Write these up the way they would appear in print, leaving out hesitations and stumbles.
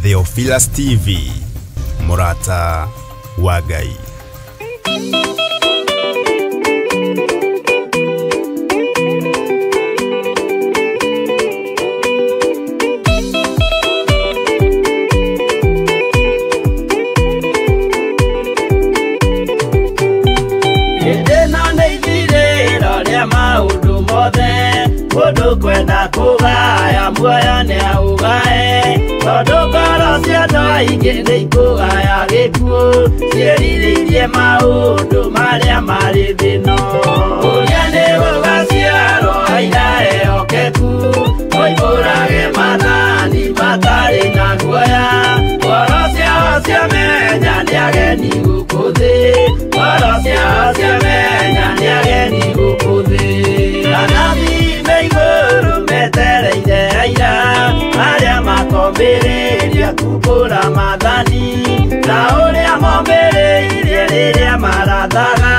Theophilus TV, mũrata wa Ngai. Mũndũ kwenda kũgaya muoyo nĩaũgae, tondũ ngoro cia andũ aingĩ nĩikũgaya gĩkuũ, ciĩrirĩirie maũndũ marĩa marĩ thĩ ĩno. Ũrĩa nĩ gũgaciarwo aira ehokeku, moimbũrage maathani matarĩ na guoya. Ngoro ciao ciamenya nĩ ageni gũkũ thĩ, ngoro ciao ciamenya nĩ ageni gũkũ thĩ. Anabii me igũrũ metereire aira, arĩa makombĩrĩria kumbũra maathani, ta ũrĩa mombĩrĩirie rĩrĩa marathaga,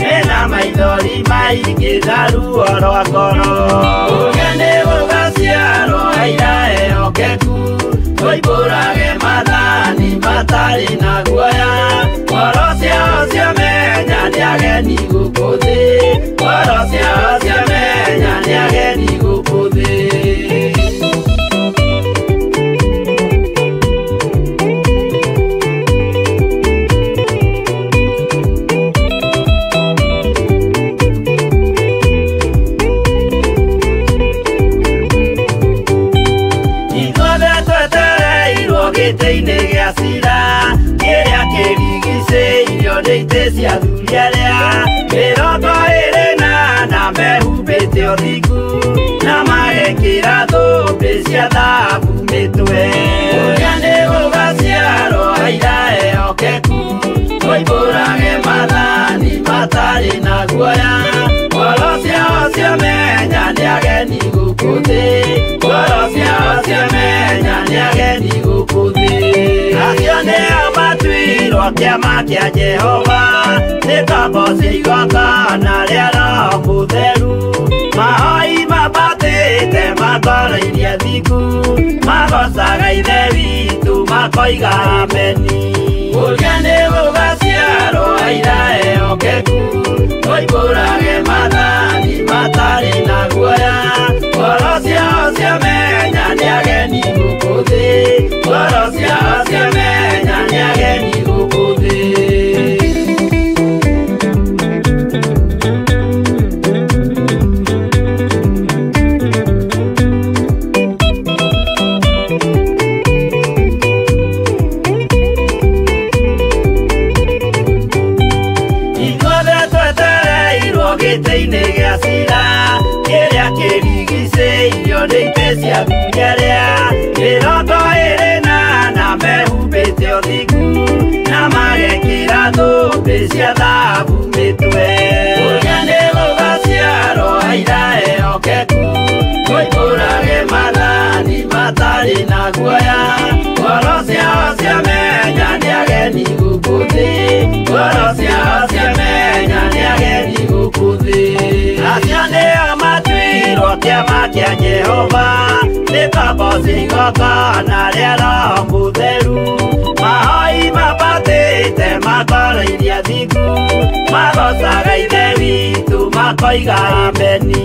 mena maithori maingĩ na ruo rwa ngoro. Ũrĩa nĩ gũgaciarwo aira ehokeku, moimbũrage maathani matarĩ na guoya. Ngoro ciao ciamenya nĩ ageni gũkũ thĩ, ngoro ciao ciamenya nĩ ageni gũkũ thĩ. Ithuothe twetereirwo gĩtĩ-inĩ gĩa cira, kĩrĩa kĩrigicĩirio nĩ itĩ cia athuri arĩa 24 mehumbĩte ũthingu, na magekĩra thũmbĩ cia thahabu mĩtwe. Ũrĩa nĩ gũgaciarwo aira ehokeku, moimbũrage maathani matarĩ na guoya. Ngoro ciao ciamenya nĩ ageni gũkũ thĩ, ngoro ciao ciamenya nĩ ageni gũkũ thĩ. Acio nĩo matuirwo kĩama kĩa Jehova, nĩ ngombo cia igongona rĩa Roho Mũtheru. Mahoi mambatĩte makoroirie thingu, magocaga Ithe witũ makoiga ameni. Ũrĩa nĩ gũgaciarwo aira ehokeku, moimbũrage maathani matarĩ na guoya. Ngoro ciao ciamenya nĩ ageni gũkũ thĩ, ngoro ciao ciamenya nĩ ageni gũkũ thĩ. Ithuothe twetereirwo gĩtĩ-inĩ gĩa cira, kĩrĩa kĩrigicĩirio nĩ itĩ cia athuri arĩa 24 mehumbĩte ũthingu, na magekĩra thũmbĩ cia thahabu mĩtwe. Ũrĩa nĩ gũgaciarwo aira ehokeku, moimbũrage maathani matarĩ na guoya. Ngoro ciao ciamenya nĩ ageni gũkũ thĩ, ngoro ciao ciamenya nĩ ageni gũkũ thĩ. Acio nĩo matuirwo kĩama kĩa Jehova, nĩ ngombo cia igongona rĩa Roho Mũtheru. Mahoi mambatĩte makoroirie thingu, magocaga Ithe witũ makoiga ameni.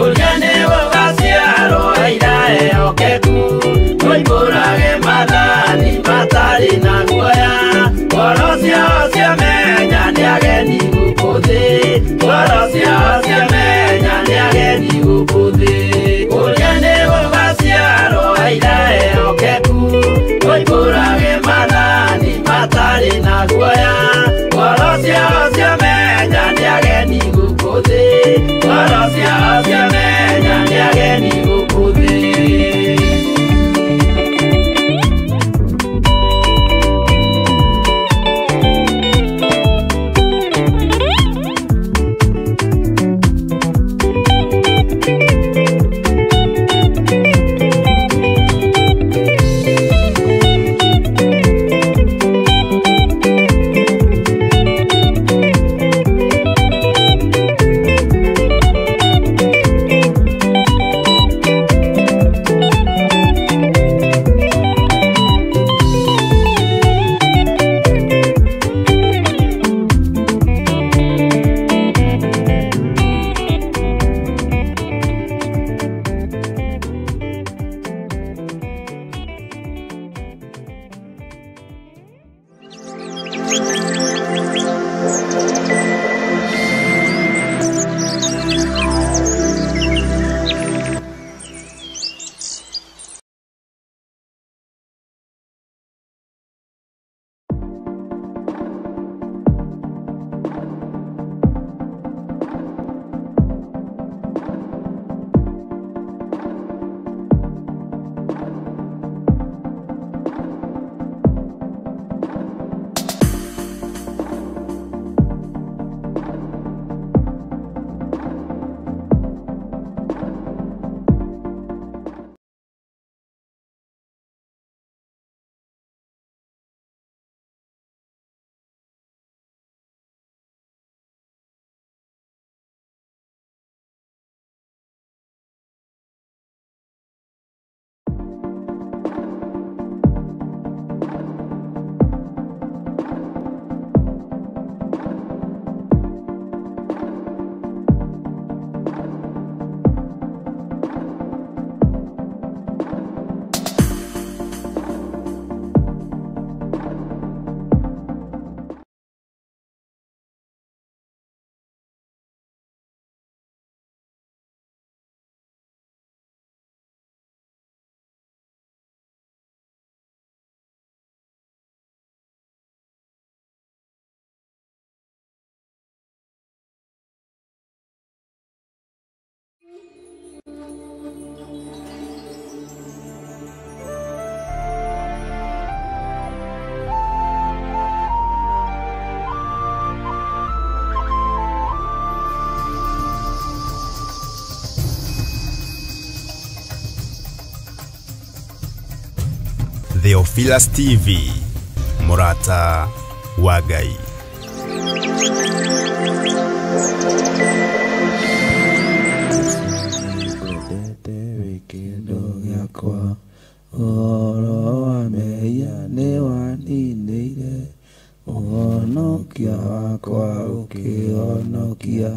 Ũrĩa nĩ gũgaciarwo aira ehokeku, moimbũrage maathani matarĩ na guoya. Ngoro ciao ciamenya nĩ ageni gũkũ thĩ, ngoro ciao ciamenya nĩ ageni gũkũ thĩ. Ũrĩa nĩ gũgaciarwo aira ehokeku, moimbũrage maathani matarĩ na guoya. Ngoro ciao ciamenya nĩ ageni gũkũ thĩ, ngoro ciao ciamenya nĩ ageni Theophilus TV, Murata wa Ngai. Ũhoro wa mehia nĩwaninĩire, ũhonokia wakwa ũkĩhonokia,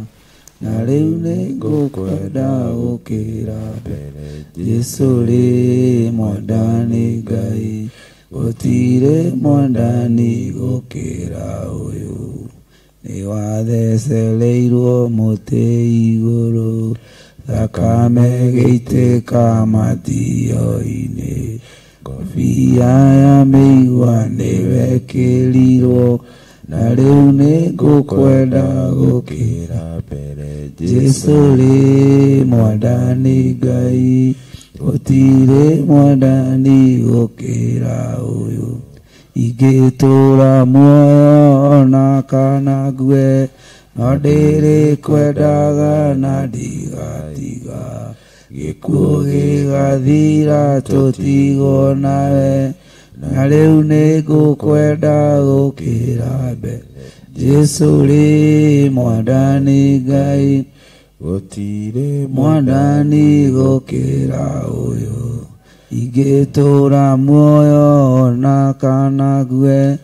na rĩu nĩngũkwenda gũkĩra mbere. Jesũ rĩ mwendani Ngai, gũtirĩ mwendani gũkĩra ũyũ. Nĩwathecereirwo mũtĩ igũrũ, thakame gĩitĩka matio-inĩ, ngobia ya mĩigua nĩwekĩrirwo, na rĩu nĩngũkwenda gũkĩra mbere. Jesũ rĩ mwendani Ngai, gũtirĩ mwendani gũkĩra ũyũ. Ingĩtũũra muoyo ona kana ngue, no ndĩrĩkwendaga na ndigatiga. Gĩkuũ gĩgathira tũtigwo nawe, na rĩu nĩngũkwenda gũkĩra mbere. Jesũ rĩ mwendani Ngai, gũtirĩ mwendani gũkĩra ũyũ. Ingĩtũũra muoyo ona kana ngue,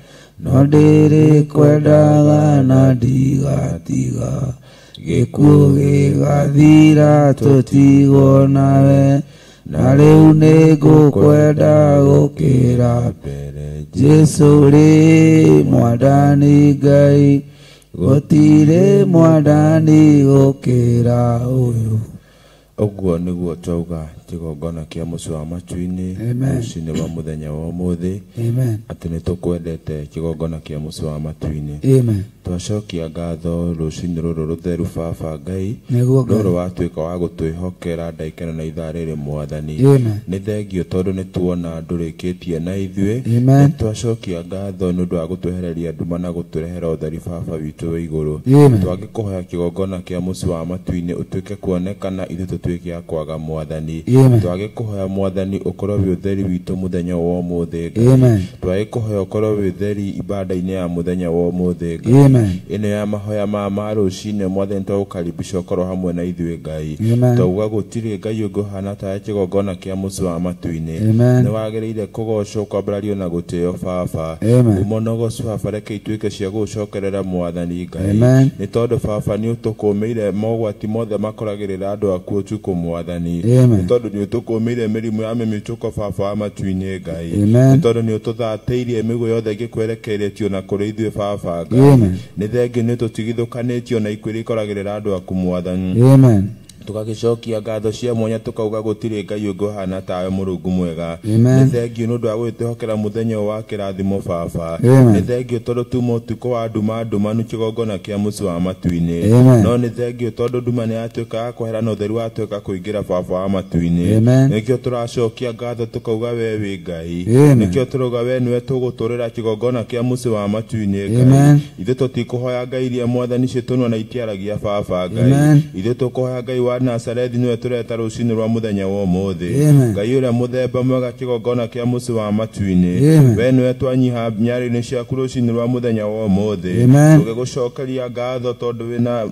no ndĩrĩkwendaga na ndigatiga. Gĩkuũ gĩgathira tũtigwo nawe, na rĩu nĩngũkwenda gũkĩra mbere. Jesũ rĩ mwendani Ngai, gũtirĩ mwendani gũkĩra ũyũ. Ũguo nĩguo twauga kĩgongona kĩa mũciĩ wa matu-inĩ rũcinĩ rwa mũthenya wa ũmũthĩ, atĩ nĩtũkwendete kĩgongona kĩa mũciĩ wa matu-inĩ. Twacokia ngatho rũcinĩ rũrũ rũtheru Baba Ngai, rũrũ watuĩka wa gũtwĩhokera ndagĩka ĩno na ithaa rĩrĩ Mwathani. Nĩ thengio tondũ nĩtuona ndũrĩkĩtie na ithuĩ. Nĩtwacokia ngatho nĩ ũndũ wa gũtwehereria nduma na gũtũrehera ũtheri Baba witũ wĩ igũrũ. Twagĩkũhoya kĩgongona kĩa mũciĩ wa matu-inĩ ũtuĩke kuonekana ithuĩ tũtuĩke a kwaga Mwathani. Twagĩkũhoya Mwathani ũkorwo wĩ ũtheri witũ mũthenya wa ũmũthĩ Ngai. Twagĩkũhoya ũkorwo wĩ ũtheri ibada-inĩ ya mũthenya wa ũmũthĩ Ngai. Ĩno ya mahoya ma rũcinĩ Mwathani twagũkaribisha ũkorwo hamwe na ithuĩ Ngai. Twauga gũtirĩ Ngai ũngĩ ũhana tawe kĩgongona kĩa mũciĩ wa matu-inĩ. Nĩwagĩrĩire kũgocwo, kwambarario na gũtĩo Baba. Umo na ũgoci Baba reke ituĩke cia gũgũcokerera Mwathani Ngai. Nĩ tondũ Baba nĩũtũkũmĩire mogwati mothe makoragĩrĩra andũ aku ũtukũ Mwathani. Nĩ tondũ nĩ ũtũkũmĩire mĩrimũ ya mĩmĩtũko baba wa matu-inĩ Ngai nĩ tondũ nĩ ũtũthatĩirie mĩguĩ yothe ĩngĩkwerekeretio na kũrĩ ithuĩ baba Ngai nĩ thengiũ nĩ ũtũtigithũkanĩtio na ikuũ iria ikoragĩrĩra andũ aku mwathani. Amen. Tugagicokia ngatho cia mwanya tukauga gũtirĩ Ngai ũngĩ ũhana tawe Mũrungu mwega. Nĩ thengiũ nĩ ũndũ wa gũgĩtwĩhokera mũthenya ũyũ wa kĩrathimo baba. Nĩ thengiũ tondũ tuma ũtukũ wa nduma ndumanu kĩgongona kĩa mũciĩ wa matu-inĩ. No nĩ thengiũ tondũ nduma nĩ yatuĩka ya kwehera na ũtheru watuĩka kũingĩra baba wa matu-inĩ. Nĩkĩo tũracokia ngatho tukauga we wĩ Ngai. Nĩkĩo tũrauga we nĩwe tũgũtũrĩra kĩgongona kĩa mũciĩ wa matu-inĩ Ngai. Ithuĩ tũtikũhoya Ngai iria mwathani ciĩtũnua na itiaragia baba Ngai. Ithuĩ tũkũhoya Ngai wa Nazarethi niwe tureta rucini rwa muthenya wa umuthi. Ngai uria muthemba mwega kigongona kia muci wa matu-ini we niwe twanyiha nyari-ini ciaku rucini rwa muthenya wa umuthi tugigucokeria ngatho tondu wina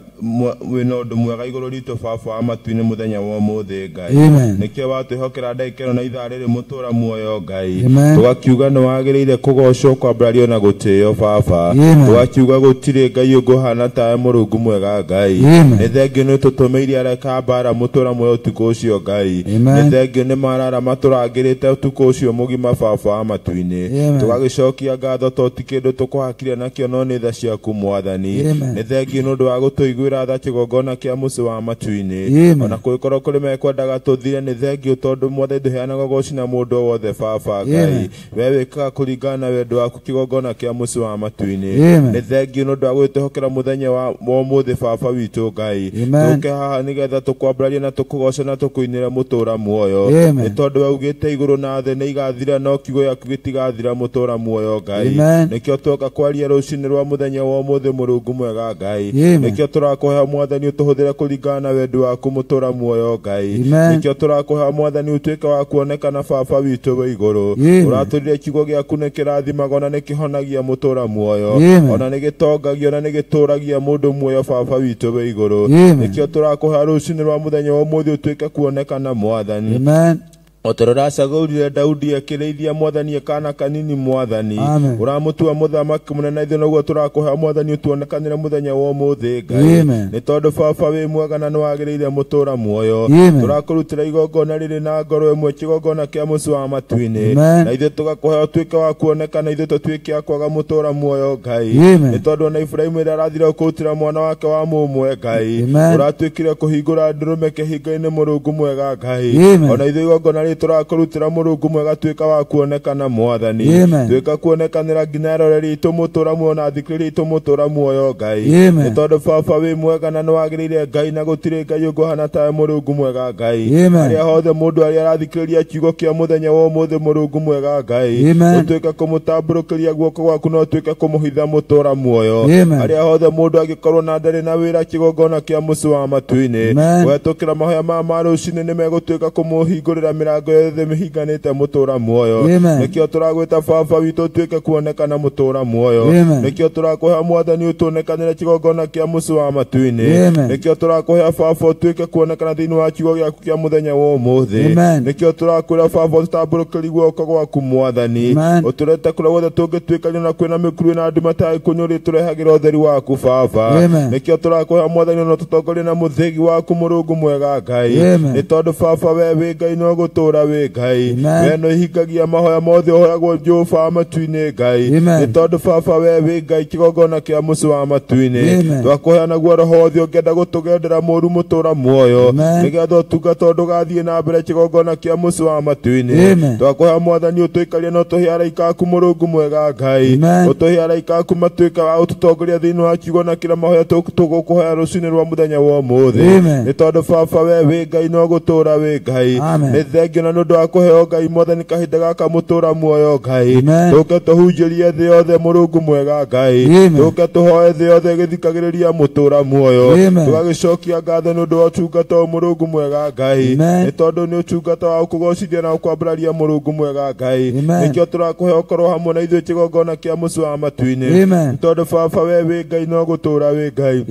undu mwega iguru ritu baba wa matu-ini muthenya wa umuthi Ngai nikio watwihokera ndagika ĩno na ithaa rĩrĩ mũtũra muoyo Ngai tugakiuga nĩ wagĩrĩire kũgocwo kwambarario na gũtĩo baba tugakiuga gũtirĩ Ngai ũngĩ ũhana tawe Mũrungu mwega Ngai nĩ thengiũ nĩ tũtũmĩire areka bara mũtũra muoyo ũtukũ ũcio Ngai nĩ thengiũ nĩ marara matũrangĩrĩte ũtukũ ũcio mũgima baba wa matu-inĩ tũgagĩcokia ngatho to ti kĩndũ tũkũhakire nakĩo no nĩ tha ciaku mwathani nĩ thengiũ nĩ ũndũ wa gũtũiguĩra tha kĩgongona kĩa mũciĩ wa matu-inĩ ona kũngĩkorwo kũrĩ mekwendaga tũthire nĩ thengiũ tondũ mwathani ndũheanaga ũgoci na mũndũ o wothe baba Ngai we wĩkaga kũringana na wendo waku kĩgongona kĩa mũciĩ wa matu-inĩ nĩ thengiũ nĩ ũndũ wa gũgĩtwĩhokera mũthenya wa ũmũthĩ baba witũ Ngai tũke haha nĩgetha tũkwambararie na tũkũgoce na tũkũinĩre mũtũra muoyo nĩ tondũ we ugĩte igũrũ na thĩ nĩ igathira no kiugo gĩaku gĩtigathira mũtũra muoyo Ngai nĩkĩo twoka kwaria rũcinĩ rwa mũthenya wa ũmũthĩ Mũrungu mwega Ngai nĩkĩo tũrakũhe mwathani ũtũhũthĩre kũringana na wendo waku mũtũra muoyo Ngai nĩkĩo tũrakũhe mwathani ũtuĩke wa kuonekana baba witũ wĩ igũrũ ũratũrire kiugo gĩaku nĩ kĩrathimaga ona nĩ kĩhonagia mũtũra muoyo ona nĩ gĩtongagia ona nĩ gĩtũragia mũndũ muoyo baba witũ wĩ igũrũ nĩkĩo tũrakũhe rũcinĩ rwa mũthenya wa ũmũthĩ ũtuĩke kuonekana mwathani. Amen. Otororacagũrire Daudi akĩrĩithia mwathani kana kanini mwathani ũramũtua mũthamaki mũnene ithuĩ noguo tũrakũhe mwathani ũtuonekanĩre mũthenya wa ũmũthĩ Ngai nĩ tondũ baba wĩ mwega na nĩ wagĩrĩire mũtũra muoyo tũrakũrutĩra igongona rĩrĩ na ngoro ĩmwe kĩgongona kĩa mũciĩ wa matu-inĩ na ithuĩ tũgakũhe ũtuĩke wa kuonekana ithuĩ tũtuĩke a kwaga mũtũra muoyo Ngai nĩ tondũ ona Iburahĩmu ĩrĩa arathire kũrutĩra mwana wake wa mũmwe Ngai ũratuĩkire kũhingũra ndũrũme kĩhingo-inĩ Mũrungu mwega Ngai ona ithuĩ igongona tũrakũrutĩra Mũrungu mwega tuĩka wa kuonekana mwathani tuĩka kuonekanĩra nginya eroreri itũ mũtũra muoyo na athikĩrĩria itũ mũtũra muoyo Ngai nĩ tondũ baba wĩ mwega na nĩ wagĩrĩire Ngai na gũtirĩ Ngai ũngĩ ũhana tawe Mũrungu mwega Ngai harĩa hothe mũndũ arĩa arathikĩrĩria kiugo kĩa mũthenya wa ũmũthĩ Mũrungu mwega Ngai ũtuĩke kũmũtambũrũkĩria guoko gwaku na ũtuĩke kũmũhitha mũtũra muoyo harĩa hothe mũndũ angĩkorwo na ndarĩ na wĩra kĩgongona kĩa mũciĩ wa matu-inĩ gwetũkĩra mahoya maya ma rũcinĩ nĩmegũtuĩka kũmũhingũrĩra mĩrango yothe mĩhinganĩte mũtũra muoyo nĩkĩo tũragwĩta baba witũ ũtuĩke kuonekana mũtũra muoyo nĩkĩo tũrakũhe mwathani ũtuonekanĩre kĩgongona kĩa mũciĩ wa matu-inĩ nĩkĩo tũrakũhe baba ũtuĩke kuonekana thĩinĩ wa kiugo gĩaku kĩa mũthenya wa ũmũthĩ nĩkĩo tũrakwĩra baba ũtũtambũrũkĩrie guoko gwaku mwathani ũtũrete kũrĩa guothe tũngĩtuĩkania na kwĩna mĩkuru na nduma ta ikunyũ rĩtũrehagĩra ũtheri waku baba nĩkĩo tũrakũhe mwathani ona ũtũtongorie na mũthĩgi waku Mũrungu mwega Ngai nĩ tondũ baba we wĩ Ngai no gũtũra wĩ Ngai we no ihingagia mahoya mothe ũhoyagwo Jehova matu-inĩ Ngai nĩ tondũ baba we wĩ Ngai kĩgongona kĩa mũciĩ wa matu-inĩ twakũheana guo roho wothe ũngĩenda gũtũgendera mũru mũtũra muoyo nĩgetha ũtungata ndũgathiĩ na mbere kĩgongona kĩa mũciĩ wa matu-inĩ twakũhea mwathani ũtũikarie na ũtũhe araika aku Mũrungu mwega Ngai ũtũhe araika aku matuĩke wa ũtũtongoria thĩinĩ wa kiugo na kĩrĩa mahoya tũgũkũhoya rũcinĩ rwa mũthenya wa ũmũthĩ nĩ tondũ baba we wĩ Ngai no gũtũra wĩ Ngai nĩ thengiũ na nĩ ũndũ wa kũheo Ngai mwathani kahinda gaka mũtũra muoyo Ngai tũke tũhunjĩrie thĩ yothe Mũrungu mwega Ngai tũke tũhoe thĩ yothe ĩgĩthikagĩrĩria mũtũra muoyo tũgagĩcokia ngatho nĩ ũndũ wa ũtungata ũyũ Mũrungu mwega Ngai nĩ tondũ nĩ ũtungata wa kũgocithia na kwambararia Mũrungu mwega Ngai nĩkĩo tũrakũhe ũkorwo hamwe na ithuĩ kĩgongona kĩa mũciĩ wa matu-inĩ nĩ tondũ baba we wĩ Ngai no gũtũra wĩ Ngai.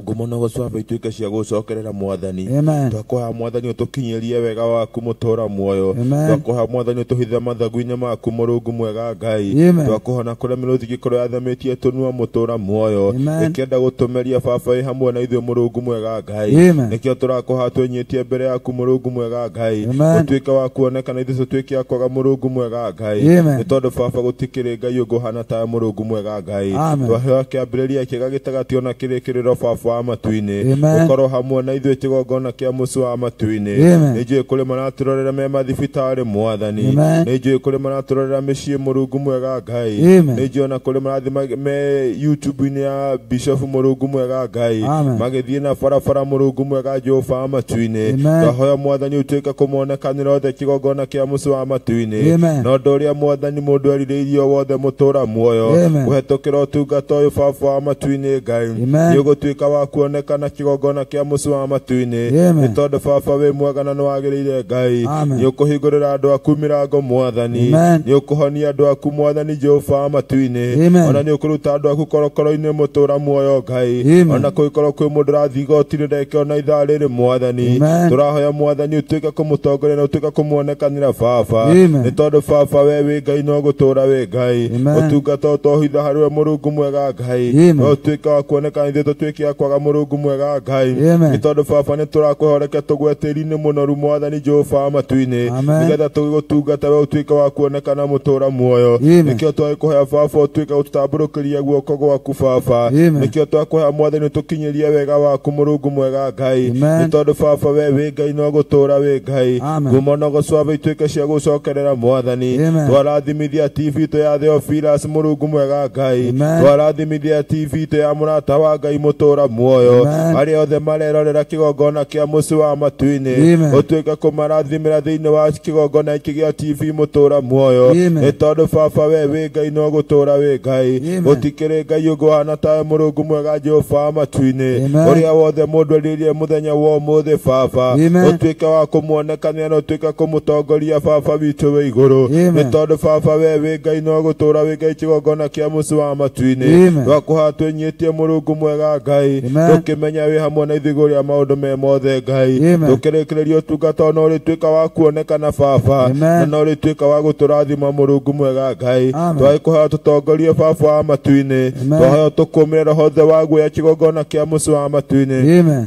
Ngumo na gũcaba ituĩke cia gũcokerera mwathani. Twakũhoya mwathani ũtũkinyĩrie wega waku mũtũra muoyo. Twakũhoya mwathani ũtũhithe mathagu-inĩ maku mũrungu mwega Ngai. Twakũhoya na kũrĩa mĩrũthi gĩkorwo yathamĩtie tũnua mũtũra muoyo ĩkĩenda gũtũmeria baba ĩ hamwe na ithuĩ mũrungu mwega Ngai. Nĩkĩo tũrakũhoya twĩnyihĩtie mbere yaku mũrungu mwega Ngai, ũtuĩke wa kuonekana ithuĩ tũtuĩke a kwaga mũrungu mwega Ngai, nĩ tondũ baba gũtikĩrĩ Ngai ũngĩ ũhana tawe mũrungu mwega Ngai. Twaheo kĩambĩrĩria kĩega gĩtagatĩ ona kĩrĩkĩrĩro baba wa matu-inĩ, ũkorwo hamwe na ithuĩ kĩgongona kĩa mũciĩ wa matu-inĩ. Nĩ njũĩ kũrĩ maratũrorera me mathibitarĩ mwathani, nĩ njũĩ kũrĩ maratũrorera mĩciĩ mũrungu mwega Ngai, nĩ njũĩ ona kũrĩ marathiĩ me YouTube-inĩ ya Bishop mũrungu mwega Ngai, magĩthiĩ na barabara mũrungu mwega Jehova wa matu-inĩ. Twahoya mwathani ũtuĩke kũmonekanĩra othe kĩgongona kĩa mũciĩ wa matu-inĩ, na ũndũ ũrĩa mwathani mũndũ erirĩirie wothe mũtũra muoyo kũhetũkĩra ũtungata ũyũ baba wa matu-inĩ Ngai, nĩ ũgũtuĩka wa kuonekana kĩgongona kĩa mũciĩ wa matu-inĩ, nĩ tondũ baba wĩ mwega na nĩ wagĩrĩire Ngai. Nĩ ũkũhingũrĩra andũ aku mĩrango mwathani, nĩ ũkũhonia andũ aku mwathani Jehova wa matu-inĩ, ona nĩ ũkũruta andũ aku korokoro-inĩ mũtũra muoyo Ngai, ona kũngĩkorwo kwĩ mũndũ ũrathiĩ igoti-inĩ ndagĩka ona ithaa rĩrĩ mwathani, tũrahoya mwathani ũtuĩke kũmũtongoria na ũtuĩke kũmuonekanĩra baba, nĩ tondũ baba we wĩ Ngai no gũtũra wĩ Ngai. Ũtungata ũtohitha harĩ we mũrungu mwega Ngai, no ũtuĩke wa kuonekana ithuĩ tũtuĩke a kwaga mũrungu mwega Ngai, nĩ tondũ baba nĩ tũrakũhoya reke tũgwe tĩri-inĩ mũnoru mwathani Jehova wa matu-inĩ, nĩgetha tũgĩgũtungata we ũtuĩke wa kuonekana mũtũra muoyo. Nĩkĩo twagĩkũhoya baba ũtuĩke gũtũtambũrũkĩria guoko gwaku baba, nĩkĩo twakũhoya mwathani ũtũkinyĩrie wega waku mũrungu mwega Ngai, nĩ tondũ baba we wĩ Ngai no gũtũra wĩ Ngai. Ngumo na gũcaba ituĩke cia gũcokerera mwathani. Twarathimithia TV itũ ya Theophilus mũrungu mwega Ngai, twarathimithia TV itũ ya mũrata wa Ngai mũtũra muoyo, arĩa othe marerorera kĩgongona kĩa mũciĩ wa matu-inĩ, ũtuĩke kũmarathimĩra thĩinĩ wa kĩgongona gĩkĩ gĩa TV mũtũra muoyo, nĩ tondũ baba we wĩ Ngai no gũtũra wĩ Ngai, gũtikĩrĩ Ngai ũngĩ ũhana tawe mũrungu mwega Jehova wa matu-inĩ, ũrĩa wothe mũndũ erirĩirie mũthenya wa ũmũthĩ baba, ũtuĩke wa kũmuonekanĩra na ũtuĩke kũmũtongoria baba witũ wĩ igũrũ, nĩ tondũ baba we wĩ Ngai no gũtũra wĩ Ngai kĩgongona kĩa mũciĩ wa matu-inĩ. Twakũhoya twĩnyihĩtie mũrungu mwega Ngai, tũkĩmenya wĩ hamwe na ithuĩ igũrũ rĩa maũndũ me mothe Ngai, tũkĩrĩkĩrĩria ũtungata no ũrĩtuĩka wa kuonekana baba, na no ũrĩtuĩka wa gũtũrathima mũrungu mwega Ngai. Twagĩkũhoya tũtongorie baba wa matu-inĩ, twahoya tũkũmĩre roho othe wa guoya kĩgongona kĩa mũciĩ wa matu-inĩ,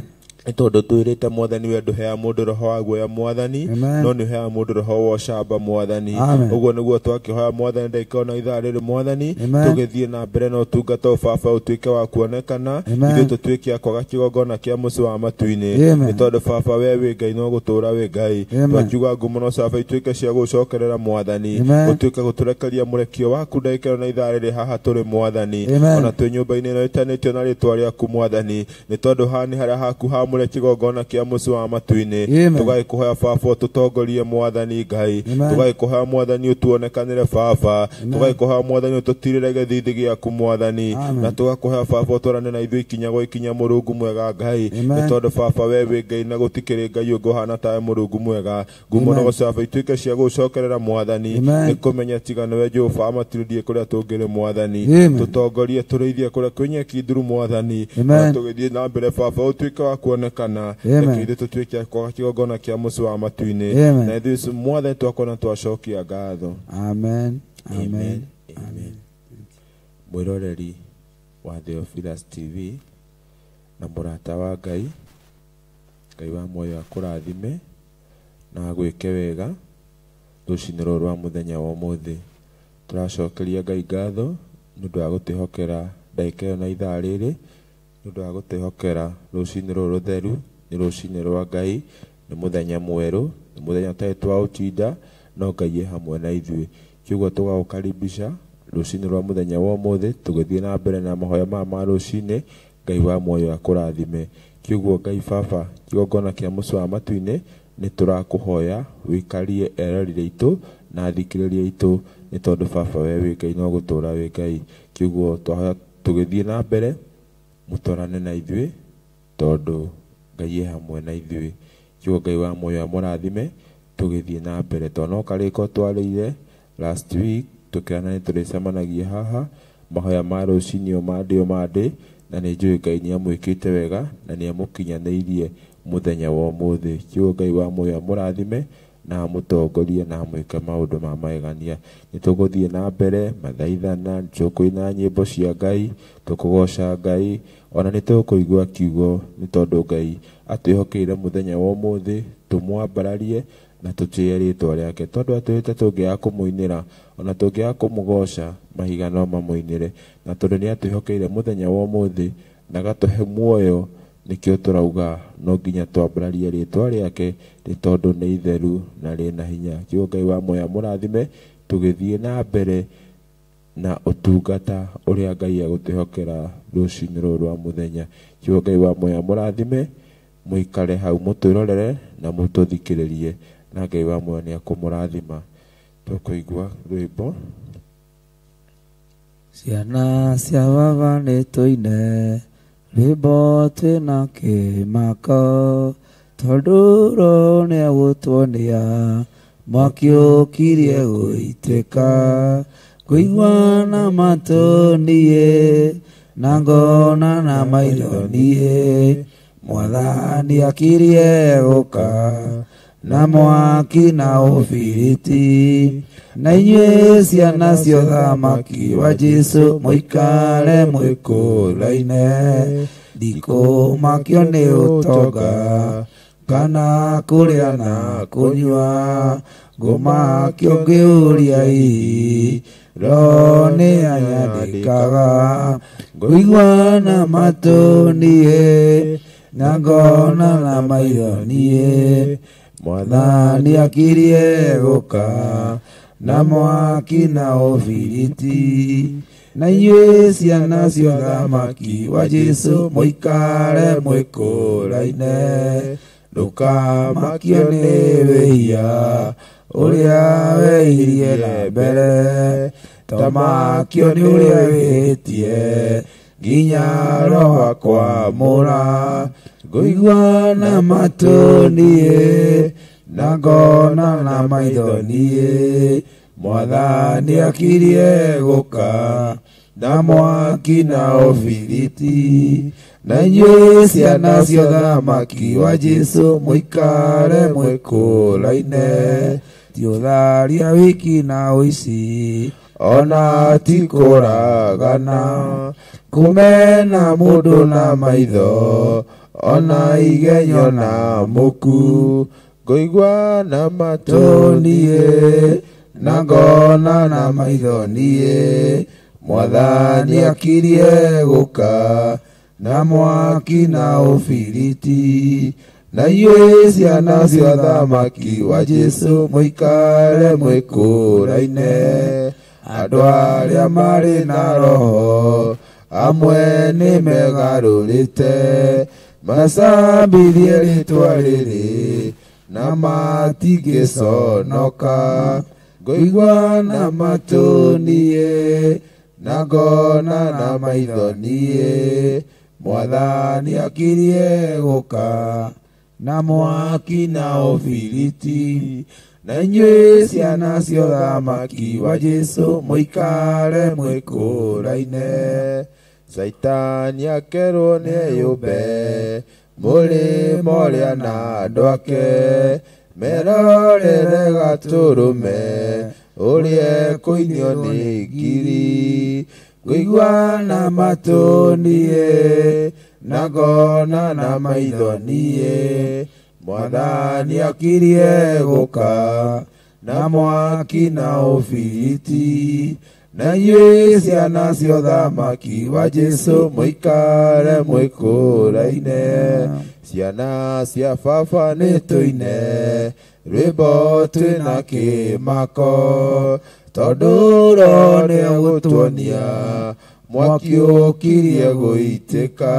nĩ tondũ twĩrĩte mwathani we ndũheaga mũndũ roho wa guoya mwathani, no nĩ ũheaga mũndũ roho wa ũcamba mwathani. Ũguo nĩguo twakĩhoya mwathani ndagĩka ona ithaa rĩrĩ mwathani, tũgĩthiĩ na mbere na ũtungata ũyũ baba ũtuĩke wa kuonekana, ithuĩ tũtuĩke a kwaga kĩgongona kĩa mũciĩ wa matu-inĩ, nĩ tondũ baba we wĩ Ngai no gũtũra wĩ Ngai. Twakiuga ngumo na ũcamba ituĩke cia gũcokerera mwathani, ũtuĩke gũtũrekeria mũrekio waku ndagĩka ona ithaa rĩrĩ haha tũrĩ mwathani, ona twĩ nyũmba-inĩ ĩno ĩtanĩtio na rĩtwa rĩaku mwathani, nĩ tondũ haha nĩ harĩa haku hamũre kĩgongona kĩa mũciĩ wa matu-inĩ. Tũgagĩkũhoya baba ũtũtongorie mwathani Ngai, tũgagĩkũhoya mwathani ũtuonekanĩre baba, tũgagĩkũhoya mwathani ũtũtirĩre gĩthithi gĩaku mwathani, na tũgakũhoya baba ũtwarane na ithuĩ ikinya gwa ikinya mũrungu mwega Ngai, nĩ tondũ baba we wĩ Ngai na gũtikĩrĩ Ngai ũngĩ ũhana tawe mũrungu mwega. Ngumo na gũcaba ituĩke cia gũcokerera mwathani, nĩ kũmenya tiga nĩwe Jehova wa matu-inĩ kũrĩa tũngĩrĩ mwathani, tũtongorie tũrĩithie kũrĩa kwĩ nyeki nduru mwathani, na tũgĩthiĩ na mbere baba ũtuĩke wa kuonekana, reke ithuĩ tũtuĩke a kwaga kĩgongona kĩa mũciĩ wa matu-inĩ, na ithuĩ mwathani twakuona twacokia ngatho. Amen. Amen. Amen. Mwĩroreri wa Theophilus TV na mũrata wa Ngai, Ngai wa muoyo akũrathime na agwĩke wega rũcinĩ rũrũ rwa mũthenya wa ũmũthĩ. Tũracokeria Ngai ngatho nĩ ũndũ wa gũtwĩhokera ndagĩka ĩyo na ithaa rĩrĩ, nĩ ũndũ wa gũtwĩhokera rũcinĩ rũrũ rũtheru, nĩ rũcinĩ rwa Ngai, nĩ mũthenya mwerũ, nĩ mũthenya ũtarĩ twaũtinda, no Ngai e hamwe na ithuĩ. Kĩũguo tũgagũkaribisha rũcinĩ rwa mũthenya wa ũmũthĩ, tũgĩthiĩ na mbere na mahoya maya ma rũcinĩ. Ngai wa muoyo akũrathime. Kĩũguo Ngai baba, kĩgongona kĩa mũciĩ wa matu-inĩ, nĩ tũrakũhoya wĩkarie eroreri aitũ na athikĩrĩria aitũ, nĩ tondũ baba we wĩ Ngai no gũtũra wĩ Ngai. Kĩũguo twahoya tũgĩthiĩ na mbere mũtwarane na ithuĩ, tondũ Ngai e hamwe na ithuĩ. Kĩũguo Ngai wa muoyo amũrathime tũgĩthiĩ na mbere, tondũ no karĩko twarĩire last week tũkĩrana nĩ tũrĩcemanagia haha mahoya ma rũcinĩ o Monday o Monday, Na nĩ njũĩ Ngai nĩ amwĩkĩte wega na nĩ amũkinyanĩirie mũthenya wa ũmũthĩ. Kiugo Ngai wa muoyo amũrathime na amũtongorie na amwĩke maũndũ ma magegania. Nĩ tũgũthiĩ na mbere mathaithana, tũkũina nyĩmbo cia Ngai, tũkũgoca Ngai, ona nĩ tũkũigua kiugo nĩ tondũ Ngai atwĩhokeire mũthenya wa ũmũthĩ tũmwambararie na tũtĩe rĩtwa rĩake, tondũ atwĩrĩte tũngĩaga kũmũinĩra ona tũngĩaga kũmũgoca mahiga no mamũinĩre, na tondũ nĩ atwĩhokeire mũthenya wa ũmũthĩ na agatũhe muoyo, nĩkĩo tũrauga no nginya twambararie rĩtwa rĩake nĩ tondũ nĩ itheru na rĩna hinya. Kiugo Ngai wa muoyo amũrathime tũgĩthiĩ na mbere na ũtungata ũrĩa Ngai egũtwĩhokera rũcinĩ rũrũ rwa mũthenya. Kiugo Ngai wa muoyo amũrathime, mũikare hau mũtwĩrorere na mũtũthikĩrĩrie, na Ngai wa muoyo nĩ ekũmũrathima. Tũkũigua rwĩmbo. Ciana cia baba nĩ tũine rwĩmbo twĩna kĩmako, tondũ Roho nĩegũtuonia mwaki ũkirie gũitĩka. Ngũigua na matũ niĩ na ngona na maitho niĩ, Mwathani akirie gũka na mwaki na ũbiriti. Na inyuĩ ciana cia ũthamaki wa Jesũ mũikare mwĩkũraine, ndikũmakio nĩ ũtonga kana kũrĩa na kũnyua, ngũmakio ngĩũria hihi Roho nĩanyandĩkaga. Ngũigua na matũ niĩ na ngona na maitho niĩ, Mwathani akirie gũka na mwaki na ũbiriti. Na inyuĩ ciana cia ũthamaki wa Jesũ mũikare mwĩkũraine, ndũkamakio nĩ wĩhia ũrĩa weirie na mbere, tamakio nĩ ũrĩa wĩhĩtie nginya Roho akwamũra. Ngũigua na matũ niĩ na ngona na maitho niĩ, Mwathani akirie gũka na mwaki na ũbiriti. Na inyuĩ ciana cia ũthamaki wa Jesũ mũikare mwĩkũraine, ti ũtharia wiki na ũici ona ti kũragana, kũmena mũndũ na maitho ona igenyo na mũku. Ngũigua na matũ niĩ na ngona na maitho niĩ, Mwathani akirie gũka na mwaki na ũbiriti. Na inyuĩ ciana cia ũthamaki wa Jesũ mũikare mwĩkũraine, andũ arĩa marĩ na Roho amwe nĩ megarũrĩte, macambithie rĩtwa rĩrĩ na matingĩconoka. Ngũigua na matũ niĩ na ngona na maitho niĩ, Mwathani akirie gũka na mwaki na ũbiriti. Na inyuĩ ciana cia ũthamaki wa Jesũ mũikare mwĩkũraine. Caitani akerwo nĩ eyũmbe mũrĩmo ũrĩa na andũ ake, merorere gatũrũme ũrĩa ekũinio nĩ ngiri. Ngũigua na matũ niĩ na ngona na maitho niĩ, Mwathani akirie gũka na mwaki na ũbiriti. Na inyuĩ ciana cia ũthamaki wa Jesũ mũikare mwĩkũraine. Ciana cia baba nĩ tũine rwĩmbo twĩna kĩmako, tondũ Roho nĩegũtuonia mwaki ũkirie gũitĩka.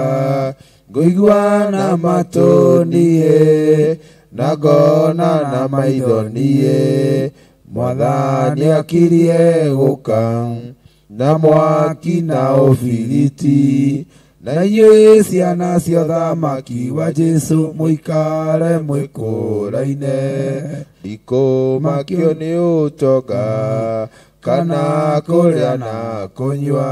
Ngũigua na matũ niĩ na ngona na maitho niĩ, Mwathani akirie gũka na mwaki na ũbiriti. Na inyuĩ ciana cia ũthamaki wa Jesũ mũikare mwĩkũraine, ndikũmakio nĩ ũtonga kana kũrĩa na kũnyua,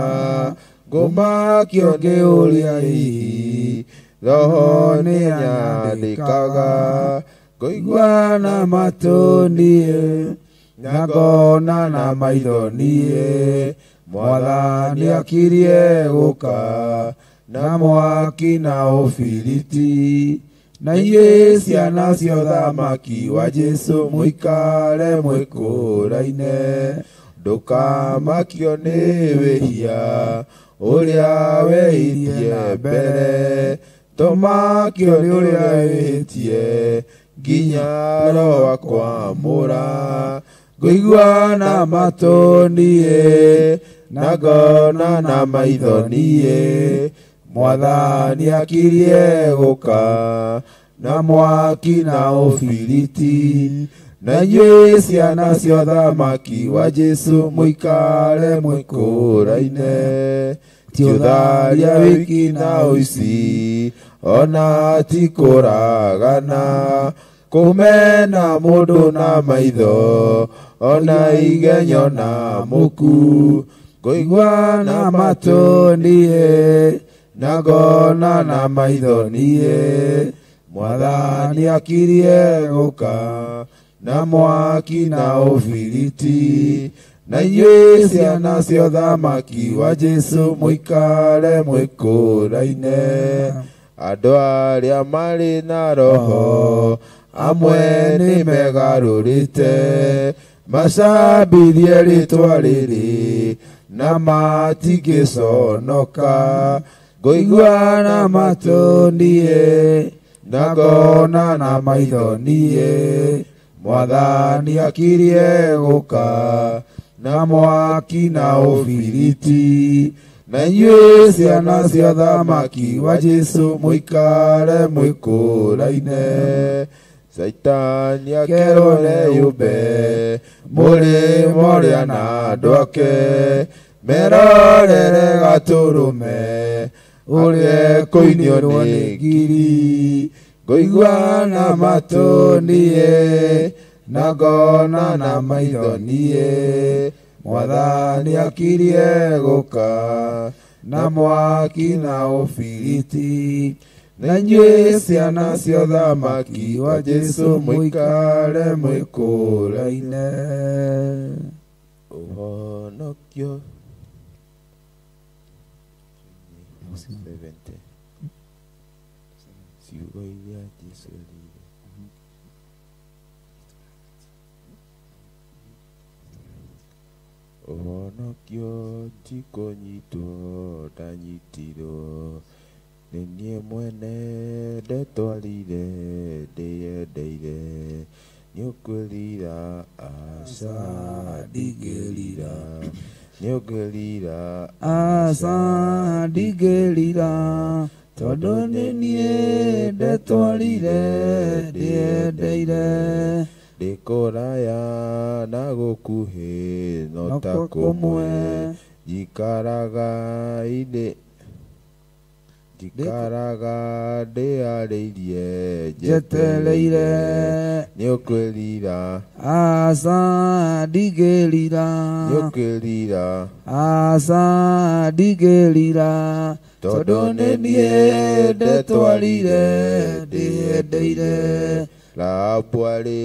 Ngũmakio nĩ ũrĩa hihi roho nĩ anyandĩkaga. Ngũigua na matũ niĩ na ngona na maitho niĩ Mwathani akirie gũka na mwaki na ũbiriti. Na inyuĩ ciana cia ũthamaki wa Jesũ mũikare mwĩkũraine. Ndũkamakio nĩ wĩhia ũrĩa wĩhĩtie mbere, tomakio nĩ ũrĩa wĩhĩtie nginya roho akwamũra. Ngũigua na matũ niĩ na ngona na maitho niĩ Mwathani akirie gũka na mwaki na ũbiriti. Na inyuĩ ciana cia ũthamaki wa Jesũ mũikare mwĩkũraine. Ti ũtharia wiki na ũici ona ti kũragana, kũmena mũndũ na maitho ona igenyo na mũku. Ngũigua na matũ niĩ na ngona na maitho niĩ Mwathani akirie gũka na mwaki na ũbiriti. Na inyuĩ ciana cia ũthamaki wa Jesũ mũikare mwĩkũraine. Andũ arĩa marĩ na roho amwe nĩ megarũrĩte, macambithie rĩtwa rĩrĩ na matingĩconoka. Ngũigua na matũ niĩ na ngona na maitho niĩ Mwathani akirie gũka na mwaki na ũbiriti. Na inyuĩ ciana cia ũthamaki wa Jesũ mũikare mwĩkũraine. Caitani akerwo nĩyũmbe mũrĩmo ũrĩa na andũ ake, merorere gatũrũme ũrĩa ekũinio nĩ ngiri. Ngũigua na matũ niĩ na ngona na maitho niĩ Mwathani akirie gũka na mwaki na ũbiriti. Na inyuĩ ciana cia ũthamaki wa Jesũ mũikare mwĩkũraine. Ũhonokio 70 ciugo iria Jesũ erire. Ũhonokio ti kũnyitwo ndanyitirwo, nĩ niĩ mwene ndetwarire ndĩyendeire. Nĩũkwĩrira? Aca ndingĩrira. Nĩũngĩrira? Aca ndingĩrira, tondũ nĩ niĩ ndetwarire ndĩyendeire. Ndĩ kũraya na gũkuhĩ no ta kũmwe, njikaraga ndĩarĩirie njetereire. Nĩũkwĩrira? Aca ndingĩrira. Nĩũkwĩrira? Aca ndingĩrira, tondũ nĩ niĩ ndetwarire ndĩyendeire. Rahabu arĩ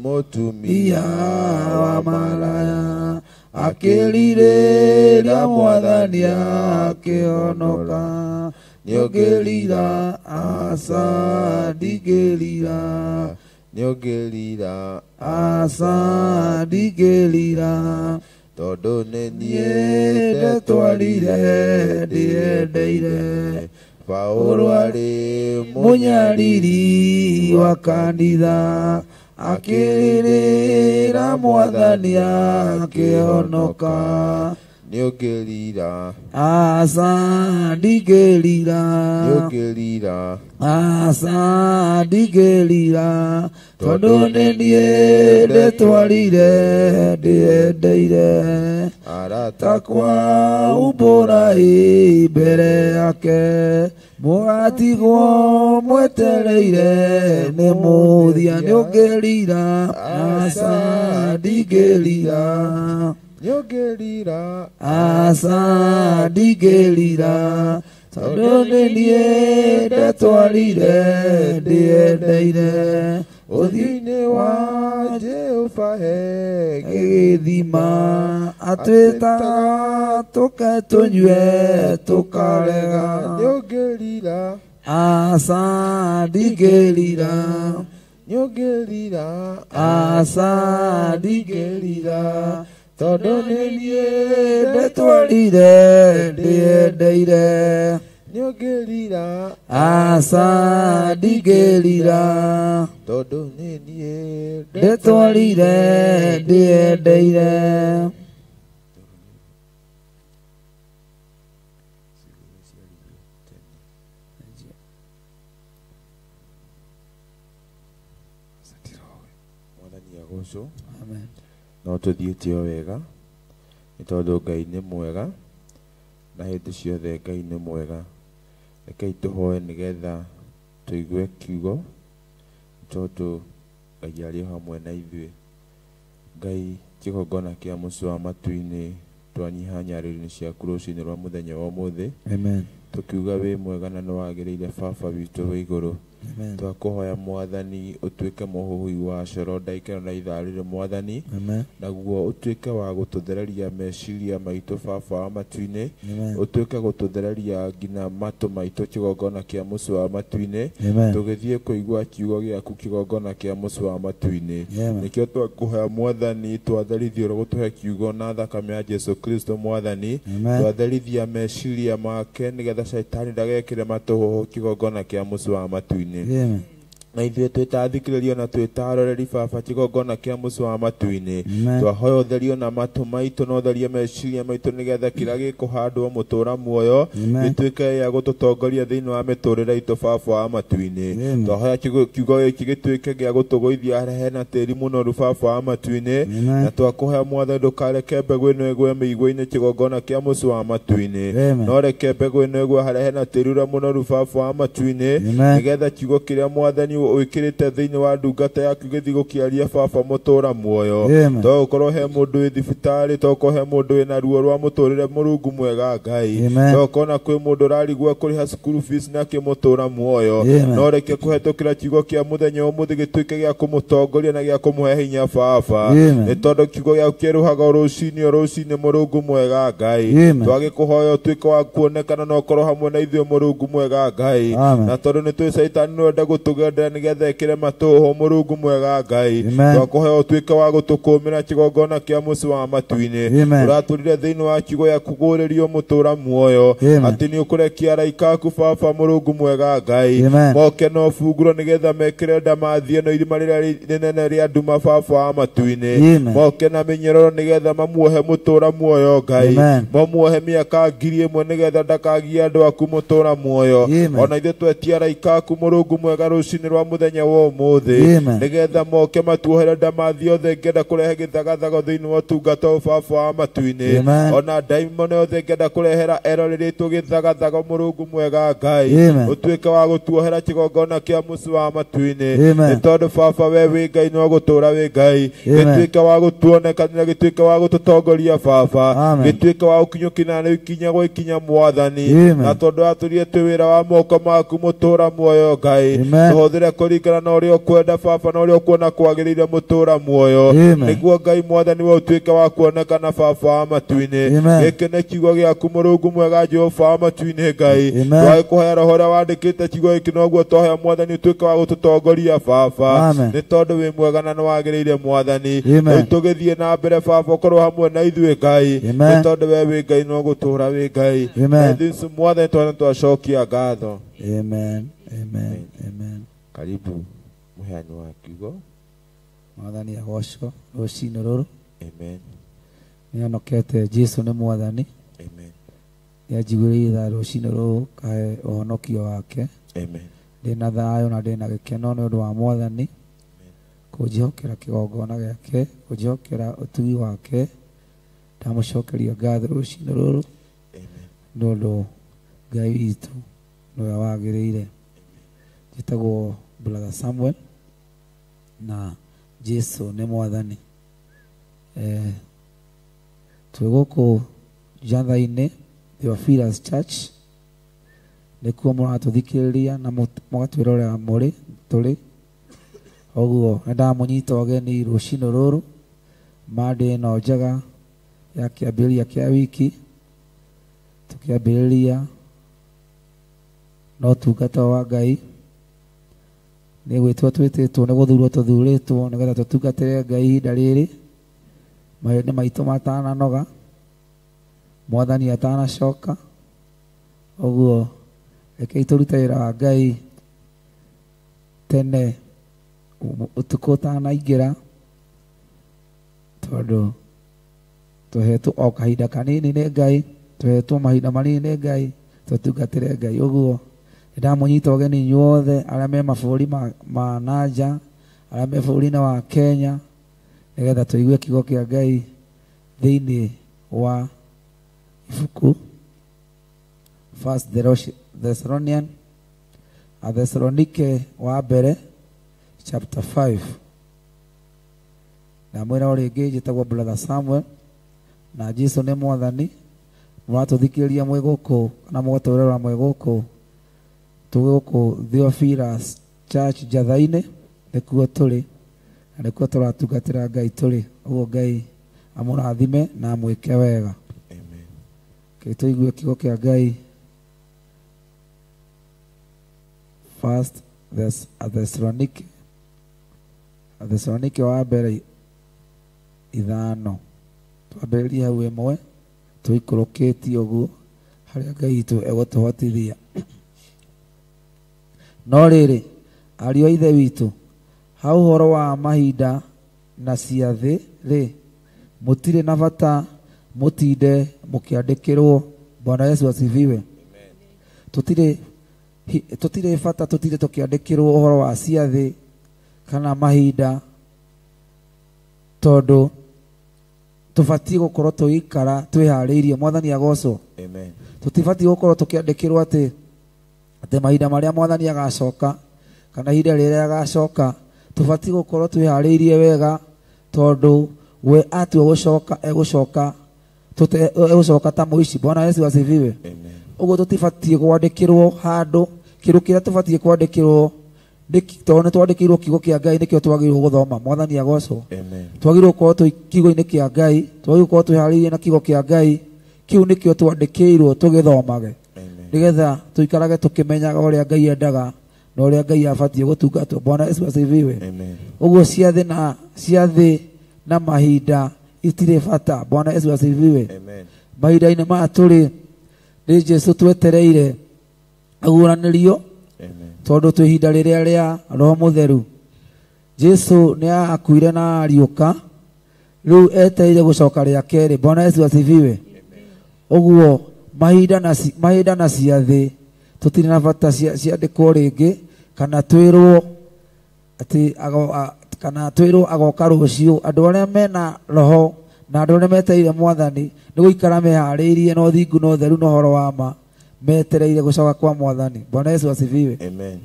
mũtumia wa maraya, akĩrirĩria Mwathani akĩhonoka. Nĩũngĩrira? Aca ndingĩrira. Nĩũngĩrira? Aca ndingĩrira, tondũ nĩ niĩ ndetwarire ndĩyendeire. Paũlũ arĩ mũnyariri wa kanitha, akĩrĩrĩra Mwathani akĩhonoka. Nĩũngĩrira? Aca ndingĩrira. Nĩũngĩrira? Aca ndingĩrira, tondũ nĩ niĩ ndetwarire ndĩyendeire. Arata Takwa umbũra mbere yake, mũgatigwo mwetereire nĩ mũthia. Nĩũngĩrira? Aca ndingĩrira. Nĩũngĩrira aca ndingĩrira tondũ nĩ niĩ ndetwarire ndĩendeire ũthiũ-inĩ wa Jehova he gĩthima atwĩtaga tũke tũnyue tũkarega Nĩũngĩrira aca ndingĩrira Nĩũngĩrira aca ndingĩrira tondũ nĩ niĩ ndetwarire ndĩendeire Nĩũngĩrira aca ndingĩrira tondũ nĩ niĩ ndetwarire ndĩendeire. Mwathani agocwo. Amen. No tũthiĩte o wega nĩ tondũ Ngai nĩ mwega na hĩndĩ ciothe Ngai nĩ mwega. Rekei tũhoe nĩgetha tũigue kiugo tondũ Ngai arĩ o hamwe na ithuĩ. Ngai kĩgongona kĩa mũciĩ wa matu-inĩ twanyiha nyarĩrĩ-inĩ ciaku rũcinĩ rwa mũthenya wa ũmũthĩ. Amen. Tũkiuga wĩ mwega na nĩwagĩrĩire baba witũ wĩ igũrũ. Amen. Twakũhoya mwathani ũtuĩke mũhuhi wa coro ndaikaro na ithaa rĩrĩ mwathani. Amen. Naguo ũtuĩke wa gũtũthereria meciria maitũ baba wa matu-inĩ. Amen. Ũtuĩke gũtũthereria nginya matũ maitũ kĩgongona kĩa mũciĩ wa matu-inĩ. Amen. Tũgĩthiĩ kũigua kiugo gĩaku kĩgongona kĩa mũciĩ wa matu-inĩ. Amen. Nĩkĩo twakũhoya mwathani twatherithie ũrĩa gũtũhe kiugo na thakame ya Jesu Kristo mwathani. Amen. Twatherithia meciria make nĩgetha caitani ndagekĩre matũhũhũ kĩgongona kĩa mũciĩ wa matu-inĩ. Amen. Na ithuĩ twĩtathikĩrĩrio na twĩtaroreri baba kĩgongona kĩa mũciĩ wa matu-inĩ. Amen. Twahoya ũtherio na matũ maitũ na ũtherie meciria maitũ nĩgetha kĩrĩa gĩkũhandwo mũtũra muoyo Amen. gĩtuĩke gĩa gũtũtongoria thĩinĩ wa mĩtũrĩre itũ baba wa matu-inĩ. Amen. Twahoya kiugo gĩkĩ gĩtuĩke gĩa gũtũgũithia harĩa hena tĩri mũnoru baba wa matu-inĩ. Amen. Na twakũhoya mwathani ndũkareke mbegũ ĩno ĩgwe mĩigua-inĩ kĩgongona kĩa mũciĩ wa matu-inĩ. Amen. No reke mbegũ ĩno ĩgwe harĩa hena tĩri ũrĩa mũnoru baba wa matu-inĩ. Amen. Nĩgetha kiugo kĩrĩa mwathani wĩkĩrĩte thĩinĩ wa ndungata yaku gĩthiĩ gũkĩaria baba mũtũra muoyo. Amen. To gũkorwo he mũndũ wĩ thibitarĩ, to gũkorwo he mũndũ wĩna ruo rwa mũtũrĩre Mũrungu mwega Ngai. Amen. To gũkorwo na kwĩ mũndũ ũrarigwo kũrĩha cukuru fees na kĩmũtũra muoyo. Amen. No reke kũhetũkĩra kiugo kĩa mũthenya ũmũthĩ gĩtuĩke gĩa kũmũtongoria na gĩa kũmũhe hinya baba. Amen. Nĩ tondũ kiugo gĩaku kĩerũhaga o rũcinĩ o rũcinĩ Mũrungu mwega Ngai. Amen. Twagĩkũhoya ũtuĩke wa kuonekana na ũkorwo hamwe na ithuĩ Mũrungu mwega Ngai. Amen. Na tondũ nĩ tũĩ caitani no ende gũtũgendera nĩgetha ĩkĩre matũhũ Mũrungu mwega Ngai. Amen. Twakũhoya ũtuĩke wa gũtũkũmĩra kĩgongona kĩa mũciĩ wa matu-inĩ. Amen. Ũratũrire thĩinĩ wa kiugo gĩaku gũũrĩrio mũtũra muoyo. Amen. Atĩ nĩ ũkũrekia araika aku baba Mũrungu mwega Ngai. Amen. Moke na ũbunguro nĩgetha mekĩre ndamathi ĩno irima rĩrĩa rĩnene rĩa nduma baba wa matu-inĩ. Amen. Moke na mĩnyororo nĩgetha mamuohe mũtũra muoyo Ngai. Amen. Mamuohe mĩaka 1000 nĩgetha ndakagie andũ aku mũtũra muoyo. Amen. Ona ithuĩ twetie araika aku Mũrungu mwega rũcinĩ rwa mũthenya wa ũmũthĩ. Amen. Nĩgetha moke matuohere ndamathi yothe ĩngĩenda kũrehe gĩthagathago thĩinĩ wa ũtungata ũyũ baba wa matu-inĩ. Amen. Ona ndaimono yothe ĩngĩenda kũrehera erorerĩtwo gĩthagathago Mũrungu mwega Ngai. Amen. Ũtuĩke wa gũtuohera kĩgongona kĩa mũciĩ wa matu-inĩ. Amen. Nĩ tondũ baba we wĩ Ngai no gũtũũra wĩ Ngai. Amen. Gĩtuĩke wa gũtuonekanĩra, gĩtuĩke wa gũtũtongoria baba. Amen. Gĩtuĩke wa gũkinyũkina nĩ ikinya gwa ikinya mwathani. Amen. Na tondũ watũrire twĩ wĩra wa moko maku mũtũra muoyo Ngai. Amen. Tũhũthĩre kũringana na ũrĩa ũkwenda baba na ũrĩa ũkuona kwagĩrĩire mũtũra muoyo. Amen. Nĩguo Ngai mwathani we ũtuĩke wa kuonekana baba wa matu-inĩ. Amen. Gĩkĩ nĩ kiugo gĩaku Mũrungu mwega Jehova wa matu-inĩ Ngai. Amen. Twagĩkũhoya roho ũrĩa wandĩkĩte kiugo gĩkĩ noguo twahoya mwathani ũtuĩke wa gũtũtongoria baba. Amen. Nĩ tondũ wĩ mwega na nĩwagĩrĩire mwathani. Amen. Rĩu tũgĩthiĩ na mbere baba ũkorwo hamwe na ithuĩ Ngai. Amen. Nĩ tondũ we wĩ Ngai no gũtũũra wĩ Ngai. Amen. Na ithuĩ mwathani twana twacokia ngatho. Amen. Amen. Amen. Karibu mũheani wa kiugo. Mwathani agocwo rũcinĩ rũrũ. Amen. Nĩhonokete Jesu nĩ mwathani. Amen. Nĩanjiguĩrĩire tha rũcinĩ rũrũ kahe ũhonokio wake. Amen. Ndĩna thayũ na ndĩna gĩkeno nĩ ũndũ wa mwathani kũnjĩhokera kĩgongona gĩake, kũnjĩhokera ũtugi wake. Ndamũcokeria ngatho rũcinĩ rũrũ nĩ ũndũ Ngai witũ nĩwe wagĩrĩire. Njĩtagwo Brother Samuel na Jesu nĩ mwathani. Twĩ gũkũ Njatha-inĩ Theophilus Church, nĩkuo mũratũthikĩrĩria na mũgatwĩrorera mũrĩ tũrĩ. Ũguo nĩndamũnyita ũgeni rũcinĩ rũrũ, Monday ĩno njega ya kĩambĩrĩria kĩa wiki, tũkĩambĩrĩria na ũtungata wa Ngai. Nĩ gwĩtwo twĩtĩtwo, nĩ gũthurwo tũthurĩtwo nĩgetha tũtungatĩre Ngai ihinda rĩrĩ, mahĩndĩ maitũ matananoga, Mwathani atanacoka. Ũguo rekei tũrute wĩra wa Ngai tene ũtukũ ũtanaingĩra, tondũ tũhetwo o kahinda kanini nĩ Ngai, tũhetwo mahinda manini nĩ Ngai, tũtungatĩre Ngai. Ũguo nĩndamũnyita ũgeni inyuothe arĩa me mabũrũri ma nanja, arĩa me bũrũri-inĩ wa Kenya, nĩgetha tũigue kiugo kĩa Ngai thĩinĩ wa ibuku First Thessalonian, Athesalonike wa mbere chapter 5. Ndamwĩra o rĩngĩ, njĩtagwo Brother Samuel na Jesu nĩ Mwathani. Mũratũthikĩrĩria mwĩ gũkũ kana mũgatwĩrorera mwĩ gũkũ, twĩ gũkũ Theophilus Church Njatha-inĩ, nĩkuo tũrĩ na nĩkuo tũratungatĩra Ngai tũrĩ. Ũguo Ngai amũrathime na amwĩke wega. Amen. Rekei tũigue kiugo kĩa Ngai. First Thessalonike, Athesalonike wa mbere 5, twambĩrĩrie hau 1 tũikũrũkĩtie ũguo harĩa Ngai witũ egũtũhotithia. No rĩrĩ, ariũ a Ithe witũ, ha ũhoro wa mahinda na ciathĩ rĩ, mũtirĩ na bata mũtinde mũkĩandĩkĩrwo. Bwana Yesu asifiwe. Tũtirĩ bata tũtinde tũkĩandĩkĩrwo ũhoro wa ciathĩ kana mahinda, tondũ tũbatiĩ gũkorwo tũgĩikara twĩharĩirie. Mwathani agocwo. Amen. Tũtibatiĩ gũkorwo tũkĩandĩkĩrwo atĩ mahinda marĩa Mwathani agacoka kana ihinda rĩrĩa agacoka, tũbatiĩ gũkorwo twĩharĩirie wega, tondũ we atua gũcoka egũcoka, egũcoka ta mũici. Bwana Yesu asifiwe. Amen. Ũguo tũtibatiĩ kwandĩkĩrwo handũ, kĩndũ kĩrĩa tũbatiĩ kwandĩkĩrwo tondũ nĩ twandĩkĩirwo kiugo kĩa Ngai, nĩkĩo twagĩrĩirwo gũthoma. Mwathani agocwo. Amen. Twagĩrĩirwo gũkorwo twĩ kiugo-inĩ kĩa Ngai, twagĩrĩirwo gũkorwo twĩharĩirie na kiugo kĩa Ngai. Kĩu nĩkĩo twandĩkĩirwo tũgĩthomage, nĩgetha tũikarage tũkĩmenyaga ũrĩa Ngai endaga na ũrĩa Ngai abatiĩ gũtungatwo. Bwana Yesu asifiwe. Amen. Ũguo ciathĩ na mahinda itirĩ bata. Bwana Yesu asifiwe. Amen. Mahinda-inĩ maya tũrĩ, nĩ Jesu twetereire aguũranĩrio, tondũ twĩ ihinda rĩrĩa rĩa Roho Mũtheru. Jesu nĩ akuire na ariũka, rĩu etereire gũcoka rĩa kerĩ. Bwana Yesu asifiwe. Ũguo mahinda na ciathĩ tũtirĩ na bata ciandĩkwo rĩngĩ, kana twĩrwo atĩ kana twĩrwo agoka rũciũ. Andũ arĩa mena roho na andũ arĩa metereire Mwathani nĩ gũikara meharĩirie na ũthingu na ũtheru na ũhoro wa ma, metereire gũcoka kwa Mwathani. Bwana Yesu asifiwe. Amen.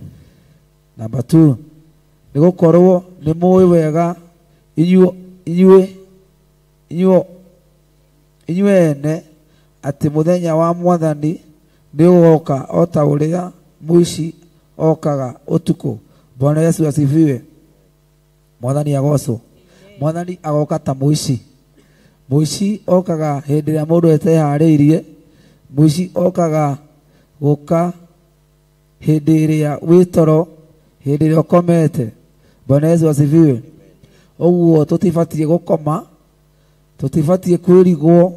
Namba 2, nĩ gũkorwo nĩ mũĩ wega inyuĩ ene atĩ mũthenya wa Mwathani nĩ ũgoka o ta ũrĩa mũici okaga ũtukũ. Bwana Yesu asifiwe. Mwathani agocwo. Mwathani agoka ta mũici. Mũici okaga hĩndĩ ĩrĩa mũndũ eteharĩirie. Mũici okaga gũka hĩndĩ ĩrĩa wĩ toro, hĩndĩ ĩrĩa ũkomete. Bwana Yesu asifiwe. Ũguo tũtibatiĩ gũkoma, tũtibatiĩ kwĩrigwo,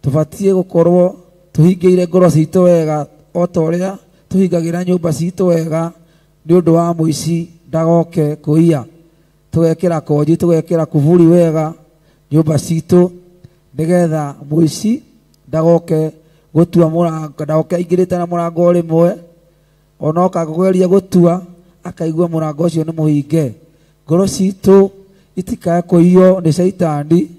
tũbatiĩ gũkorwo tũhingĩire ngoro citũ wega o ta ũrĩa tũhingagĩra nyũmba citũ wega, nĩ ũndũ wa mũici ndagoke kũiya. Tũgekĩra konji, tũgekĩra kuburi wega nyũmba citũ, nĩgetha mũici ndagoke gũtua mũrango, ndagoke aingĩrĩte na mũrango rĩmwe, onoka kũgeria gũtua akaigua mũrango ũcio nĩ mũhinge. Ngoro citũ itikae kũiywo nĩ caitani,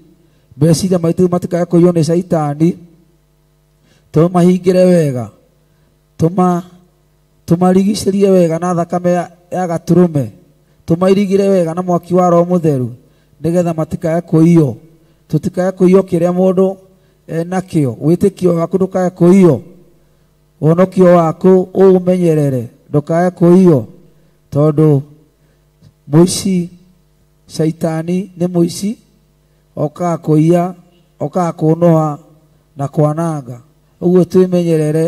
meciria maitũ matikae kũiywo nĩ caitani, tũmahingĩre wega, tũmarigicĩrie wega na thakame ya gatũrũme, tũmairigire wega na mwaki wa Roho Mũtheru, nĩgetha matikae kũiywo. Tũtikae kũiywo kĩrĩa mũndũ enakĩo. Wĩtĩkio waku ndũkae kũiywo, ũhonokio waku ũũmenyerere, ndũkae kũiywo, tondũ mũici shaitani nĩ mũici, okaga kũiya, okaga kũũnũha na kwananga. Ũguo twĩmenyerere,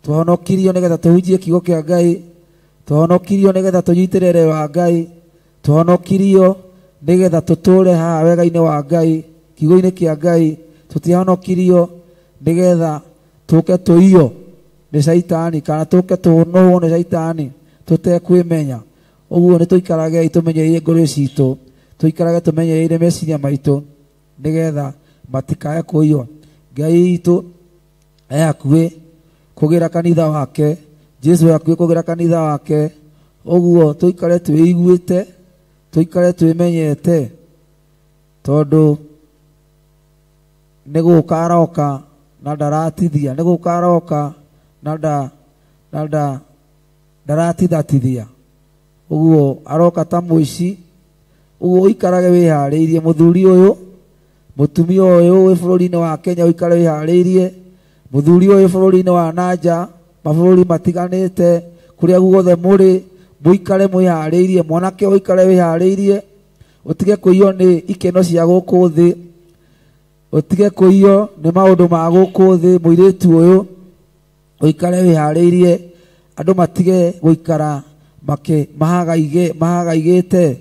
tũhonokirio nĩgetha tũhunjie kiugo kĩa Ngai, tũhonokirio nĩgetha tũnyitĩrĩre wa Ngai, tũhonokirio nĩgetha tũtũre haha wega-inĩ wa Ngai, kiugo-inĩ kĩa Ngai. Tũtihonokirio nĩgetha tũke tũiywo nĩ shaitani kana tũke tũũnũhwo nĩ shaitani tũtekwĩmenya. Ũguo nĩ tũikarage tũmenyereire ngoro citũ, tũikarage tũmenyereire meciria maitũ nĩgetha matikae kũiywo. Ngai witũ e hakuhĩ kũgĩra kanitha wake, Jesu e hakuhĩ kũgĩra kanitha wake. Ũguo tũikare twĩiguĩte, tũikare twĩmenyete, tondũ nĩ gũka aroka na ndaratithia, nĩ gũka aroka na ndaratithatithia. Ũguo aroka ta mũici. Ũguo ũikarage wĩharĩirie, mũthuri ũyũ, mũtumia ũyũ wĩ bũrũri-inĩ wa Kenya, ũikare wĩharĩirie, mũthuri ũyũ bũrũri-inĩ wa nanja, mabũrũri matiganĩte, kũrĩa guothe mũrĩ, mũikare mwĩharĩirie, mwanake ũikare wĩharĩirie, ũtige kũiywo nĩ ikeno cia gũkũ thĩ, ũtige kũiywo nĩ maũndũ ma gũkũ thĩ. Mũirĩtu ũyũ ũikare wĩharĩirie, andũ matige gũikara mahagaigĩte.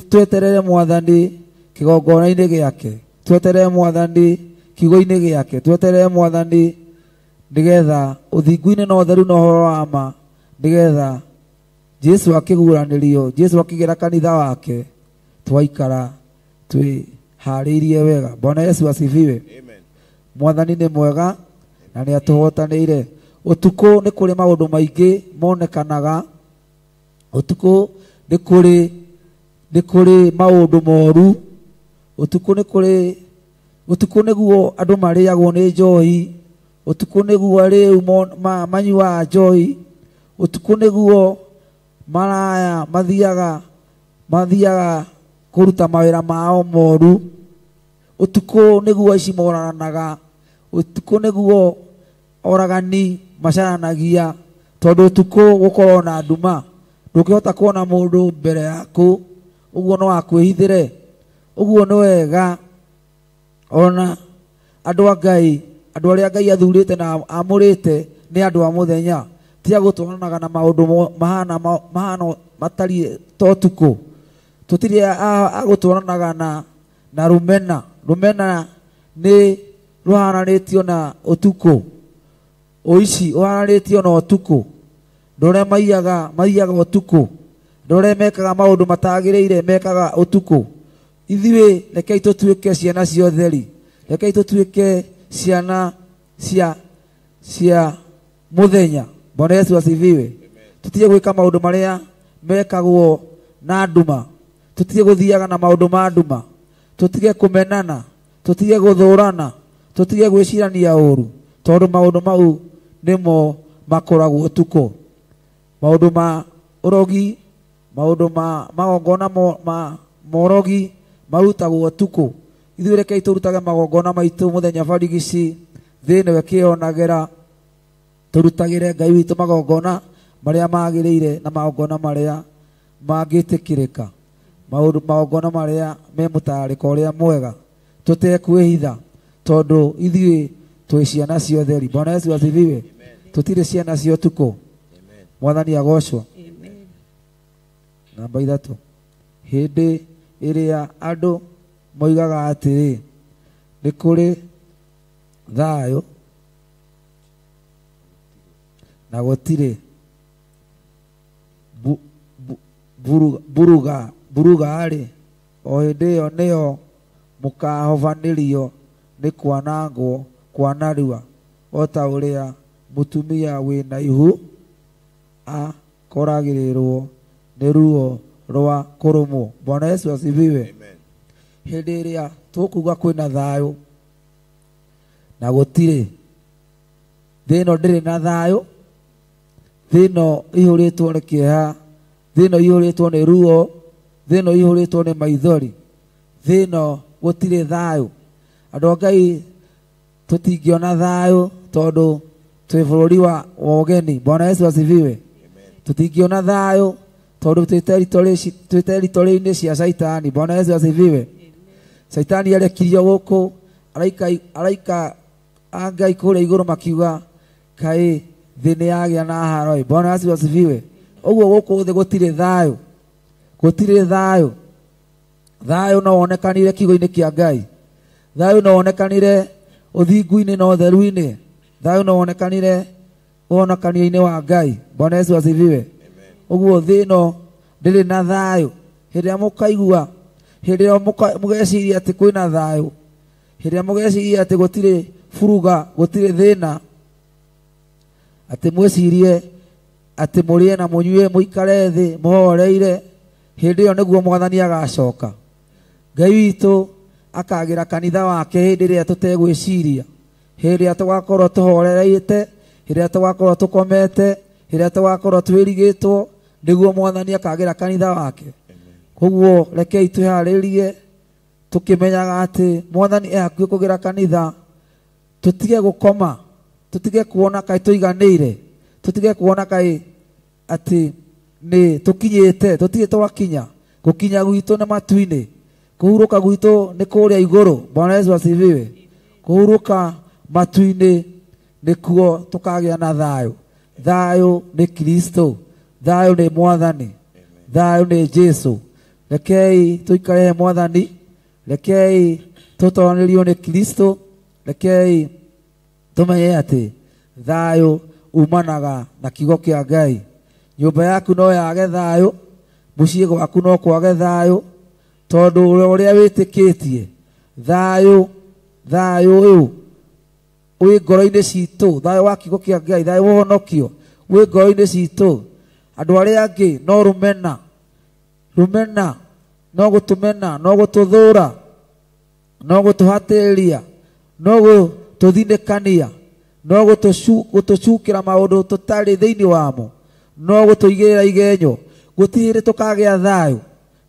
Tweterere Mwathani kĩgongona-inĩ gĩake, tweterere Mwathani kiugo-inĩ gĩake, tweterere Mwathani nĩgetha ũthingu-inĩ na ũtheru na ũhoro wa ma, nĩgetha Jesu akĩguũranĩrio, Jesu akĩgĩra kanitha wake, twaikara twĩharĩirie wega. Bwana Yesu asifiwe. Mwathani nĩ mwega na nĩ atũhotanĩire. Ũtukũ nĩ kũrĩ maũndũ maingĩ monekanaga, ũtukũ nĩ kũrĩ maũndũ moru, ũtukũ nĩ kũrĩ, ũtukũ nĩguo andũ marĩagwo nĩ njohi, ũtukũ nĩguo arĩu manyuaga njohi, ũtukũ nĩguo maraya mathiaga kũruta mawĩra mao moru, ũtukũ nĩguo aici moraganaga, ũtukũ nĩguo oragani macaranagia, tondũ ũtukũ gũkorwo na nduma, ndũngĩhota kuona mũndũ mbere yaku, ũguo no akwĩhithĩre. Ũguo nĩ wega ona andũ a Ngai, andũ arĩa Ngai athurĩte na amũrĩte nĩ andũ a mũthenya, ti a gũtwaranaga na maũndũ mahana matariĩ ta ũtukũ. Tũtirĩ a gũtwaranaga na rũmena. Rũmena nĩ rũharanĩtio na ũtukũ, ũici ũharanĩtio na ũtukũ, andũ arĩa maiyaga ũtukũ, andũ arĩa mekaga maũndũ matagĩrĩire mekaga ũtukũ. Ithuĩ rekei tũtuĩke ciana cia ũtheri, rekei tũtuĩke ciana cia mũthenya. Bwana Yesu asifiwe. Tũtige gwĩka maũndũ marĩa mekagwo na nduma, tũtige gũthiaga na maũndũ ma nduma, tũtige kũmenana, tũtige gũthũrana, tũtige gwĩcirania ũru, tondũ maũndũ mau nĩmo makoragwo ũtukũ. Maũndũ ma ũrogi, maũndũ ma magongona ma morogi marutagwo ũtukũ. Ithuĩ rekei tũrutage magongona maitũ mũthenya barigici, thĩ nĩwe kĩonagĩra. Tũrutagĩre Ngai witũ magongona marĩa magĩrĩire na magongona marĩa mangĩtĩkĩrĩka, maũndũ magongona marĩa me mũtararĩko ũrĩa mwega, tũtekwĩhitha, tondũ ithuĩ twĩ ciana cia ũtheri. Bwana Yesu asifiwe. Tũtirĩ ciana cia ũtukũ. Mwathani agocwo. Namba 3, hĩndĩ ĩrĩa andũ moigaga atĩrĩ, nĩ kũrĩ thayũ na gũtirĩ buruga-rĩ, o hĩndĩ ĩyo nĩyo mũkahobanĩrio nĩ kwanangwo kwa narua, o ta ũrĩa mũtumia wĩna ihu akoragĩrĩrwo nĩ ruo rwa kũrũmwo. Bwana Yesu asifiwe. Hĩndĩ ĩrĩa tũkuga kwĩna thayũ na gũtirĩ, thĩ ĩno ndĩrĩ na thayũ, thĩ ĩno ĩihũrĩtwo nĩ kĩeha, thĩ ĩno ĩihũrĩtwo nĩ ruo, thĩ ĩno ĩihũrĩtwo nĩ maithori, thĩ ĩno gũtirĩ thayũ. Andũ a Ngai tũtingĩona thayũ tondũ twĩ bũrũri wa ũgeni. Bwana Yesu asifiwe. Tũtingĩona thayũ tondũ twĩ territory-inĩ cia Shaitani. Bwana Yesu asifiwe. Shaitani arekirio gũkũ, araika a Ngai kũrĩa igũrũ makiuga kaĩ thĩ nĩ yagĩa na haro. Bwana Yesu asifiwe. Ũguo gũkũ thĩ gũtirĩ thayũ, gũtirĩ thayũ. Thayũ no wonekanire kiugo-inĩ kĩa Ngai, thayũ no wonekanire ũthingu-inĩ na ũtheru-inĩ, thayũ no wonekanire ũhonokanio-inĩ wa Ngai. Bwana Yesu asifiwe. Ũguo thĩ ĩno ndĩrĩ na thayũ. Hĩndĩ ĩrĩa mũkaigua, hĩndĩ ĩrĩa mũgeciria atĩ kwĩna thayũ, hĩndĩ ĩrĩa mũgeciria atĩ gũtirĩ buruga, gũtirĩ thĩna, atĩ mwĩcirie atĩ mũrĩe na mũnyue, mũikare thĩ mũhoreire, hĩndĩ ĩyo nĩguo Mwathani agacoka. Ngai witũ akagĩra kanitha wake hĩndĩ ĩrĩa tũtegwĩciria, hĩndĩ ĩrĩa tũgakorwo tũhorereite, hĩndĩ ĩrĩa tũgakorwo tũkomete, hĩndĩ ĩrĩa tũgakorwo twĩrigĩtwo, nĩguo Mwathani akagĩra kanitha wake. Koguo rekei twĩharĩrie tũkĩmenyaga atĩ Mwathani e hakuhĩ kũgĩra kanitha. Tũtige gũkoma, tũtige kuona kaĩ tũiganĩire, tũtige kuona kaĩ atĩ nĩ tũkinyĩte, tũtirĩ twakinya. Gũkinya gwitũ nĩ matu-inĩ, kũhurũka gwitũ nĩ kũrĩa igũrũ. Bwana Yesu asifiwe. Kũhurũka matu-inĩ nĩkuo tũkagĩa na thayũ. Thayũ nĩ Kristo, thayũ nĩ Mwathani, thayũ nĩ Jesu. Rekei tũikare Mwathani, rekei tũtoranĩrio nĩ Kristo, rekei tũmenye atĩ thayũ umanaga na kiugo kĩa Ngai. Nyũmba yaku no yage thayũ, mũciĩ gwaku no kwage thayũ, tondũ ũrĩa wĩtĩkĩtie thayũ, thayũ ũyũ wĩ ngoro-inĩ citũ, thayũ wa kiugo kĩa Ngai, thayũ wa ũhonokio wĩ ngoro-inĩ citũ. Andũ arĩa angĩ no rũmena, rũmena, no gũtũmena, no gũtũthũra, no gũtũhatĩrĩria, no gũtũthinĩkania, no gũtũcukĩra maũndũ tũtarĩ thĩinĩ wamo, no gũtũigĩrĩra igenyo. Gũtirĩ hĩndĩ tũkagĩa thayũ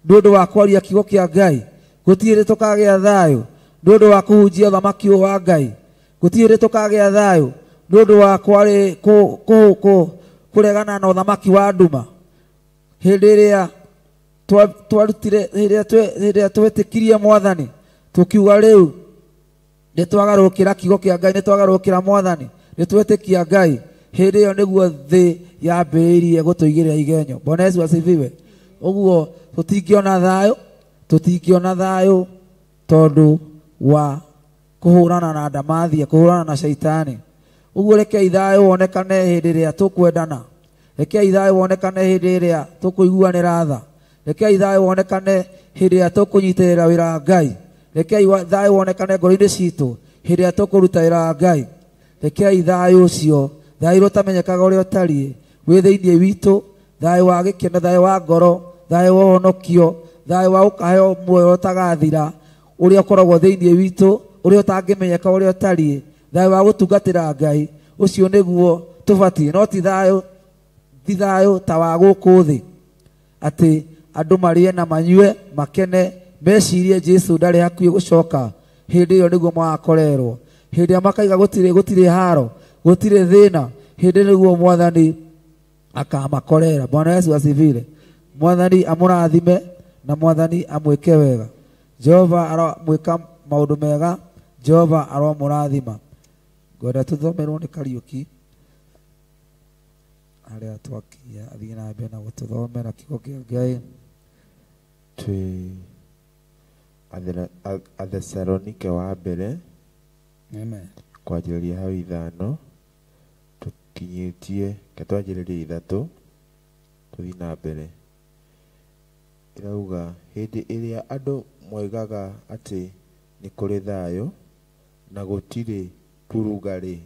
nĩ ũndũ wa kwaria kiugo kĩa Ngai, gũtirĩ hĩndĩ tũkagĩa thayũ nĩ ũndũ wa kũhunjia ũthamaki ũyũ wa Ngai, gũtirĩ hĩndĩ tũkagĩa thayũ nĩ ũndũ wa kũregana na ũthamaki wa nduma. Hĩndĩ ĩrĩa twarutire, hĩndĩ ĩrĩa twetĩkirie Mwathani, tũkiuga rĩu nĩ twagarũrũkĩra kiugo kĩa Ngai, nĩ twagarũrũkĩra Mwathani, nĩ twetĩkia Ngai, hĩndĩ ĩyo nĩguo thĩ yambĩrĩirie gũtũigĩrĩra igenyo. Bwana Yesu asifiwe. Ũguo tũtingĩona thayũ, tũtingĩona thayũ tondũ wa kũhũrana na ndamathia, kũhũrana na shaitani. Ũguo rekei thayũ wonekane hĩndĩ ĩrĩa tũkwendana, rekei thayũ wonekane hĩndĩ ĩrĩa tũkũiguanĩra tha, rekei thayũ wonekane hĩndĩ ĩrĩa tũkũnyitĩrĩra wĩra wa Ngai, rekei thayũ wonekane ngoro-inĩ citũ hĩndĩ ĩrĩa tũkũruta wĩra wa Ngai. Rekei thayũ ũcio, thayũ ũtamenyekaga ũrĩa ũtariĩ, wĩ thĩinĩ witũ, thayũ wa gĩkeno, thayũ wa ngoro, thayũ wa ũhonokio, thayũ wa ũkaheo muoyo ũtagathira, ũrĩa ũkoragwo thĩinĩ witũ, ũrĩa ũtangĩmenyeka ũrĩa ũtariĩ, thayũ wa gũtungatĩra Ngai, ũcio nĩguo tũbatiĩ. No ti thayũ, ti thayũ ta wa gũkũ thĩ, atĩ andũ marĩe na manyue makene, mecirie Jesu ndarĩ hakuhĩ gũcoka. Hĩndĩ ĩyo nĩguo magakorerwo, hĩndĩ ĩrĩa makaiga gũtirĩ, gũtirĩ haro, gũtirĩ thĩna, hĩndĩ nĩguo Mwathani akamakorera. Bwana Yesu asifiwe. Mwathani amũrathime na Mwathani amwĩke wega. Jehova aromwĩka maũndũ mega, Jehova aromũrathima. Ngwenda tũthomerwo nĩ Kariũki harĩa twakinya, athiĩ na mbere na gũtũthomera kiugo kĩa Ngai. Twĩ Athesalonike wa mbere. Amen. Kwanjĩrĩria hau 5 tũkinyĩtie, ke twanjĩrĩrie 3 tũthiĩ na mbere. Ĩrauga hĩndĩ ĩrĩa andũ moigaga atĩ nĩ kũrĩ thayũ na gũtirĩ burugarĩ,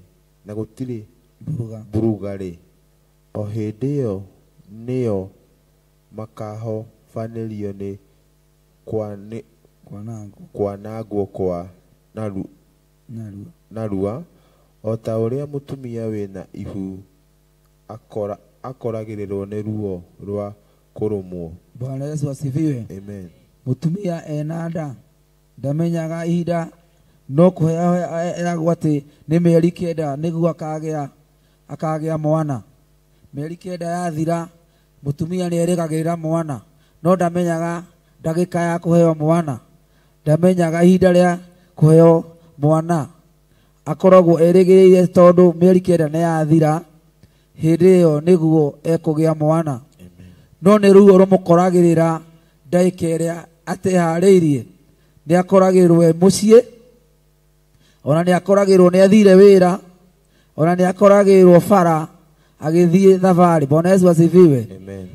na gũtirĩ burugarĩ, o hĩndĩ ĩyo nĩyo makahobanĩrio nĩ kwanangwo kwa narua, o ta ũrĩa mũtumia wĩna ihu akoragĩrĩrwo nĩ ruo rwa kũrũmwo. Bwana Yesu asifiwe. Amen. Mũtumia ena nda Ndamenyaga ihinda no kũheo atĩ nĩ mĩeri 9 nĩguo akagĩa mwana. Mĩeri 9 yathira mũtumia nĩ erĩgagĩrĩra mwana, no ndamenyaga ndagĩka ya kũheo mwana, ndamenyaga ihinda rĩa kũheo mwana. Akoragwo erĩgĩrĩire tondũ mĩeri 9 nĩ yathira, hĩndĩ ĩyo nĩguo ekũgĩa mwana. No nĩ ruo rũmũkoragĩrĩra ndagĩka ĩrĩa ateharĩirie. Nĩ akoragĩrwo e mũciĩ, ona nĩ akoragĩrwo nĩ athire wĩra, ona nĩ akoragĩrwo bara agĩthiĩ thabarĩ. Bwana Yesu asifiwe.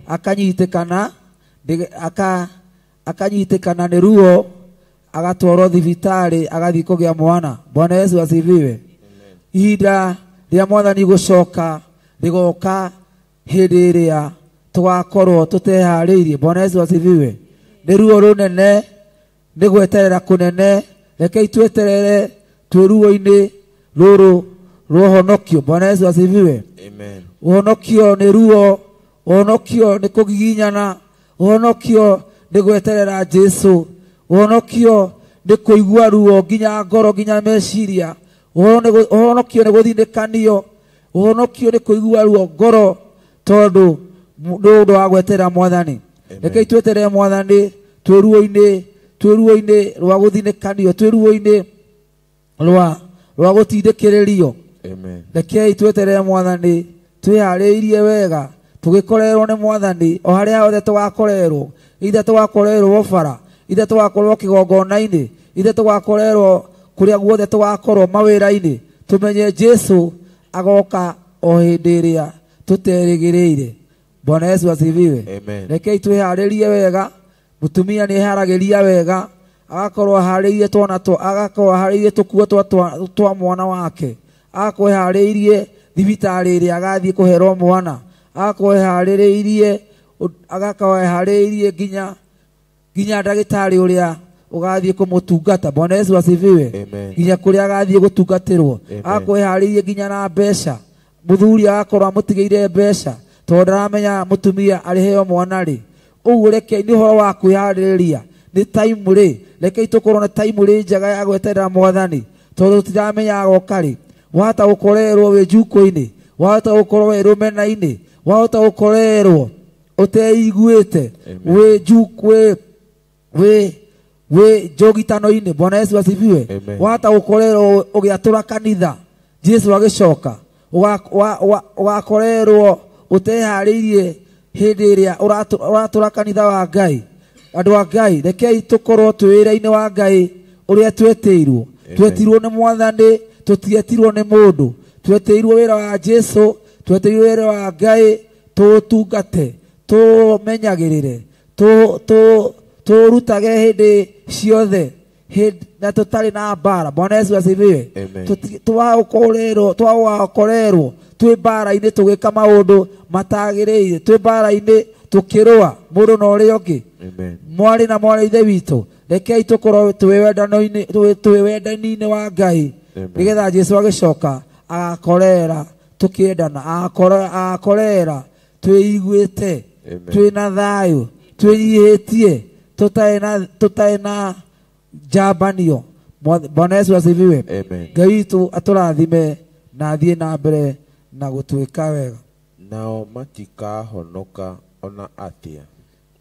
Akanyitĩkana akanyitĩkana nĩ ruo, agatwarwo thibitarĩ, agathiĩ kũgĩa mwana. Bwana Yesu asifiwe. Ihinda rĩa mwathani gũcoka rĩgoka hĩndĩ ĩrĩa tũgakorwo tũteharĩirie. Bwana Yesu asifiwe. Nĩ ruo rũnene, nĩ gweterera kũnene. Rekei tweterere twĩ ruo-inĩ rũrũ rwa ũhonokio. Bwana Yesu asifiwe. Amen. Ũhonokio nĩ ruo, ũhonokio nĩ kũgiginyana, ũhonokio nĩ gweterera Jesu, ũhonokio nĩ kũigua ruo nginya ngoro nginya meciria, ũhonokio nĩ gũthinĩkanio, ũhonokio nĩ kũigua ruo ngoro tondũ nĩ ũndũ wa gweterera mwathani. Rekei tweterere mwathani twĩ ruo-inĩ rwa gũthinĩkanio, twĩ ruo-inĩ rwa gũtindĩkĩrĩrio. Rekei tweterere mwathani twĩharĩirie wega, tũgĩkorerwo nĩ mwathani o harĩa hothe tũgakorerwo, ithe tũgakorerwo bara, ithe tũgakorwo kĩgongona-inĩ, ithe tũgakorerwo kũrĩa guothe tũgakorwo mawĩra-inĩ, tũmenye Jesu agoka o hĩndĩ ĩrĩa tũterĩgĩrĩire. Bwana Yesu asifiwe. Rekei twĩharĩrie wega. Mũtumia nĩ eharagĩria wega, agakorwo aharĩirie twana agakorwo aharĩirie tũkuo twa mwana wake, agakorwo eharĩirie thibitarĩ ĩrĩa agathiĩ kũherwo mwana, agakorwo eharĩirie nginya ndagĩtarĩ ũrĩa ũgathiĩ kũmũtungata. Bwana Yesu asifiwe. Nginya kũrĩa agathiĩ gũtungatĩrwo, agakorwo eharĩirie nginya na mbeca. Mũthuri agakorwo amũtigĩire mbeca tondũ ndaramenya mũtumia arĩheo mwana rĩ. Ũguo rekei nĩ ũhoro wa kwĩharĩrĩria, nĩ time rĩ, rekei tũkorwo na time rĩ njega ya gweterera mwathani tondũ tũtiramenya agoka rĩ. Wahota gũkorerwo wĩ njuko-inĩ, wahota gũkorwo wĩ rũmena-inĩ, wahota gũkorerwo ũteiguĩte wĩ wĩ njũgitano-inĩ. Bwana Yesu asifiwe. Wahota gũkorerwo ũgĩatũra kanitha Jesu agĩcoka, ũgakorerwo ũteharĩirie hĩndĩ ĩrĩa ũratũra kanitha wa Ngai. Andũ a Ngai, rekei tũkorwo twĩ wĩra-inĩ wa Ngai ũrĩa twetĩirwo. Twetirwo nĩ mwathani, tũtietirwo nĩ mũndũ. Twetĩirwo wĩra wa Jesu, twetĩirwo wĩra wa Ngai, tũũtungate, tũũmenyagĩrĩre, tũũrutage hĩndĩ ciothe na tũtarĩ na mbara. Bwana Yesu asifiwe. Twagokorerwo twĩ mbara-inĩ tũgĩka maũndũ matagĩrĩire, twĩ mbara-inĩ tũkĩrũa mũndũ na ũrĩa ũngĩ. Mwarĩ na mwarĩ ithe witũ, rekei tũkorwo twĩ wendani-inĩ wa Ngai, nĩgetha Jesu agĩcoka agakorera tũkĩendana, agakorera twĩiguĩte, twĩna thayũ, twĩnyihĩtie, tũtarĩ na njambanio. Bwana Yesu asifiwe. Ngai witũ atũrathime na athiĩ na mbere na gũtuĩka wega. Nao matikahonoka ona atĩa.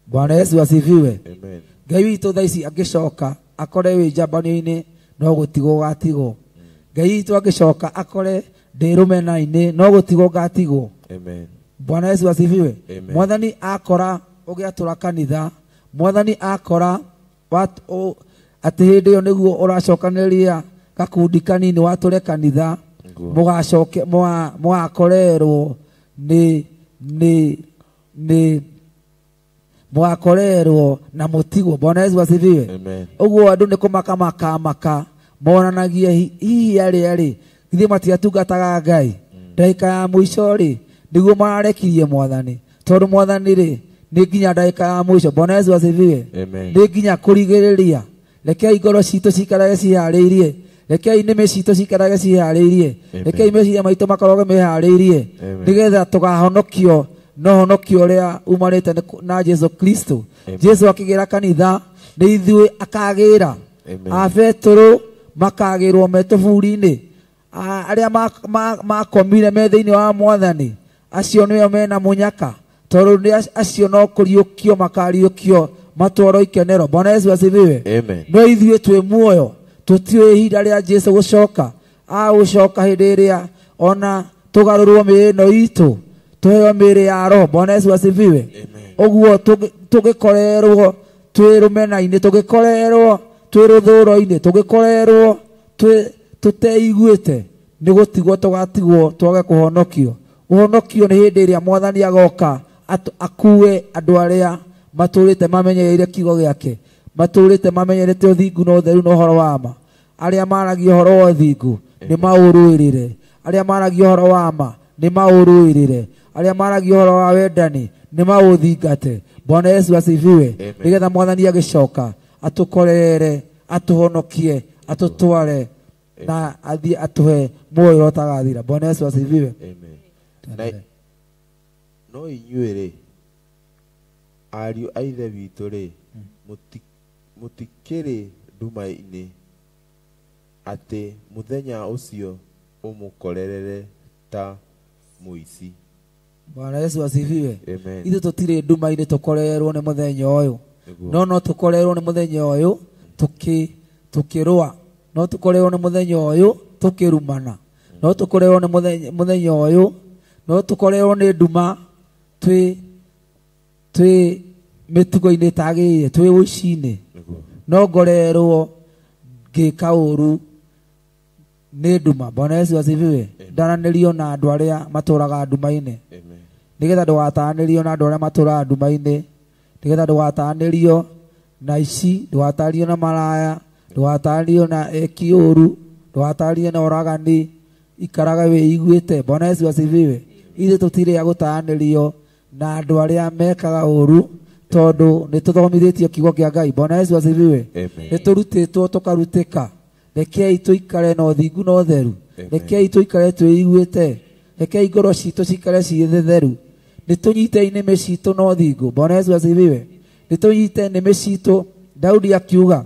Bwana Yesu asifiwe. Ngai witũ thaa ici angĩcoka akore wĩ njambanio-inĩ no gũtigwo gatigwo. Ngai witũ angĩcoka akore ndĩ rũmena-inĩ no gũtigwo gatigwo. Bwana Yesu asifiwe. Mwathani akora ũgĩatũra kanitha, mwathani akora atĩ hĩndĩ ĩyo nĩguo ũracokanĩrĩria gakundi kanini watũre kanitha, mũgacoke mũgakorerwo nĩ mũgakorerwo na mũtigwo. Bwana Yesu asifiwe. Ũguo andũ nĩ kũmaka makamaka monanagie hihi arĩa rĩ githĩ matiatungataga Ngai ndagĩka ya mũico rĩ nĩguo mararekirie mwathani, tondũ mwathani rĩ nĩ nginya ndagĩka ya mũico. Bwana Yesu asifiwe. Nĩ nginya kũrigĩrĩria. Rekei ngoro citũ ciikarage ciharĩirie, rekei nĩmĩ citũ ciikarage ciharĩirie, rekei meciria maitũ makorage meharĩirie, nĩgetha tũkahonokio no honokio ũrĩa umarĩte na Jesu Kristo. Jesu akĩgĩra kanitha nĩ ithuĩ akagĩra. A Petero makagĩrwo me tũburi-inĩ. Arĩa makomire me thĩinĩ wa mwathani acio nĩo mena mũnyaka, tondũ nĩ acio no kũriũkio makariũkio matwarwo ikenero. Bwana Yesu asifiwe. Amen. No ithuĩ twĩ muoyo, tũtiũĩ ihinda rĩa Jesu gũcoka. Agũcoka hĩndĩ ĩrĩa ona tũgarũrwo mĩĩrĩ ĩno itũ tũheo mĩĩrĩ ya roho. Bwana Yesu asifiwe. Ũguo tũgĩkorerwo twĩ rũmena-inĩ, tũgĩkorerwo twĩ rũthũro-inĩ, tũgĩkorerwo tũteiguĩte, nĩ gũtigwo tũgatigwo twage kũhonokio. Ũhonokio nĩ hĩndĩ ĩrĩa mwathani agoka akue andũ arĩa matũrĩte mamenyereire kiugo gĩake, matũrĩte mamenyerete ũthingu na ũtheru na ũhoro wa ma. Arĩa maragia ũhoro wa ũthingu nĩ maũrũĩrĩre, arĩa maragia ũhoro wa ma nĩ maũrũĩrĩre, arĩa maragia ũhoro wa wendani nĩ maũthingate. Bwana Yesu asifiwe. Nĩgetha mwathani agĩcoka atũkorere, atũhonokie, atũtware na athiĩ atũhe muoyo ũrĩa ũtagathira. Bwana Yesu asifiwe. Amen. No inyuĩ rĩ, ariũ a Ithe witũ rĩ, mũtikĩrĩ nduma-inĩ atĩ mũthenya ũcio ũmũkorerere ta mũici. Bwana Yesu asifiwe. Amen. Ithuĩ tũtirĩ nduma-inĩ tũkorererwo nĩ mũthenya ũyũ. No tũkorererwo nĩ mũthenya ũyũ tũkĩrũa, no tũkorererwo nĩ mũthenya ũyũ tũkĩrumana, no tũkorererwo nĩ mũthenya ũyũ, no tũkorererwo nĩ nduma twĩ mĩtugo-inĩ ĩtagĩrĩire, twĩ ũici-inĩ. No ngorerwo ngĩka ũru nĩ nduma. Bwana Yesu asifiwe. Ndaranĩrio na andũ arĩa matũraga nduma-inĩ, nĩgetha ndũgataranĩrio na andũ arĩa matũraga nduma-inĩ, nĩgetha ndũgataranĩrio na ici, ndũgataranĩrio na maraya, ndũgataranĩrio na eki ũru, ndũgataranĩrio na oragani. Ikaraga wĩiguĩte. Bwana Yesu asifiwe. Ithuĩ tũtirĩ a gũtaranĩrio na andũ arĩa mekaga ũru, tondũ nĩ tũthomithĩtio kiugo kĩa Ngai. Bwana Yesu asifiwe. Nĩ tũrutĩtwo tũkarutĩka. Rekei tũikare na ũthingu na ũtheru. Rekei tũikare twĩiguĩte. Rekei ngoro citũ cikare ciĩ theru. Nĩ tũnyite nĩmĩ citũ na ũthingu. Bwana Yesu asifiwe. Nĩ tũnyite nĩmĩ citũ. Daudi akiuga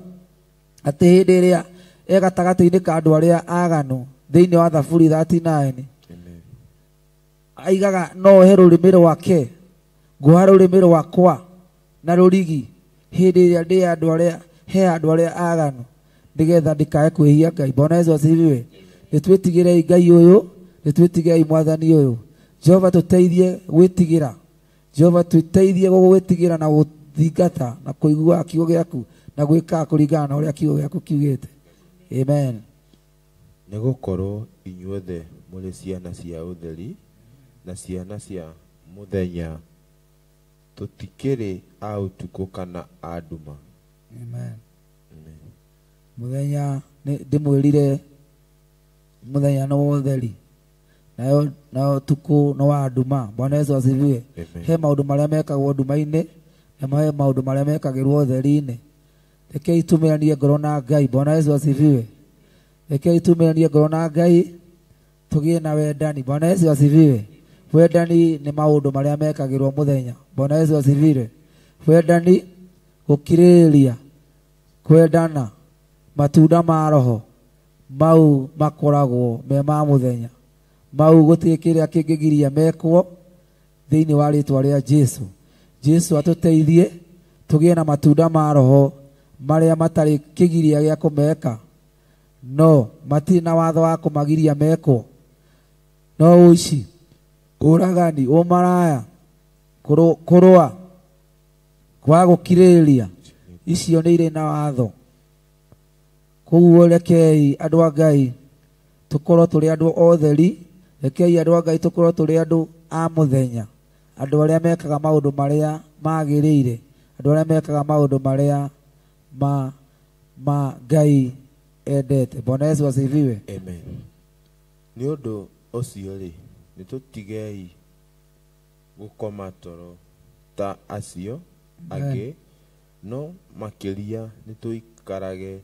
atĩ hĩndĩ ĩrĩa e gatagatĩ-inĩ ka andũ arĩa aganu thĩinĩ wa Thaburi 39, aigaga no ohe rũrĩmĩ rwake, nguoha rũrĩmĩ rwakwa na rũrigi hĩndĩ ĩrĩa ndĩ andũ arĩa he andũ arĩa aganu, nĩgetha ndikae kwĩhia Ngai. Bwana Yesu asifiwe. Nĩ twĩtigĩrei Ngai ũyũ, nĩ twĩtigĩrei mwathani ũyũ. Jehova tũteithie gwĩtigĩra. Jehova tũteithie gwĩtigĩra na gũthingata na kũigua kiugo gĩaku na gwĩka kũringana na ũrĩa kiugo gĩaku kiugĩte. Amen. Nĩ gũkorwo inyuothe mũrĩ ciana cia ũtheri na ciana cia mũthenya, tũtikĩrĩ a ũtukũ kana a nduma. Amen. Mũthenya ndĩmwĩrire mũthenya nĩ wa ũtheri, nayo ũtukũ nĩ wa nduma. Bwana Yesu asifiwe. He maũndũ marĩa mekagwo nduma-inĩ na he maũndũ marĩa mekagĩrwo ũtheri-inĩ. Rekei tũmĩranie ngoro na Ngai. Bwana Yesu asifiwe. Rekei tũmĩranie ngoro na Ngai, tũgĩe na wendani. Bwana Yesu asifiwe. Wendani nĩ maũndũ marĩa mekagĩrwo mũthenya. Bwana Yesu asifiwe. Wendani, gũkirĩrĩria, kwendana, matunda ma roho mau makoragwo me ma mũthenya. Mau gũtirĩ kĩrĩa kĩngĩgiria mekwo thĩinĩ wa rĩtwa rĩa Jesu. Jesu atũteithie tũgĩe na matunda ma roho marĩa matarĩ kĩgiria gĩa kũmeka, no matirĩ na watho wa kũmagiria mekwo. No ũici, ũragani, ũmaraya, kũrũa, kwaga gũkirĩrĩria, icio nĩ irĩ na watho. Koguo rekei andũ a Ngai tũkorwo tũrĩ andũ otheri. Rekei andũ a Ngai tũkorwo tũrĩ andũ a mũthenya, andũ arĩa mekaga maũndũ marĩa magĩrĩire, andũ arĩa mekaga maũndũ marĩa ma Ngai endete. Bwana Yesu asifiwe. Amen. Nĩ ũndũ ũcio rĩ, nĩ tũtigei gũkoma toro ta acio angĩ, no makĩria nĩ tũikarage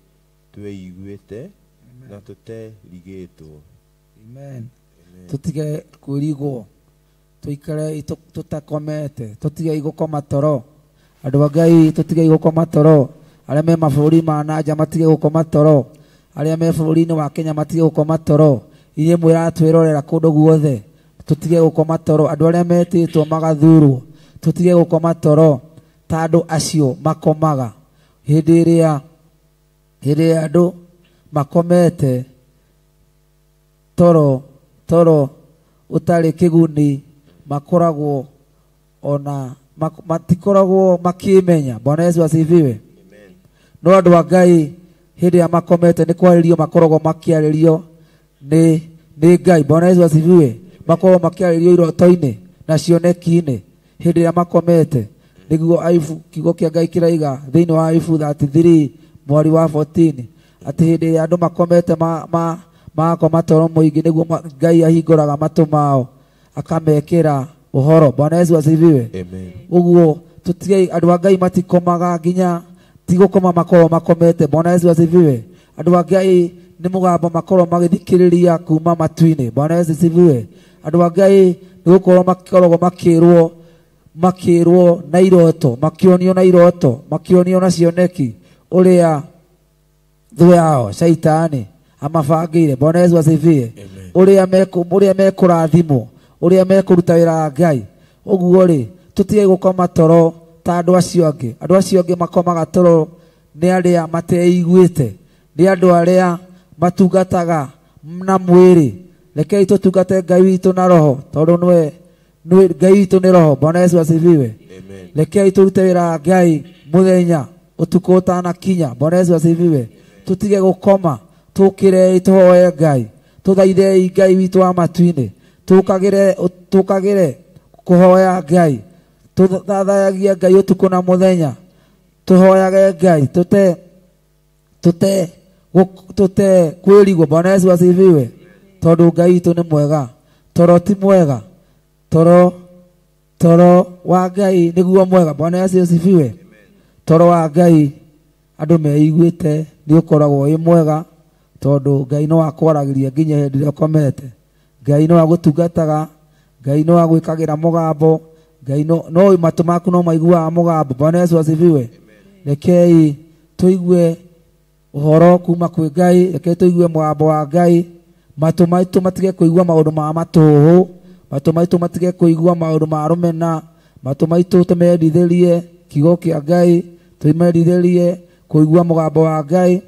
twĩiguĩte na tũterigĩtwo. Amen. Tũtige kwĩrigwo, tũikare tũtakomete, tũtige gũkoma toro. Andũ a Ngai tũtige gũkoma toro. Arĩa me mabũrũri ma na nja matige gũkoma toro. Arĩa me bũrũri-inĩ wa Kenya matige gũkoma toro. Inyuĩ mũratwĩrorera kũndũ guothe tũtige gũkoma toro. Andũ arĩa metĩtwo magathurwo tũtige gũkoma toro ta andũ acio makomaga. Hĩndĩ ĩrĩa andũ makomete toro toro ũtarĩ kĩguni makoragwo ona matikoragwo makĩmenya. Bwana Yesu asifiwe. No andũ a Ngai hĩndĩ ĩrĩa makomete nĩ kwarĩrio makoragwo makĩarĩrio nĩ Ngai. Bwana Yesu asifiwe. Makoragwo makĩarĩrio iroto-inĩ na cioneki-inĩ hĩndĩ ĩrĩa makomete. Nĩguo Ayubu kiugo kĩa Ngai kĩraiga thĩinĩ wa Ayubu 33 mweri wa 14 atĩ hĩndĩ ĩrĩa andũ makomete makoma toro mũingĩ nĩguo Ngai ahingũraga matũ mao akamekĩra ũhoro. Bwana Yesu asifiwe. Amen. Ũguo tũtige andũ a Ngai matikomaga nginya ti gũkoma makorwo makomete. Bwana Yesu asifiwe. Andũ a Ngai nĩ mũgambo makorwo magĩthikĩrĩria kuma matu-inĩ. Bwana Yesu asifiwe. Andũ a Ngai nĩ gũkorwo makoragwo makĩrwo na iroto, makĩonio na iroto, makĩonio na cioneki ũrĩa thũ yao Shaitani amabangĩire. Bwana Yesu asifiwe. Ũrĩa mekũrathimwo, ũrĩa mekũruta wĩra wa Ngai. Ũguo rĩ tũtige gũkoma toro ta andũ acio angĩ. Andũ acio angĩ makomaga toro nĩ arĩa mateiguĩte, nĩ andũ arĩa matungataga na mwĩrĩ. Rekei tũtungate Ngai witũ na roho, tondũ nĩwe Ngai witũ nĩ roho. Bwana Yesu asifiwe. Rekei tũrute wĩra wa Ngai mũthenya ũtukũ ũtanakinya. Bwana Yesu asifiwe. Tũtige gũkoma, tũkĩrei tũhoe Ngai, tũthaithei Ngai witũ wa matu-inĩ, tũkagĩre kũhoya Ngai, tũthathayagie Ngai ũtukũ na mũthenya, tũhoyage Ngai tũte kwĩrigwo. Bwana Yesu asifiwe. Tondũ Ngai witũ nĩ mwega. Toro ti mwega, toro wa Ngai nĩguo mwega. Bwana Yesu asifiwe. Toro wa Ngai andũ meiguĩte nĩ ũkoragwo wĩ mwega, tondũ Ngai no akwaragĩria nginya hĩndĩ ĩrĩa ũkomete. Ngai no agũtungataga, Ngai no agwĩkagĩra mũgambo, Ngai no matũ maku no maiguaga mũgambo. Bwana Yesu asifiwe. Rekei tũigue ũhoro kuma kwĩ Ngai, rekei tũigue mũgambo wa Ngai. Matũ maitũ matige kũigua maũndũ ma matũhũ, matũ maitũ matige kũigua maũndũ ma rũmena, matũ maitũ tũmendithĩrie kiugo kĩa Ngai, tũmendithĩrie kũigua mũgambo wa Ngai,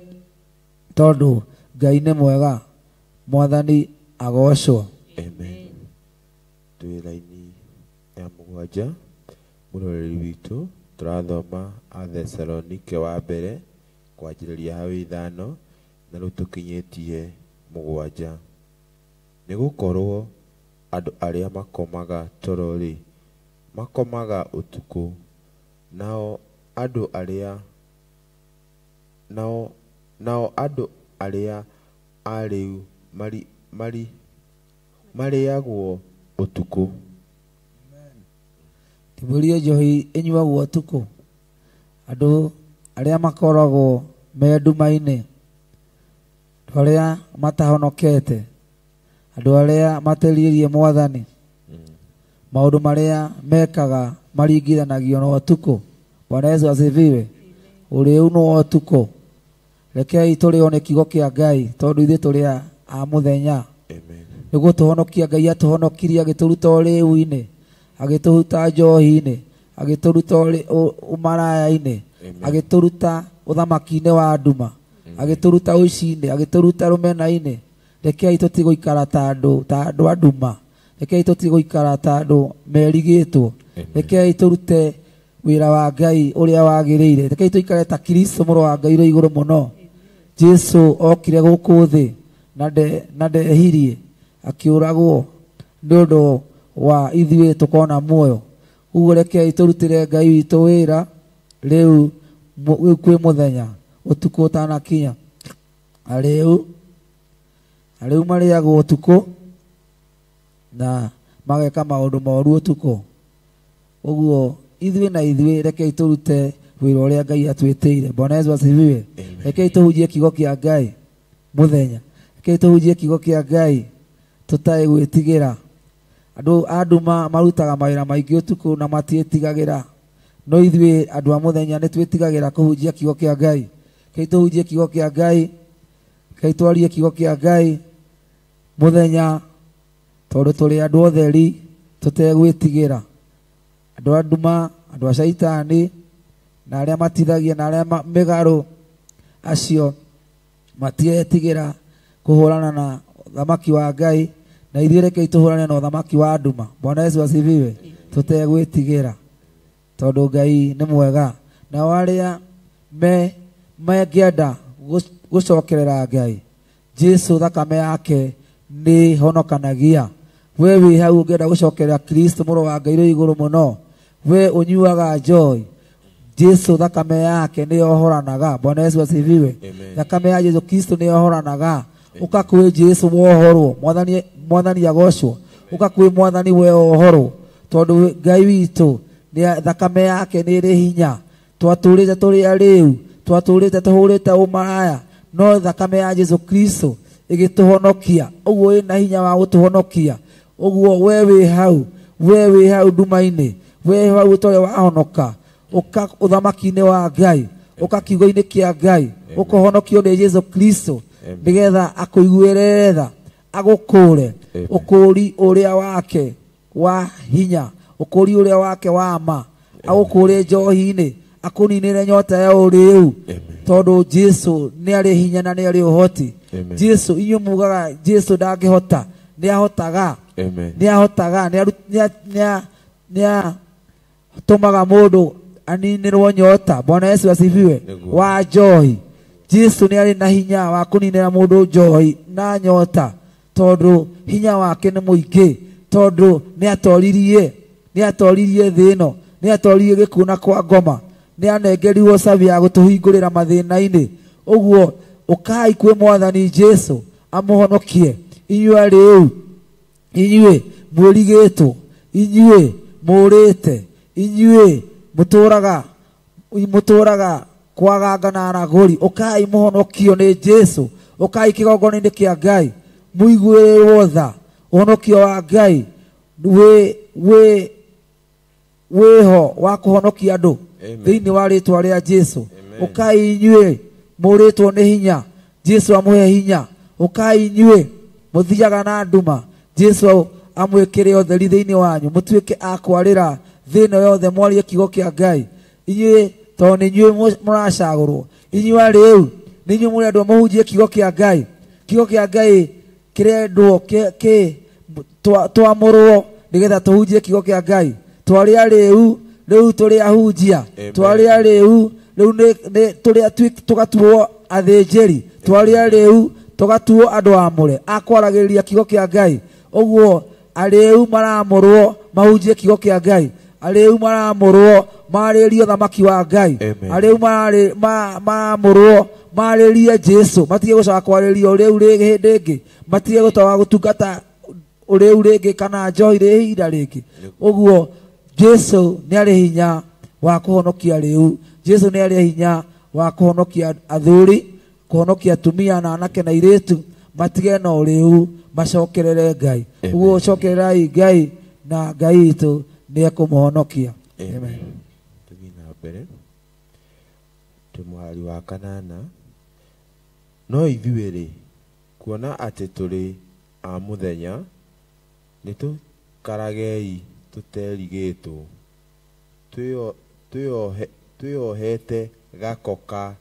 tondũ Ngai nĩ mwega. Mwathani agocwo. Amen. Twĩ raini ya mũgwanja mũroreri witũ tũrathoma Athesalonike wa mbere kwanjĩrĩria hau 5 na rĩu tũkinyĩtie 7. Nĩgũkorwo andũ arĩa makomaga toro-rĩ, makomaga ũtukũ, nao andũ arĩa arĩu marĩagwo ũtukũ. Tibũrie njohi ĩnyuagwo ũtukũ. Andũ arĩa makoragwo me nduma-inĩ, andũ arĩa matahonokete, andũ arĩa materirie Mwathani, maũndũ marĩa mekaga maringithanagio na ũtukũ. Bwana Yesu asifiwe. Ũrĩu nĩ wa ũtukũ. Rekei tũrĩo nĩ kiugo kĩa Ngai, tondũ ithuĩ tũrĩ a mũthenya. Nĩguo tũhonokia Ngai atũhonokirie agĩtũruta ũrĩu-inĩ, agĩtũruta njohi-inĩ, agĩtũruta ũmaraya-inĩ, agĩtũruta ũthamaki-inĩ wa nduma, agĩtũruta ũici-inĩ, agĩtũruta rũmena-inĩ. Rekei tũtige gũikara ta andũ a nduma. Rekei tũtige gũikara ta andũ merigĩtwo. Rekei tũrute wĩra wa Ngai ũrĩa wagĩrĩire. Rekei tũikare ta Kristo mũrũ wa Ngai ũrĩ igũrũ mũno. Jesu okire gũkũ thĩ na ndehirie, akĩũragwo nĩ ũndũ wa ithuĩ tũkona muoyo. Ũguo rekei tũrutĩre Ngai witũ wĩra rĩu kwĩ mũthenya ũtukũ ũtanakinya. Arĩu marĩagwo ũtukũ na mageka maũndũ moru ũtukũ. Ũguo ithuĩ na ithuĩ rekei tũrute wĩra ũrĩa Ngai atwĩtĩire. Bwana Yesu asifiwe. Rekei tũhunjie kiugo kĩa Ngai mũthenya. Rekei tũhunjie kiugo kĩa Ngai tũtarĩ gwĩtigĩra. Andũ a nduma marutaga mawĩra maingĩ ũtukũ na matiĩtigagĩra. No ithuĩ andũ a mũthenya nĩ twĩtigagĩra kũhunjia kiugo kĩa Ngai. Kei tũhunjie kiugo kĩa Ngai, kei twarie kiugo kĩa Ngai mũthenya, tondũ tũrĩ andũ otheri tũtegwĩtigĩra. Andũ a nduma, andũ a caitani, na arĩa matithagia na arĩa mĩgarũ, acio matietigĩra kũhũrana na ũthamaki wa Ngai, na ithuĩ rekei tũhũrane na ũthamaki wa nduma. Bwana Yesu asifiwe. Tũtegwĩtigĩra tondũ Ngai nĩ mwega. Nao arĩa mangĩenda gũcokerera Ngai, Jesu thakame yake nĩ honokanagia. We wĩ hau ũngĩenda gũcokerera Kristo mũrũ wa Ngai rĩ igũrũ mũno, we ũnyuaga joy, Jesu thakame yake nĩ yohoranaga. Bwana Yesu asifiwe. Thakame ya Jesu Kristo nĩ yohoranaga. Ũka kwĩ Jesu wohorwo, mwathani agocwo. Ũka kwĩ mwathani we wohorwo, tondũ Ngai witũ thakame yake nĩ ĩrĩ hinya. Twatũrĩte tũrĩ arĩu, twatũrĩte tũhũrĩte ũmaraya, no thakame ya Jesu Kristo ĩgĩtũhonokia. Ũguo ĩna hinya wa gũtũhonokia. Ũguo we wĩ hau, we wĩ hau nduma-inĩ, we hau ũtarĩ wahonoka, ũka ũthamaki-inĩ wa Ngai, ũka kiugo-inĩ kĩa Ngai, ũkũhonokio nĩ Jesu Kristo, nĩgetha akũiguĩre tha, agũkũũre ũkũũri ũrĩa wake wa hinya, ũkũũri ũrĩa wake wa ma, agũkũũre njohi-inĩ, akũninĩre nyota ya ũrĩu, tondũ Jesu nĩ arĩ hinya na nĩ arĩ ũhoti. Jesu, inyuĩ mugaga Jesu ndangĩhota, nĩ ahotaga, nĩ ahotaga, nĩ atũmaga mũndũ aninĩrwo nyota. Bwana Yesu asifiwe. Wa njohi, Jesu nĩ arĩ na hinya wa kũninĩra mũndũ njohi na nyota, tondũ hinya wake nĩ mũingĩ, tondũ nĩ atoririe thĩ ĩno, nĩ atoririe gĩkuũ na kwa ngoma, nĩ anengerirwo cabi ya gũtũhingũrĩra mathĩna-inĩ. Ũguo ũkai kwĩ mwathani Jesu amũhonokie. Inyuĩ arĩu, inyuĩ mwĩrigĩtwo, inyuĩ mũũrĩte, inyuĩ mũtũraga kwaganga na aragũri, ũkai mũhonokio nĩ Jesu. Ũkai kĩgongona-inĩ kĩa Ngai mũiguĩrwo tha. Ũhonokio wa Ngai wĩho wa kũhonokia andũ thĩinĩ wa rĩtwa rĩa Jesu. Ũkai inyuĩ mũũrĩtwo nĩ hinya, Jesu amũhe hinya. Ũkai inyuĩ mũthiaga na nduma, Jesu amwĩkĩre ũtheri thĩinĩ wanyu, mũtuĩke a kwarĩra thĩ ĩno yothe, mwarie kiugo kĩa Ngai. Inyuĩ tondũ nĩ inyuĩ mũracagũrwo, inyuĩ arĩu nĩ inyuĩ mũrendwo mũhunjie kiugo kĩa Ngai. Kiugo kĩa Ngai kĩrendwo twamũrwo nĩgetha tũhunjie kiugo kĩa Ngai. Twarĩ arĩu, rĩu tũrĩ ahunjia. Twarĩ arĩu, rĩu nĩ tũrĩ tũgatuo athĩnjĩri. Twarĩ arĩu, tũgatuo andũ amũre a kwaragĩrĩria kiugo kĩa Ngai. Ũguo arĩu maramũrwo mahunjie kiugo kĩa Ngai, arĩu maramũrwo marĩrie ũthamaki wa Ngai, arĩu maramũrwo marĩrie Jesu, matige gũcoka kwarĩria ũrĩu hĩndĩ ĩngĩ, matige gũcoka gũtungata ũrĩu rĩngĩ kana njohi ihinda rĩngĩ. Ũguo Jesu nĩ arĩ hinya wa kũhonokia rĩu. Jesu nĩ arĩ hinya wa kũhonokia athuri, kũhonokia atumia na anake na airĩtu, matige na ũrĩu, macokerere Ngai. Ũguo cokererai Ngai na Ngai witũ nĩ ekũmũhonokia. Amen. Tũthiĩ na mbere twĩ mũhari wa 8. No ithuĩ-rĩ, kuona atĩ tũrĩ a mũthenya, nĩ tũikaragei tũterigĩtwo, twĩohete gako ka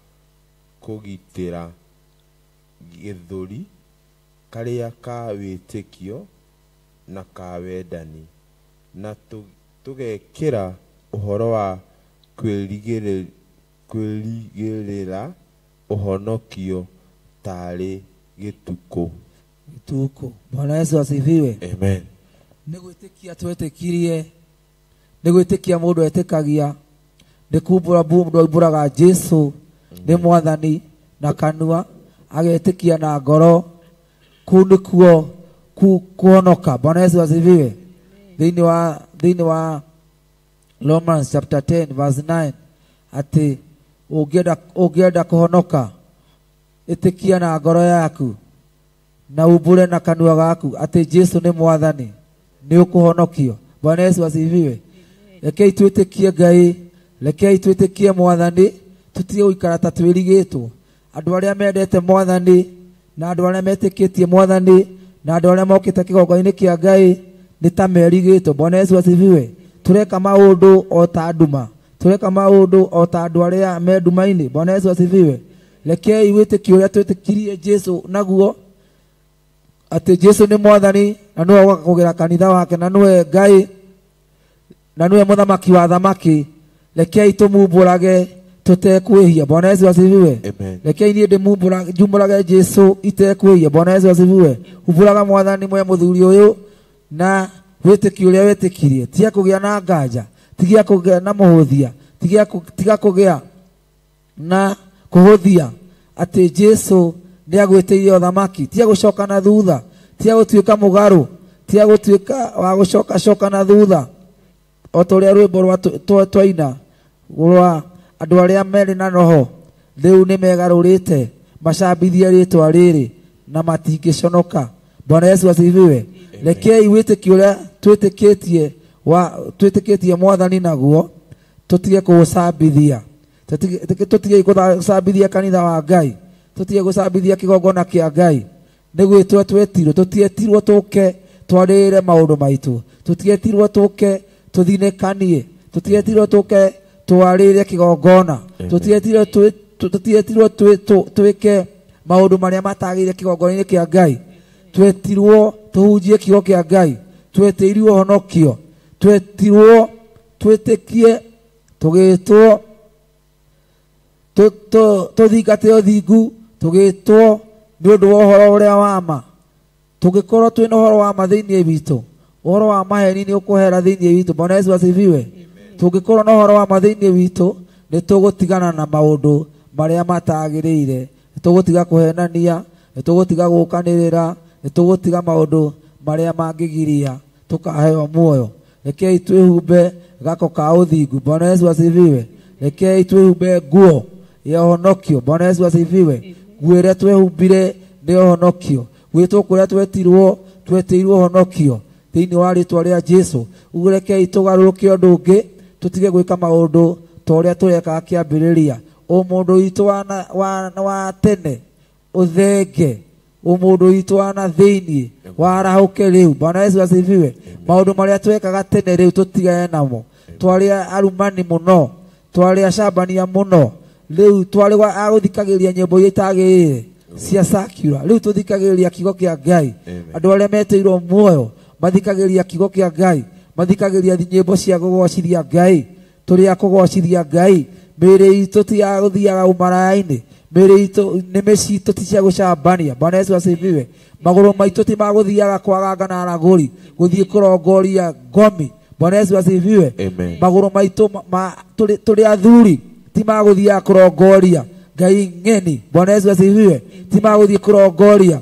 kũgitĩra gĩthũri karĩa ka wĩtĩkio na ka wendani, na tũgekĩra ũhoro wa kwĩrĩgĩrĩra ũhonokio tarĩ gĩtukũ. Gĩtukũ. Bwana Yesu asifiwe. Amen. Nĩ gwĩtĩkia twetĩkirie, nĩ gwĩtĩkia mũndũ etĩkagia, nĩ kumbũra mũndũ aumbũraga Jesu nĩ mwathani na kanua, agetĩkia na ngoro, kũu nĩkuo kũhonoka. Bwana Yesu asifiwe. Thĩinĩ wa Romans chapter 10 verse 9 atĩ ũngĩenda kũhonoka, ĩtĩkia na ngoro yaku na umbũre na kanua gaku atĩ Jesu nĩ mwathani, nĩ ũkũhonokio. Bwana Yesu asifiwe. Rekei twĩtĩkie Ngai Rekei twĩtĩkie mwathani, tũtige gũikara ta twĩrigĩtwo. Andũ arĩa mendete mwathani na andũ arĩa metĩkĩtie mwathani na andũ arĩa mokĩte kĩgongona-inĩ kĩa Ngai nĩ ta merigĩtwo. Bwana Yesu asifiwe. Tũreka maũndũ o ta nduma, tũreka maũndũ o ta andũ arĩa me nduma-inĩ. Bwana Yesu asifiwe. Rekei wĩtĩkio ũrĩa twĩtĩkirie Jesu naguo, atĩ Jesu nĩ mwathani na nĩwe ũgoka kũgĩra kanitha wake na nĩwe Ngai na nĩwe mũthamaki wa thamaki. Rekei tũmumbũrage tũtekwĩhia. Bwana Yesu asifiwe. Rekei niĩ ndĩmumbũrage Jesu itekwĩhia. Bwana Yesu asifiwe. Umbũraga mwathani mwe mũthuri ũyũ na wĩtĩkio ũrĩa wĩtĩkirie. Tiga kũgĩa na nganja, tiga kũgĩa na mũhũthia, tiga kũgĩa na kũhũthia atĩ Jesu nĩagwĩtĩire ũthamaki. Tiga gũcoka na thutha, tiga gũtuĩka mũgarũ, tiga gũtuĩka wa gũcoka na thutha, o ta ũrĩa rwĩmbo rwa twaina rwa andũ arĩa merĩ na roho rĩu nĩ megarũrĩte macambithie rĩtwa rĩrĩ na matingĩconoka. Bwana Yesu asifiwe. Rekei wĩtĩkio ũrĩa twĩtĩkĩtie mwathani naguo tũtige kũũcambithia, tũtige gũcambithia kanitha wa Ngai, tũtige gũcambithia kĩgongona kĩa Ngai. Nĩ gwĩtwo twetirwo, tũtietirwo tũke twarĩrĩre maũndũ maitũ, tũtietirwo tũke tũthinĩkanie, tũtietirwo tũke twarĩrĩre kĩgongona, tũtietirwo twĩke maũndũ marĩa matagĩrĩire kĩgongona-inĩ kĩa Ngai. Twetirwo tũhunjie kiugo kĩa Ngai, twetĩirwo ũhonokio, twetirwo twĩtĩkie, tũgĩtwo tũthingate ũthingu, tũgĩtwo nĩ ũndũ wa ũhoro ũrĩa wa ma. Tũngĩkorwo twĩna ũhoro wa ma thĩinĩ witũ, ũhoro wa maheni nĩ ũkũhera thĩinĩ witũ. Bwana Yesu asifiwe. Tũngĩkorwo na ũhoro wa ma thĩinĩ witũ, nĩ tũgũtigana na maũndũ marĩa matagĩrĩire, nĩ tũgũtiga kũhenania, nĩ tũgũtiga gũkanĩrĩra, nĩ tũgũtiga maũndũ marĩa mangĩgiria tũkaheo muoyo. Rekei twĩhumbe gako ka ũthingu. Bwana Yesu asifiwe. Rekei twĩhumbe nguo ya ũhonokio. Bwana Yesu asifiwe. Nguo ĩrĩa twehumbire nĩ ũhonokio. Gwĩtwo kũrĩa twetirwo, twetĩirwo ũhonokio thĩinĩ wa rĩtwa rĩa Jesu. Ũguo rekei tũgarũrũke ũndũ ũngĩ, tũtige gwĩka maũndũ ta ũrĩa tũrekaga kĩambĩrĩria. Ũmũndũ witũ wa tene ũthenge, ũmũndũ witũ wa na thĩinĩ warahũke rĩu. Bwana Yesu asifiwe. Maũndũ marĩa twekaga tene rĩu tũtigane namo. Twarĩ arumani mũno, twarĩ acambania mũno, rĩu twarĩ a gũthikagĩrĩria nyĩmbo iria itagĩrĩire cia secular. Rĩu tũthikagĩrĩria kiugo kĩa Ngai. Andũ arĩa metĩirwo muoyo mathikagĩrĩria kiugo kĩa Ngai, mathikagĩrĩria nyĩmbo cia kũgocithia Ngai. Tũrĩ a kũgocithia Ngai. Mĩĩrĩ itũ ti ya gũthiaga ũmaraya-inĩ, mĩĩrĩ itũ nĩmĩ citũ ti cia gũcambania. Bwana Yesu asifiwe. Magũrũ maitũ ti ma gũthiaga kwaganga na aragũri, gũthiĩ kũrongoria ngomi. Bwana Yesu asifiwe. Magũrũ maitũ tũrĩ athuri ti ma gũthiaga kũrongoria ngai ng'eni. Bwana Yesu asifiwe. Ti ma gũthiĩ kũrongoria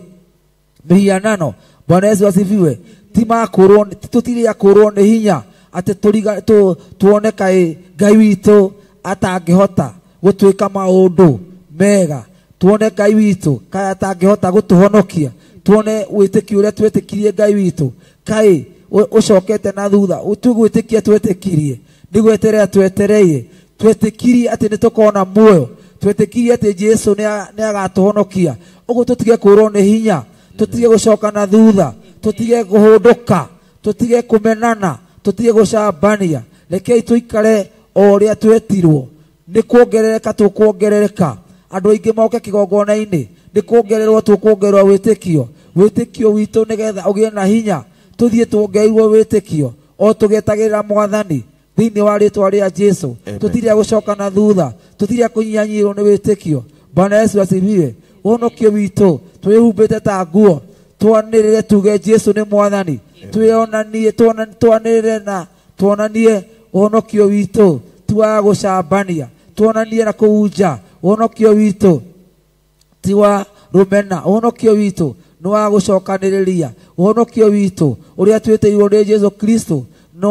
mĩhianano. Bwana Yesu asifiwe. Ti ma kũrwo, tũtirĩ a kũrwo nĩ hinya atĩ tuone kaĩ Ngai witũ atangĩhota gũtuĩka maũndũ mega, tuone Ngai witũ kaĩ atangĩhota gũtũhonokia, tuone wĩtĩkio ũrĩa twĩtĩkirie Ngai witũ kaĩ ũcokete na thutha. Tũgwĩtĩkia twĩtĩkirie, nĩ gweterera twetereire, twĩtĩkirie atĩ nĩ tũkona muoyo, twĩtĩkirie atĩ Jesu nĩ agatũhonokia. Ũguo tũtige kũrwo nĩ hinya, tũtige gũcoka na thutha, tũtige kũhũndũka, tũtige kũmenana, tũtige gũcambania. Rekei tũikare o ũrĩa twetirwo. Nĩ kuongerereka tũkuongerereka, andũ aingĩ moke kĩgongona-inĩ, nĩ kuongererwo tũkuongererwo wĩtĩkio. Wĩtĩkio witũ nĩgetha ũgĩe na hinya, tũthiĩ tuongereirwo wĩtĩkio o tũgĩetagĩrĩra mwathani thĩinĩ wa rĩtwa rĩa Jesu. Tũtirĩ a gũcoka na thutha, tũtirĩ a kũnyihanyihĩrwo nĩ wĩtĩkio. Bwana Yesu asifiwe. Ũhonokio witũ twĩhumbĩte ta nguo, twanĩrĩre tuge Jesu nĩ mwathani, twĩonanie, twanĩrĩre na tuonanie ũhonokio witũ ti wa gũcambania, tuonanie na kũu nja ũhonokio witũ ti wa rũmena, ũhonokio witũ nĩ wa gũcokanĩrĩria, ũhonokio witũ ũrĩa twĩtĩirwo nĩ Jesu Kristo nĩ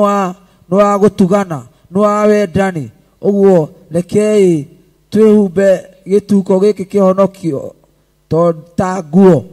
wa gũtugana, nĩ wa wendani. Ũguo rekei twĩhumbe gĩtuko gĩkĩ kĩhonokio ta nguo,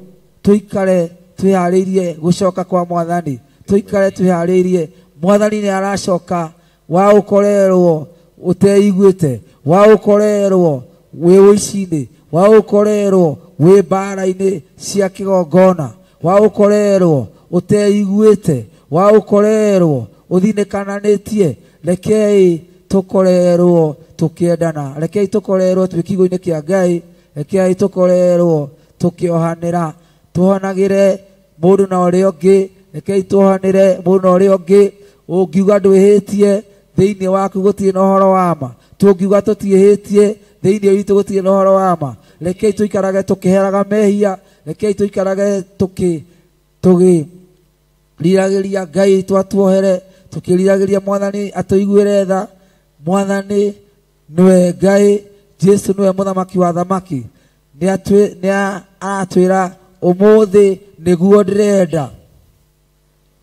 tũikare twĩharĩirie gũcoka kwa mwathani, tũikare twĩharĩirie. Mwathani nĩ aracoka, wa ũkorerwo ũteiguĩte, wa ũkorerwo wĩ ũici-inĩ, wa ũkorerwo wĩ mbara-inĩ cia kĩgongona, wa ũkorerwo ũteiguĩte, wa ũkorerwo ũthinĩkananĩtie. Rekei tũkorerwo tũkĩendana, rekei tũkorerwo twĩ kiugo-inĩ kĩa Ngai, rekei tũkorerwo tũkĩohanĩra, tuohanagĩre mũndũ na ũrĩa ũngĩ, rekei tuohanĩre mũndũ na ũrĩa ũngĩ. Ũngiuga ndwĩhĩtie thĩinĩ waku gũtirĩ na ũhoro wa ma, tũngiuga tũtiĩhĩtie thĩinĩ witũ gũtirĩ na ũhoro wa ma. Rekei tũikarage tũkĩheraga mehia, rekei tũikarage tũkĩriragĩria Ngai twatuohere, tũkĩriragĩria Mwathani atũiguĩre tha. Mwathani nĩwe Ngai, Jesu nĩwe mũthamaki wa thamaki. Nĩ aratwĩra ũmũthĩ nĩguo ndĩrenda.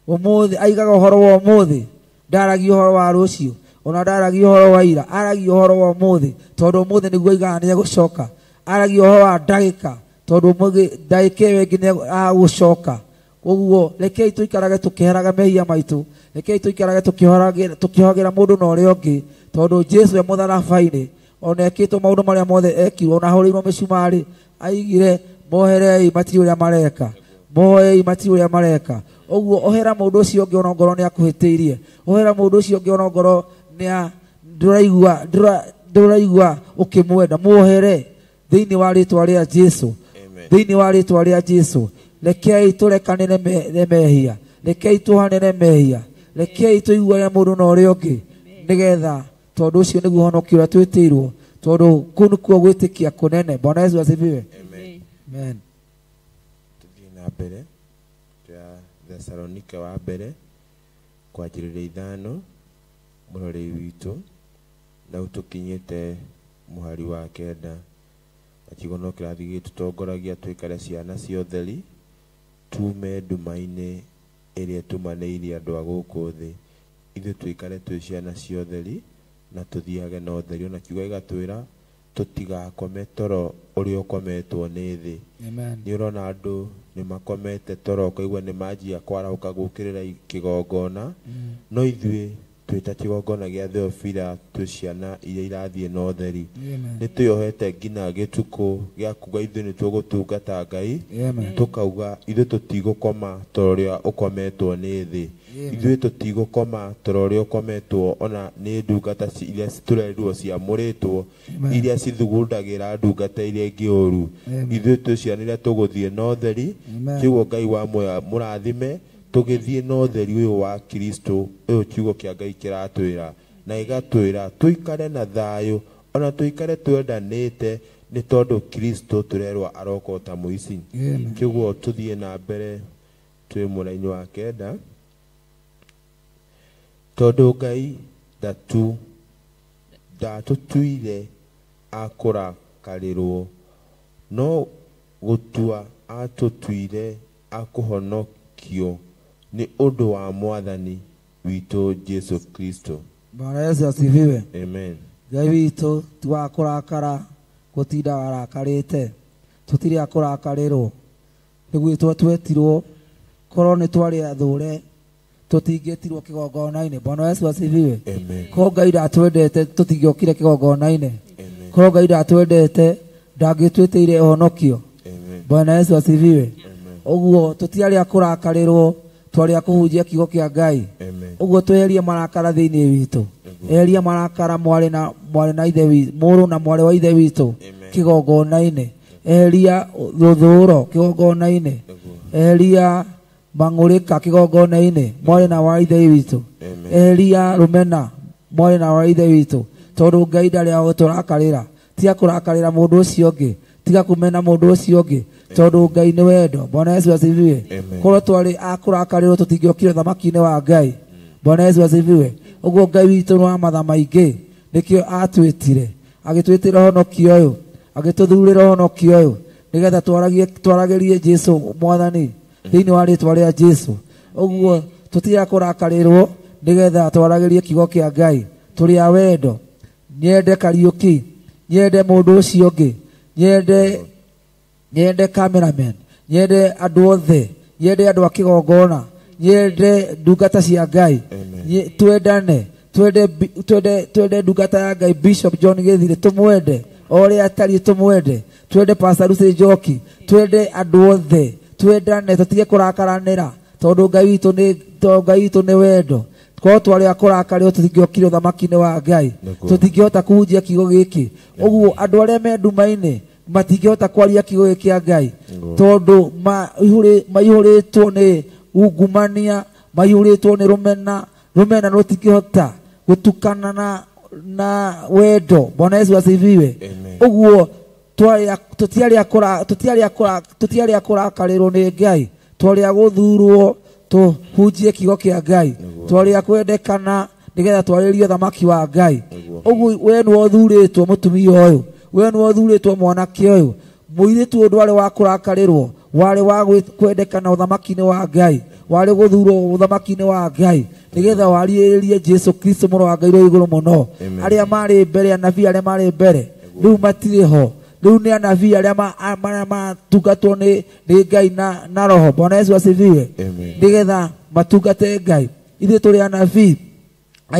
Ũmũthĩ aigaga ũhoro wa ũmũthĩ, ndaragia ũhoro wa rũciũ, ona ndaragia ũhoro wa ira, aragia ũhoro wa ũmũthĩ, tondũ ũmũthĩ nĩguo aigaga nĩegũcoka. Aragia ũhoro wa ndagĩka, tondũ ũmũthĩ ndagĩka ĩyo ĩngĩ nĩagũcoka. Koguo rekei tũikarage tũkĩheraga mehia maitũ, rekei tũikarage tũkĩohagĩra mũndũ na ũrĩa ũngĩ, tondũ Jesu e mũtharaba-inĩ ona ekĩtwo maũndũ marĩa mothe ekirwo, ona ahũrĩirwo mĩcumarĩ, aigire moherei matirĩ ũrĩa mareka, moherei matirĩ ũrĩa mareka. Ũguo ohera mũndũ ũcio ũngĩ ona ngoro nĩakũhĩtĩirie, ohera mũndũ ũcio ũngĩ ona ngoro ndũraigua ũkĩmwenda, muohere thĩinĩ wa rĩtwa rĩa Jesu, thĩinĩ wa rĩtwa rĩa Jesu. Rekei tũrekanĩre mehia, rekei tuohanĩre mehia, rekei tũiguane mũndũ na ũrĩa ũngĩ, nĩgetha tondũ ũcio nĩguo ũhonokio ũrĩa twĩtĩirwo, tondũ kũu nĩkuo gwĩtĩkia kũnene. Bwana Yesu asifiwe. Amen. Tũthiĩ na mbere twa Thessalonike wa mbere kwanjĩrĩria 5 mũrori witũ, na ũtũkinyĩte mũhari wa 9, na kiugo no kĩrathiĩ gĩgĩtũtongoragia tũikare ciana cia ũtheri, tume nduma-inĩ ĩrĩa ĩtumanĩirie andũ a gũkũ thĩ, ithuĩ tũikare twĩ ciana cia ũtheri na tũthiage na ũtheri. Ona kiugo gĩgatwĩra tũtigakome toro ũrĩa ũkometwo nĩ thĩ. Nĩ ũrona andũ nĩ makomete toro ũkaigua nĩ manjia kwarahũka gũkĩrĩra kĩgongona, no ithuĩ twĩta kĩgongona gĩa Theophila twĩ ciana iria irathiĩ na ũtheri. Nĩ twĩyohete nginya gĩtukũ gĩa kuga ithuĩ nĩ tũgũtungata Ngai, tũkauga ithuĩ tũtigũkoma toro ũrĩa ũkometwo nĩ thĩ, ithuĩ tũtigũkoma toro ũrĩa ũkometwo ona nĩ ndungata iria tũrerirwo ciamũrĩtwo, iria cithugundagĩra ndungata iria ingĩ ũru. Ithuĩ twĩ ciana iria tũgũthiĩ na ũtheri. Kiugo Ngai wa mũrathime tũgĩthiĩ na ũtheri ũyũ wa Kristo, ũyũ kiugo kĩa Ngai kĩratwĩra na gĩgatwĩra tũikare na thayũ, ona tũikare twendanĩte, nĩ tondũ Kristo tũrerwo aroka ta mũici. Kiugo tũthiĩ na mbere twĩ mũraini wa 9, tondũ Ngai ndatũtuire a kũrakarĩrwo, no gũtua atũtuire a kũhonokio nĩ ũndũ wa Mwathani witũ Jesu Kristo. Bwana Yesu asifiwe. Amen. Ngai witũ ti wa kũrakara, gũtinda warakarĩte, tũtirĩ a kũrakarĩrwo, nĩ gwĩtwo twetirwo, korwo nĩ twarĩ athũre tũtingĩtirwo kĩgongona-inĩ. Bwana Yesu asifiwe. Korwo Ngai ndatwendete tũtingĩokire kĩgongona-inĩ. Korwo Ngai ndatwendete ndangĩtwĩtĩire ũhonokio. Bwana Yesu asifiwe. Ũguo tũtiarĩ a kũrakarĩrwo, twarĩ a kũhunjia kiugo kĩa Ngai. Ũguo tweherie marakara thĩinĩ witũ, eheria marakara mwarĩ na ithe witũ, mũrũ na mwarĩ wa ithe witũ kĩgongona-inĩ, eheria rũthũũro kĩgongona-inĩ, eheria mang'ũrĩka kĩgongona-inĩ, mwarĩ na wa ithe witũ, eheria rũmena mwarĩ na wa ithe witũ, tondũ Ngai ndarĩ a gũtũrakarĩra. Tiga kũrakarĩra mũndũ ũcio ũngĩ, tiga kũmena mũndũ ũcio ũngĩ, tondũ Ngai nĩ wendo. Bwana Yesu asifiwe. Korwo twarĩ a kũrakarĩrwo tũtingĩokire ũthamaki-inĩ wa Ngai. Bwana Yesu asifiwe. Ũguo Ngai witũ nĩ wa matha maingĩ, nĩkĩo atwĩtire, agĩtwĩtĩra ũhonokio ũyũ, agĩtũthurĩra ũhonokio ũyũ, nĩgetha twaragĩrie Jesu Mwathani thĩinĩ wa rĩtwa rĩa Jesu. Ũguo tũtiga kũrakarĩrwo, nĩgetha twaragĩrie kiugo kĩa Ngai. Tũrĩ a wendo. Nyende Kariũki, nyende mũndũ ũcio ũngĩ, nyende cameraman, nyende andũ othe, nyende andũ a kĩgongona, nyende ndungata cia Ngai, twendane, Twende ndungata ya Ngai Bishop John Githire tumwende o ũrĩa atariĩ tumwende. Twende Pastor Lucy Njoki, twende andũ othe, twendane, tũtige kũrakaranĩra tondũ Ngai witũ nĩ wendo. Korwo twarĩ a kũrakarĩrwo tũtingĩokire ũthamaki-inĩ wa Ngai, tũtingĩhota kũhunjia kiugo gĩkĩ. Ũguo andũ arĩa me nduma-inĩ matingĩhota kwaria kiugo gĩkĩ kĩa Ngai tondũ maihũrĩtwo nĩ ungumania, maihũrĩtwo nĩ rũmena. Rũmena rũtingĩhota gũtukana na wendo. Bwana Yesu asifiwe. Ũguo tũtiarĩ a kũrakarĩrwo nĩ Ngai, twarĩ a gũthurwo tũhunjie kiugo kĩa Ngai, twarĩ a kwendekana nĩgetha twarĩrie ũthamaki wa Ngai. Ũguo we nĩwe ũthurĩtwo mũtumia ũyũ, we nĩwe ũthurĩtwo mwanake ũyũ. Mũirĩtu ũyũ ndwarĩ wa kũrakarĩrwo, warĩ wa kwendekana ũthamaki-inĩ wa Ngai, warĩ gũthurwo ũthamaki-inĩ wa Ngai nĩgetha warĩrĩrie Jesu Kristo mũrũ wa Ngai ũrĩa igũrũ mũno. Arĩa marĩ mbere, anabii arĩa marĩ mbere rĩu matirĩ ho, rĩu nĩ anabii arĩa matungatwo nĩ Ngai na Roho. Bwana Yesu asifiwe. Nĩgetha matungate Ngai. Ithuĩ tũrĩ anabii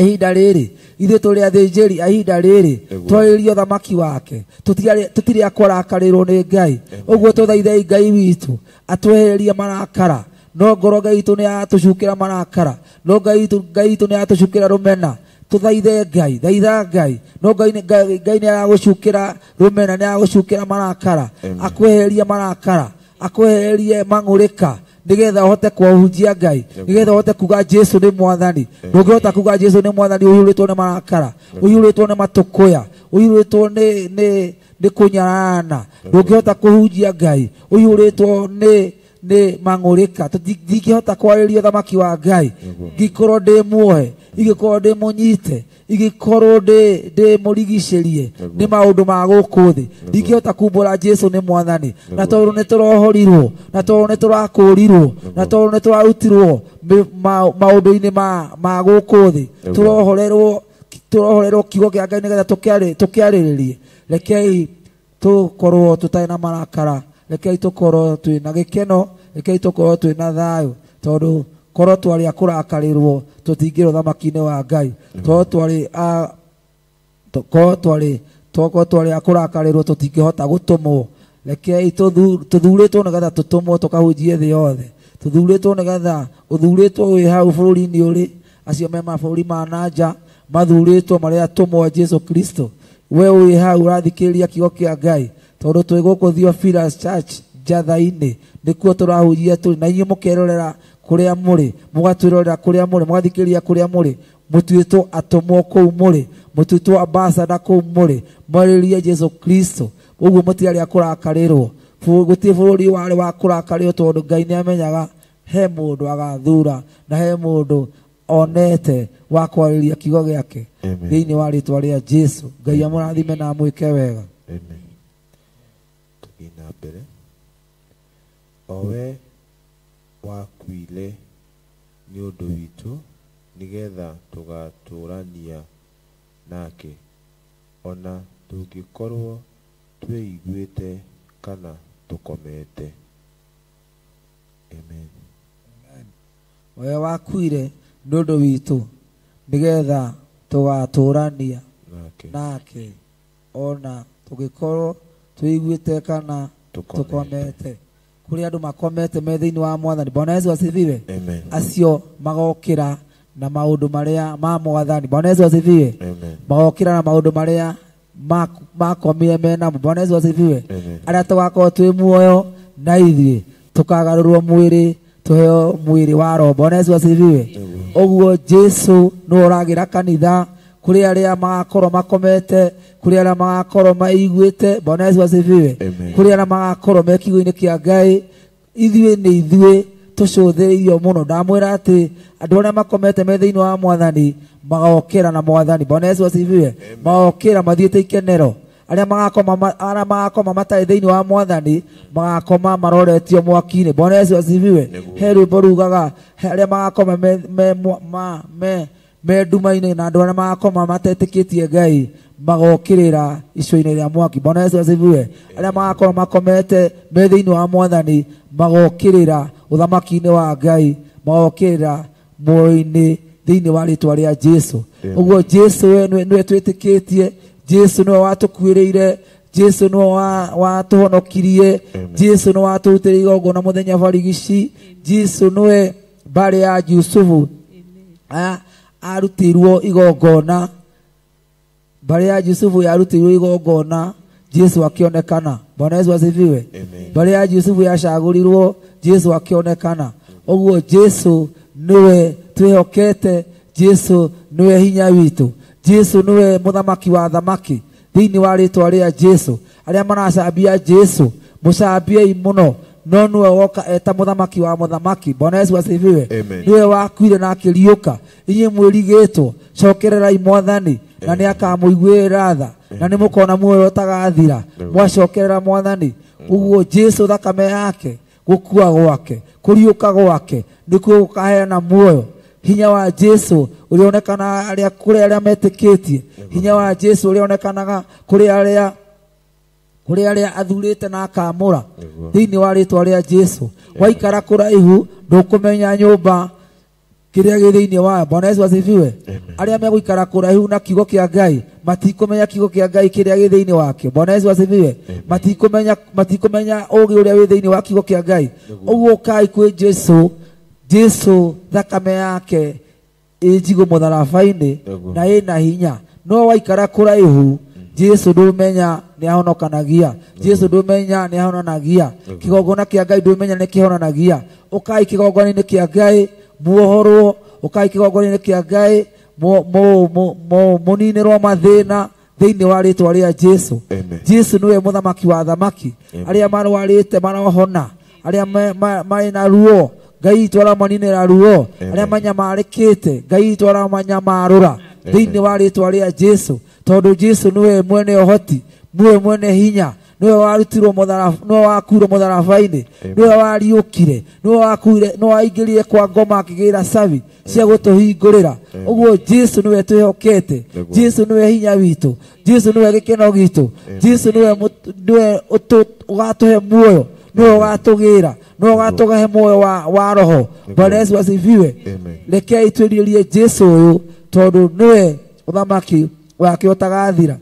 ihinda rĩrĩ, ithuĩ tũrĩ athĩnjĩri ihinda rĩrĩ, twarĩrie ũthamaki wake, tũtirĩ a kũrakarĩrwo nĩ Ngai. Ũguo tũthaithei Ngai witũ atwehererie marakara. No ngoro Ngai witũ nĩ atũcukĩra marakara, no Ngai witũ nĩ atũcukĩra rũmena. Tũthaithe Ngai, thaitha Ngai. No Ngai nĩ agũcukĩra rũmena, nĩ agũcukĩra marakara, akwehererie marakara, akwehererie mang'ũrĩka nĩgetha ũhote kũhunjia Ngai, nĩgetha ũhote kuga Jesu nĩ mwathani. Ndũngĩhota kuga Jesu nĩ mwathani ũiyũrĩtwo nĩ marakara, ũiyũrĩtwo nĩ matũkũya, ũiyũrĩtwo nĩ kũnyararana. Ndũngĩhota kũhunjia Ngai ũiyũrĩtwo nĩ mang'ũrĩka. Ndingĩhota kwarĩria ũthamaki wa Ngai ngĩkorwo ndĩ muohe, ingĩkorwo ndĩ mũnyite, ingĩkorwo ndĩ mũrigicĩrie nĩ maũndũ ma gũkũ thĩ. Ndingĩhota kumbũra Jesu nĩ mwathani. Na tondũ nĩ tũrohorirwo, na tondũ nĩ tũrakũũrirwo, na tondũ nĩ tũrarutirwo maũndũ-inĩ ma gũkũ thĩ, tũrohorerwo kiugo kĩa Ngai nĩgetha tũkĩarĩrĩrie. Rekei tũkorwo tũtarĩ na marakara, rekei tũkorwo twĩ na gĩkeno, rekei tũkorwo twĩ na thayũ, tondũ korwo twarĩ a kũrakarĩrwo tũtingĩra ũthamaki-inĩ wa Ngai. Korwo twarĩ a kũrakarĩrwo tũtingĩhota gũtũmwo. Rekei tũthurĩtwo nĩgetha tũtũmwo tũkahunjie thĩ yothe. Tũthurĩtwo nĩgetha ũthurĩtwo wĩ hau bũrũri-inĩ ũrĩ, acio me mabũrũri ma na nja mathurĩtwo marĩ atũmwo a Jesu Kristo. We wĩ hau ũrathikĩrĩria kiugo kĩa Ngai, tondũ twĩ gũkũ Theophilus Church Njatha-inĩ nĩkuo tũrahunjia tũrĩ, na inyuĩ mũkerorera kũrĩa mũrĩ, mũgatwĩrorera kũrĩa mũrĩ, mũgathikĩrĩria kũrĩa mũrĩ. Mũtuĩtwo atũmwo kũu mũrĩ, mũtuĩtwo ambassador kũu mũrĩ, mwarĩrie Jesu Kristo. Ũguo mũtiarĩ a kũrakarĩrwo. Gũtirĩ bũrũri warĩ wa kũrakarĩrwo, tondũ Ngai nĩ amenyaga he mũndũ agathura na he mũndũ onete wa kwarĩria kiugo gĩake. Thĩinĩ wa rĩtwa rĩa Jesu, Ngai amũrathime na amwĩke wega. Amen. Tũthiĩ na mbere. O we wakuire nĩ ũndũ witũ nĩgetha tũgatũũrania nake, ona tũngĩkorwo twĩiguĩte kana tũkomete. Amen. We wakuire nĩ ũndũ witũ nĩgetha tũgatũũrania nake, ona tũngĩkorwo twĩiguĩte kana tũkomete. Kũrĩ andũ makomete me thĩinĩ wa mwathani. Bwana Yesu asifiwe. Acio magokĩra na maũndũ marĩa ma mwathani. Bwana Yesu asifiwe. Magokĩra na maũndũ marĩa makomire me namo. Bwana Yesu asifiwe. Arĩa tũgakorwo twĩ muoyo na ithuĩ tũkagarũrwo mwĩrĩ, tũheo mwĩrĩ wa roho. Bwana Yesu asifiwe. Ũguo Jesu nĩwe ũragĩra kanitha kũrĩ arĩa magakorwo makomete, kũrĩ arĩa magakorwo maiguĩte. Bwana Yesu asifiwe. Kũrĩ arĩa magakorwo me kiugo-inĩ kĩa Ngai. Ithuĩ nĩ ithuĩ tũcũthĩrĩirio mũno. Ndamwĩra atĩ andũ arĩa makomete me thĩinĩ wa mwathani magokĩra na mwathani. Bwana Yesu asifiwe. Magokĩra mathiĩte ikenero. Arĩa magakoma matarĩ thĩinĩ wa mwathani magakoma maroretio mwaki-inĩ. Bwana Yesu asifiwe. He rwĩmbo rugaga arĩa magakoma me nduma-inĩ na andũ arĩa magakoma matetĩkĩtie Ngai magokĩrĩra icua-inĩ rĩa mwaki. Bwana Yesu asifiwe. Arĩa magakorwo makomete me thĩinĩ wa mwathani magokĩrĩra ũthamaki-inĩ wa Ngai, magokĩrĩra muoyo-inĩ thĩinĩ wa rĩtwa rĩa Jesu. Ũguo Jesu we nĩwe twĩtĩkĩtie, Jesu nĩwe watũkuĩrĩire, Jesu nĩwe watũhonokirie, Jesu nĩwe watũrutĩire igongona mũthenya barigici, Jesu nĩwe mbarĩ ya Jusufu arutĩirwo igongona, mbarĩ ya Jusufu yarutĩirwo igongona, Jesu akĩonekana. Bwana Yesu asifiwe. Mbarĩ ya Jusufu yacagũrirwo, Jesu akĩonekana. Ũguo Jesu nĩwe twĩhokete, Jesu nĩwe hinya witũ, Jesu nĩwe mũthamaki wa thamaki thĩinĩ wa rĩtwa rĩa Jesu. Arĩa maracambia Jesu mũcambiei mũno, no nĩwe woka eta mũthamaki wa mũthamaki. Bwana Yesu asifiwe. Nĩwe wakuire na akĩriũka. Inyuĩ mwĩrigĩtwo, cokererai Mwathani na nĩ akamũiguĩra tha, na nĩ mũkona muoyo ũtagathira mwacokerera Mwathani. Ũguo Jesu thakame yake, gũkua gwake, kũriũka gwake nĩkuo gũkaheana muoyo. Hinya wa Jesu ũrĩonekana arĩa kũrĩ arĩa metĩkĩtie, hinya wa Jesu ũrĩonekanaga kũrĩ arĩa athurĩte na akamũra thĩinĩ wa rĩtwa rĩa Jesu. Waikara kũraihu ndũkũmenya nyũmba kĩrĩa gĩ thĩinĩ wayo. Bwana Yesu asifiwe. Arĩa megũikara kũraihu na kiugo kĩa Ngai matikũmenya kiugo kĩa Ngai kĩrĩa gĩ thĩinĩ wakĩo. Bwana Yesu asifiwe. Matikũmenya ũũgĩ ũrĩa wĩ thĩinĩ wa kiugo kĩa Ngai. Ũguo ũkai kwĩ Jesu. Jesu thakame yake ĩ njigũ mũtharaba-inĩ na ĩna hinya. No waikara kũraihu Jesu ndũmenya nĩ ahonokanagia, Jesu ndũmenya nĩ ahonanagia, kĩgongona kĩa Ngai ndũmenya nĩ kĩhonanagia. Ũkai kĩgongona-inĩ kĩa Ngai muohorwo, ũkai kĩgongona-inĩ kĩa Ngai mũninĩrwo mathĩna thĩinĩ wa rĩtwa rĩa Jesu. Jesu nĩwe mũthamaki wa thamaki. Arĩa marwarĩte marohona, arĩa marĩ na ruo Ngai witũ aramaninĩra ruo, arĩa manyamarĩkĩte Ngai witũ aramanyamarũra thĩinĩ wa rĩtwa rĩa Jesu. Tondũ Jesu nĩwe mwene ũhoti, nĩwe mwene hinya, nĩwe warutirwo mũtharaba, nĩwe wakuire mũtharaba-inĩ, nĩwe wariũkire, nĩwe wakuire, nĩwe waingĩrire kwa ngoma akĩgĩra cabi cia gũtũhingũrĩra. Ũguo Jesu nĩwe twĩhokete, Jesu nĩwe hinya witũ, Jesu nĩwe gĩkeno gitũ, Jesu nĩwe ũgatũhe muoyo, nĩwe ũgatũgĩra, nĩwe ũgatũhe muoyo wa roho. Bwana Yesu asifiwe. Rekei twĩrirĩrie Jesu ũyũ tondũ nĩwe ũthamaki wake ũtagathira,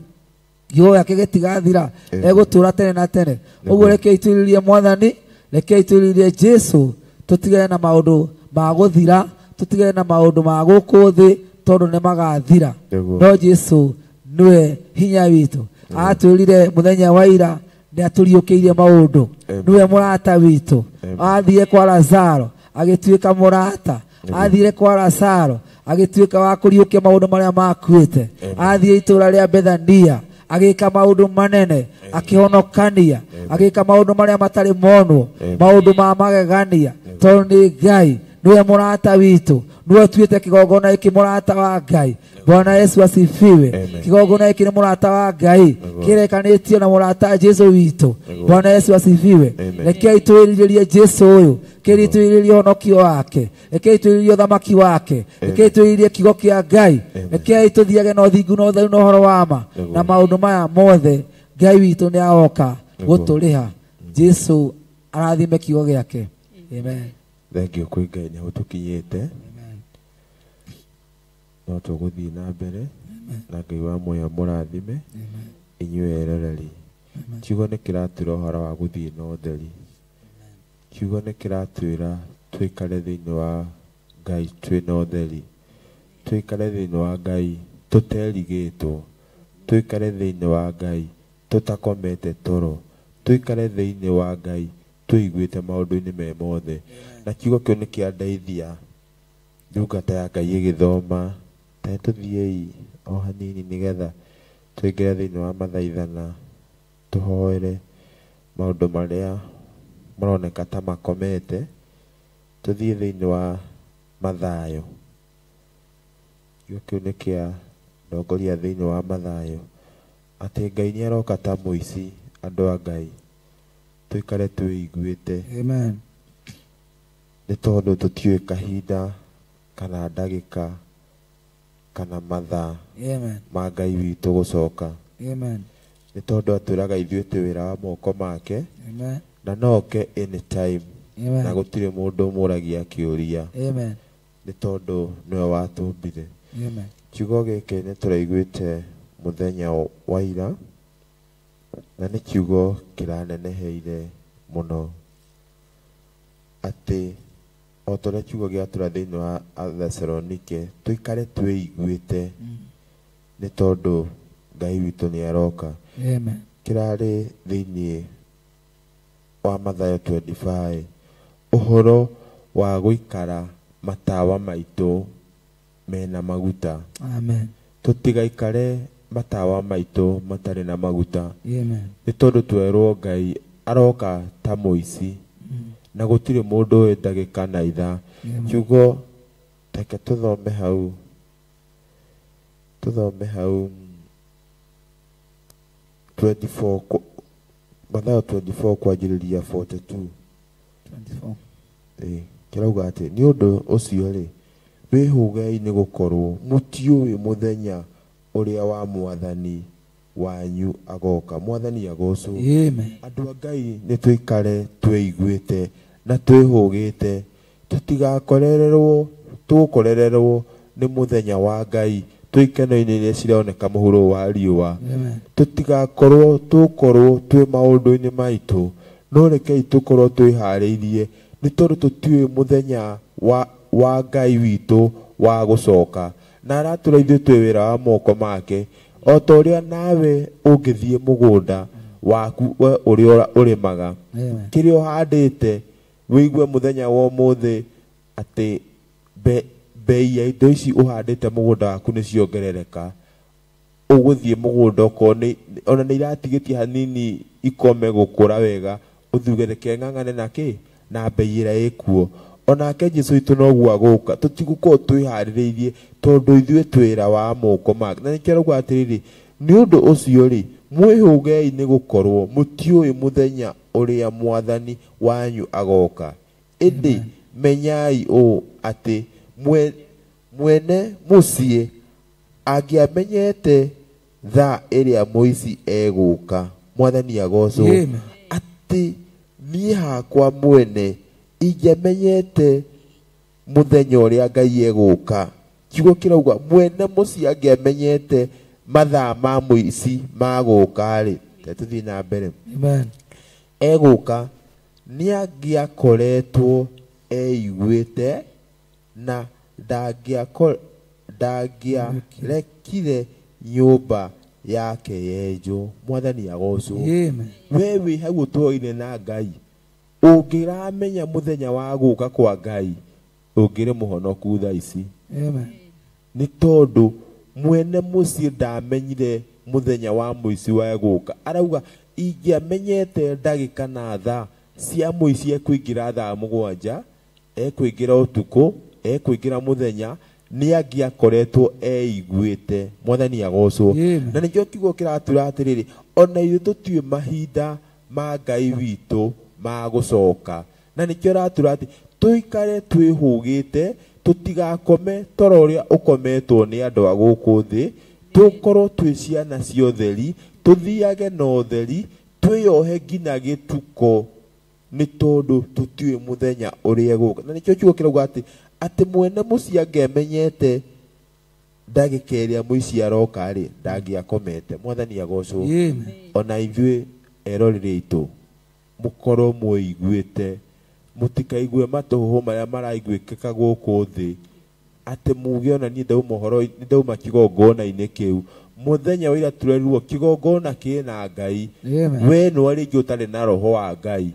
kiugo gĩake gĩtigathira, egũtũũra tene na tene. Ũguo rekei twĩrirĩrie Mwathani, rekei twĩrirĩrie Jesu, tũtigane na maũndũ ma gũthira, tũtigane na maũndũ ma gũkũ thĩ tondũ nĩ magathira. No Jesu nĩwe hinya witũ. Atwĩrire mũthenya wa ira nĩ atũriũkĩirie maũndũ, nĩwe mũrata witũ. Athire kwa Lazaro agĩtuĩka mũrata, athire kwa Lazaro agĩtuĩka wa kũriũkia maũndũ marĩa makuĩte, athire itũũra rĩa Bethania agĩka maũndũ manene, akĩhonokania, agĩka maũndũ marĩa matarĩ monwo, maũndũ ma magegania, tondũ nĩ Ngai, nĩwe mũrata witũ, nĩwe tuĩte kĩgongona gĩkĩ mũrata wa Ngai. Bwana Yesu asifiwe. Kĩgongona gĩkĩ nĩ mũrata wa Ngai, kĩrekanĩtio na mũrata Jesu witũ. Bwana Yesu asifiwe. Rekei twĩrirĩrie Jesu ũyũ, rekei twĩrirĩrie ũhonokio wake, rekei twĩrirĩrie ũthamaki wake, rekei twĩrirĩrie kiugo kĩa Ngai, rekei tũthiage na ũthingu na ũtheru na ũhoro wa ma, na maũndũ maya mothe Ngai witũ nĩ agoka gũtũrĩha. Jesu arathime kiugo gĩake. Amen. Thank you kwĩ Ngai nĩ ũtũkinyĩte. No tũgũthiĩ na mbere na Ngai wa muoyo mũrathime inyuĩ eroreri. Kiugo nĩ kĩratwĩra ũhoro wa gũthiĩ na ũtheri. Kiugo nĩ kĩratwĩra tũikare thĩinĩ wa Ngai twĩ na ũtheri, tũikare thĩinĩ wa Ngai tũterigĩtwo, tũikare thĩinĩ wa Ngai tũtakomete toro, tũikare thĩinĩ wa Ngai tũiguĩte maũndũ-inĩ me mothe. Na kiugo kĩu nĩ kĩandeithia ndungata ya Ngai ĩgĩthoma. Ta tũthiĩi o hanini nĩgetha tũingĩre thĩinĩ wa mathaithana, tũhoere maũndũ marĩa maroneka ta makomete, tũthiĩ thĩinĩ wa Mathayo. Kiugo kĩu nĩ kĩa ndongoria thĩinĩ wa Mathayo, atĩ Ngai nĩ aroka ta mũici. Andũ a Ngai tũikare twĩiguĩte. Amen. Nĩ tondũ tũtiũĩ kahinda kana ndagĩka kana mathaa ma Ngai witũ gũcoka. Amen. Nĩ tondũ atwĩraga ithuĩ twĩ wĩra wa moko make. Amen. Na no oke anytime. Amen. Na gũtirĩ mũndũ ũmũragia kĩũria. Amen. Nĩ tondũ nĩwe watũmbire. Amen. Kiugo gĩkĩ nĩ tũraiguĩte mũthenya wa ira, na nĩ kiugo kĩraneneheire mũno, atĩ o ta ũrĩa kiugo gĩatũra thĩinĩ wa Athesalonike, tũikare twĩiguĩte nĩ tondũ Ngai witũ nĩ aroka. Amen. Kĩrarĩ thĩinĩ wa Mathayo 25, ũhoro wa gũikara matawa maitũ mena maguta. Amen. Tũtigaikare matawa maitũ matarĩ na maguta. Amen. Nĩ tondũ twerwo Ngai aroka ta mũici, na gũtirĩ mũndũ ũĩ ndagĩka na ithaa. Kiugo reke tũthome hau, 24, Mathayo 24 kwanjĩrĩria 42. 24. Kĩrauga atĩ nĩ ũndũ ũcio rĩ, wĩhũgei nĩ gũkorwo mũtiũĩ mũthenya ũrĩa wa mwathani wanyu agoka. Mwathani agocwo. Amen. Andũ a Ngai nĩ tũikare twĩiguĩte na twĩhũgĩte, tũtigakorererwo, tũgũkorererwo nĩ mũthenya wa Ngai twĩ ikeno-inĩ iria cironeka mũhuro wa riũa. Tũtigakorwo tũkorwo twĩ maũndũ-inĩ maitũ, no rekei tũkorwo twĩharĩirie, nĩ tondũ tũtiũĩ mũthenya wa Ngai witũ wa gũcoka. Na aratũra ithuĩ twĩ wĩra wa moko make, o ta ũrĩa nawe ũngĩthiĩ mũgũnda waku we ũrĩa ũrĩmaga, kĩrĩa ũhandĩte, wĩigue mũthenya wa ũmũthĩ atĩ bei ya indo ici ũhandĩte mũgũnda waku nĩ ciongerereka. Ũgũthiĩ mũgũnda okorwo nĩ ona nĩ iratigĩtie hanini ikome gũkũra wega, ũthuge reke ng'ang'ane na kĩ na bei ĩrĩa ĩkuo. Onake Jesũ witũ noguo agũka, tũtigũkorwo twĩharĩrĩirie tondũ ithuĩ twĩra wa moko make. Na nĩkĩo arauga atĩrĩrĩ, nĩ ũndũ ũcio rĩ, mwĩhũgei nĩ gũkorwo mũtiũĩ mũthenya ũrĩa mwathani wanyu agoka. Ĩndĩ menyai ũũ atĩ mwene mũciĩ angĩamenyete thaa ĩrĩa mũici egũka. Mwathani agocwo. Atĩ niĩ hakwa mwene ingĩamenyete mũthenya ũrĩa Ngai egũka. Kiugo kĩrauga mwene mũciĩ angĩamenyete mathaa ma mũici magũka rĩ, tũthiĩ na mbere. Amen. Egũka nĩ angĩakoretwo eiguĩte na ndangĩarekire nyũmba yake yenjwo. Mwathani agocwo. Amen. We wĩ hau ũtũũraine na Ngai, ũngĩramenya mũthenya wa gũka kwa Ngai, ũngĩrĩ mũhonoku thaa ici. Amen. Nĩ tondũ mwene mũciĩ ndamenyire mũthenya wa mũici wa gũka. Arauga ingĩamenyete ndagĩka na thaa cia mũici ekũingĩra thaa 7, ekũingĩra ũtukũ, ekũingĩra mũthenya, nĩ angĩakoretwo eiguĩte. Mwathani agocwo. Na nĩkĩo kiugo kĩratwĩra atĩrĩrĩ, ona ithuĩ tũtiũĩ mahinda ma Ngai witũ ma gũcoka. Na nĩkĩo aratwĩra atĩ tũikare twĩhũgĩte, tũtigakome toro ũrĩa ũkometwo nĩ andũ a gũkũ thĩ, tũkorwo twĩ ciana cia ũtheri, tũthiage na ũtheri, twĩyohe nginya gĩtuko, nĩ tondũ tũtiũĩ mũthenya ũrĩa egũka. Na nĩkĩo kiugo kĩrauga atĩ mwene mũciĩ angĩamenyete ndagĩka ĩrĩa mũici aroka rĩ, ndangĩakomete. Mwathani agocwo. Ona ithuĩ eroreri aitũ, mũkorwo mwĩiguĩte, mũtikaigue matũhũhũ marĩa maraiguĩkĩka gũkũ thĩ, atĩ muge ona niĩ ndauma ũhoro, ndauma kĩgongona-inĩ kĩu. Mũthenya wa ira tũrerirwo kĩgongona kĩna Ngai. We nĩwe rĩngĩ ũtarĩ na roho wa Ngai.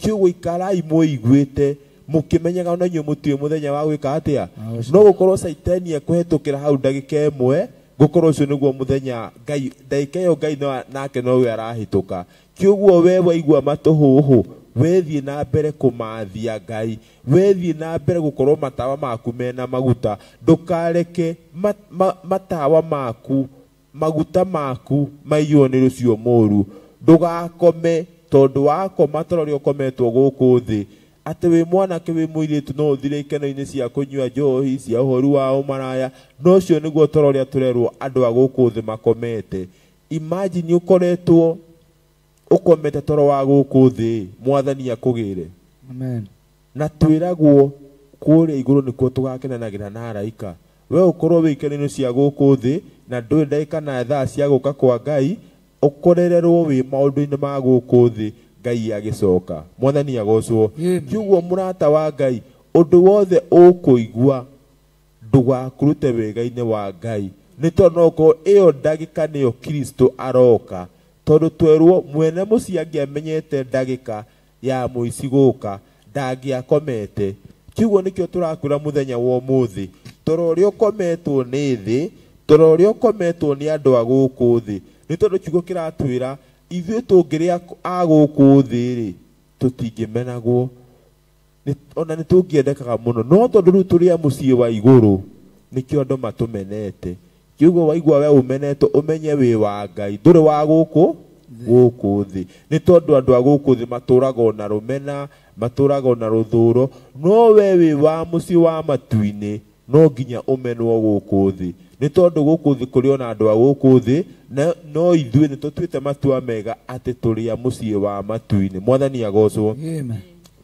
Kiugo ikarai mwĩiguĩte, mũkĩmenyaga ona inyuĩ mũtiũĩ mũthenya wa gwĩka atĩa. No gũkorwo Caitani ekũhetũkĩra hau ndagĩka ĩmwe, gũkorwo ũcio nĩguo mũthenya Ngai, ndagĩka ĩyo Ngai nake nowe arahĩtũka. Kĩoguo we waigua matũhũhũ, wethiĩ na mbere kũmathia Ngai, wethiĩ na mbere gũkorwo matawa maku mena maguta. Ndũkareke matawa maku, maguta maku maiywo nĩ rũciũ mũru. Ndũgakome, tondũ wakoma toro ũrĩa ũkometwo gũkũ thĩ, atĩ wĩ mwanake wĩ mũirĩtu no ũthire ikeno-inĩ cia kũnyua njohi, cia ũhoru wa ũmaraya, no ũcio nĩguo toro ũrĩa tũrerwo andũ a gũkũ thĩ makomete. Imagine ũkoretwo ũkomete toro wa gũkũ thĩ, mwathani akũgĩre. Amen. Na twĩragwo Kũrĩa igũrũ nĩkuo tũgakenanagĩra na araika. We ũkorwo wĩ ikeno-inĩ cia gũkũ thĩ na ndũĩ ndagĩka na thaa cia gũka kwa Ngai, ũkorererwo wĩ maũndũ-inĩ ma gũkũ thĩ Ngai agĩcoka. Mwathani agocwo. Kiugo mũrata wa Ngai, ũndũ wothe ũkũigua ndũgakũrute wega-inĩ wa Ngai. Nĩ tondũ no ũkorwo ĩyo ndagĩka nĩyo Kristo aroka. Tondũ twerwo mwene mũciĩ angĩamenyete ndagĩka ya mũici gũka ndangĩakomete. Kiugo nĩkĩo tũrakwĩra mũthenya wa ũmũthĩ, toro ũrĩa ũkometwo nĩ thĩ, toro ũrĩa ũkometwo nĩ andũ a gũkũ thĩ. Nĩ tondũ kiugo kĩratwĩra ithuĩ tũngĩrĩa a gũkũ thĩ rĩ, tũtingĩmenagwo, ona nĩ tũngĩendekaga mũno, no tondũ rĩu tũrĩ a mũciĩ wa igũrũ nĩkĩo andũ matũmenete. Kiugo waigua we ũmenetwo ũmenye wĩ wa Ngai, ndũrĩ wa gũkũ thĩ. Nĩ tondũ andũ a gũkũ thĩ matũragwo na rũmena, matũragwo na rũthũro, no we wĩ wa mũciĩ wa matu-inĩ no nginya ũmenwo gũkũ thĩ. Nĩ tondũ gũkũ thĩ kũrĩ ona andũ a gũkũ thĩ, no ithuĩ nĩ tũtuĩte matua mega atĩ tũrĩ a mũciĩ wa matu-inĩ. Mwathani agocwo.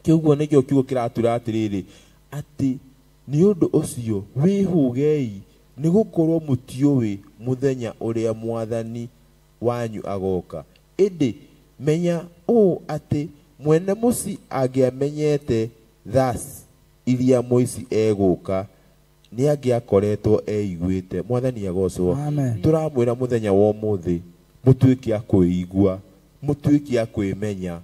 Kĩuguo nĩkĩo kiugo kĩratwĩra atĩrĩrĩ, atĩ nĩ ũndũ ũcio wĩhũgei, nĩ gũkorwo mũtiũĩ mũthenya ũrĩa mwathani wanyu agoka. Ĩndĩ menya ũũ atĩ mwene mũciĩ angĩamenyete thaa iria mũici egũka, nĩ angĩakoretwo eiguĩte. Mwathani agocwo. Tũramwĩra mũthenya wa ũmũthĩ mũtuĩke a kwĩigua, mũtuĩke a kwĩmenya.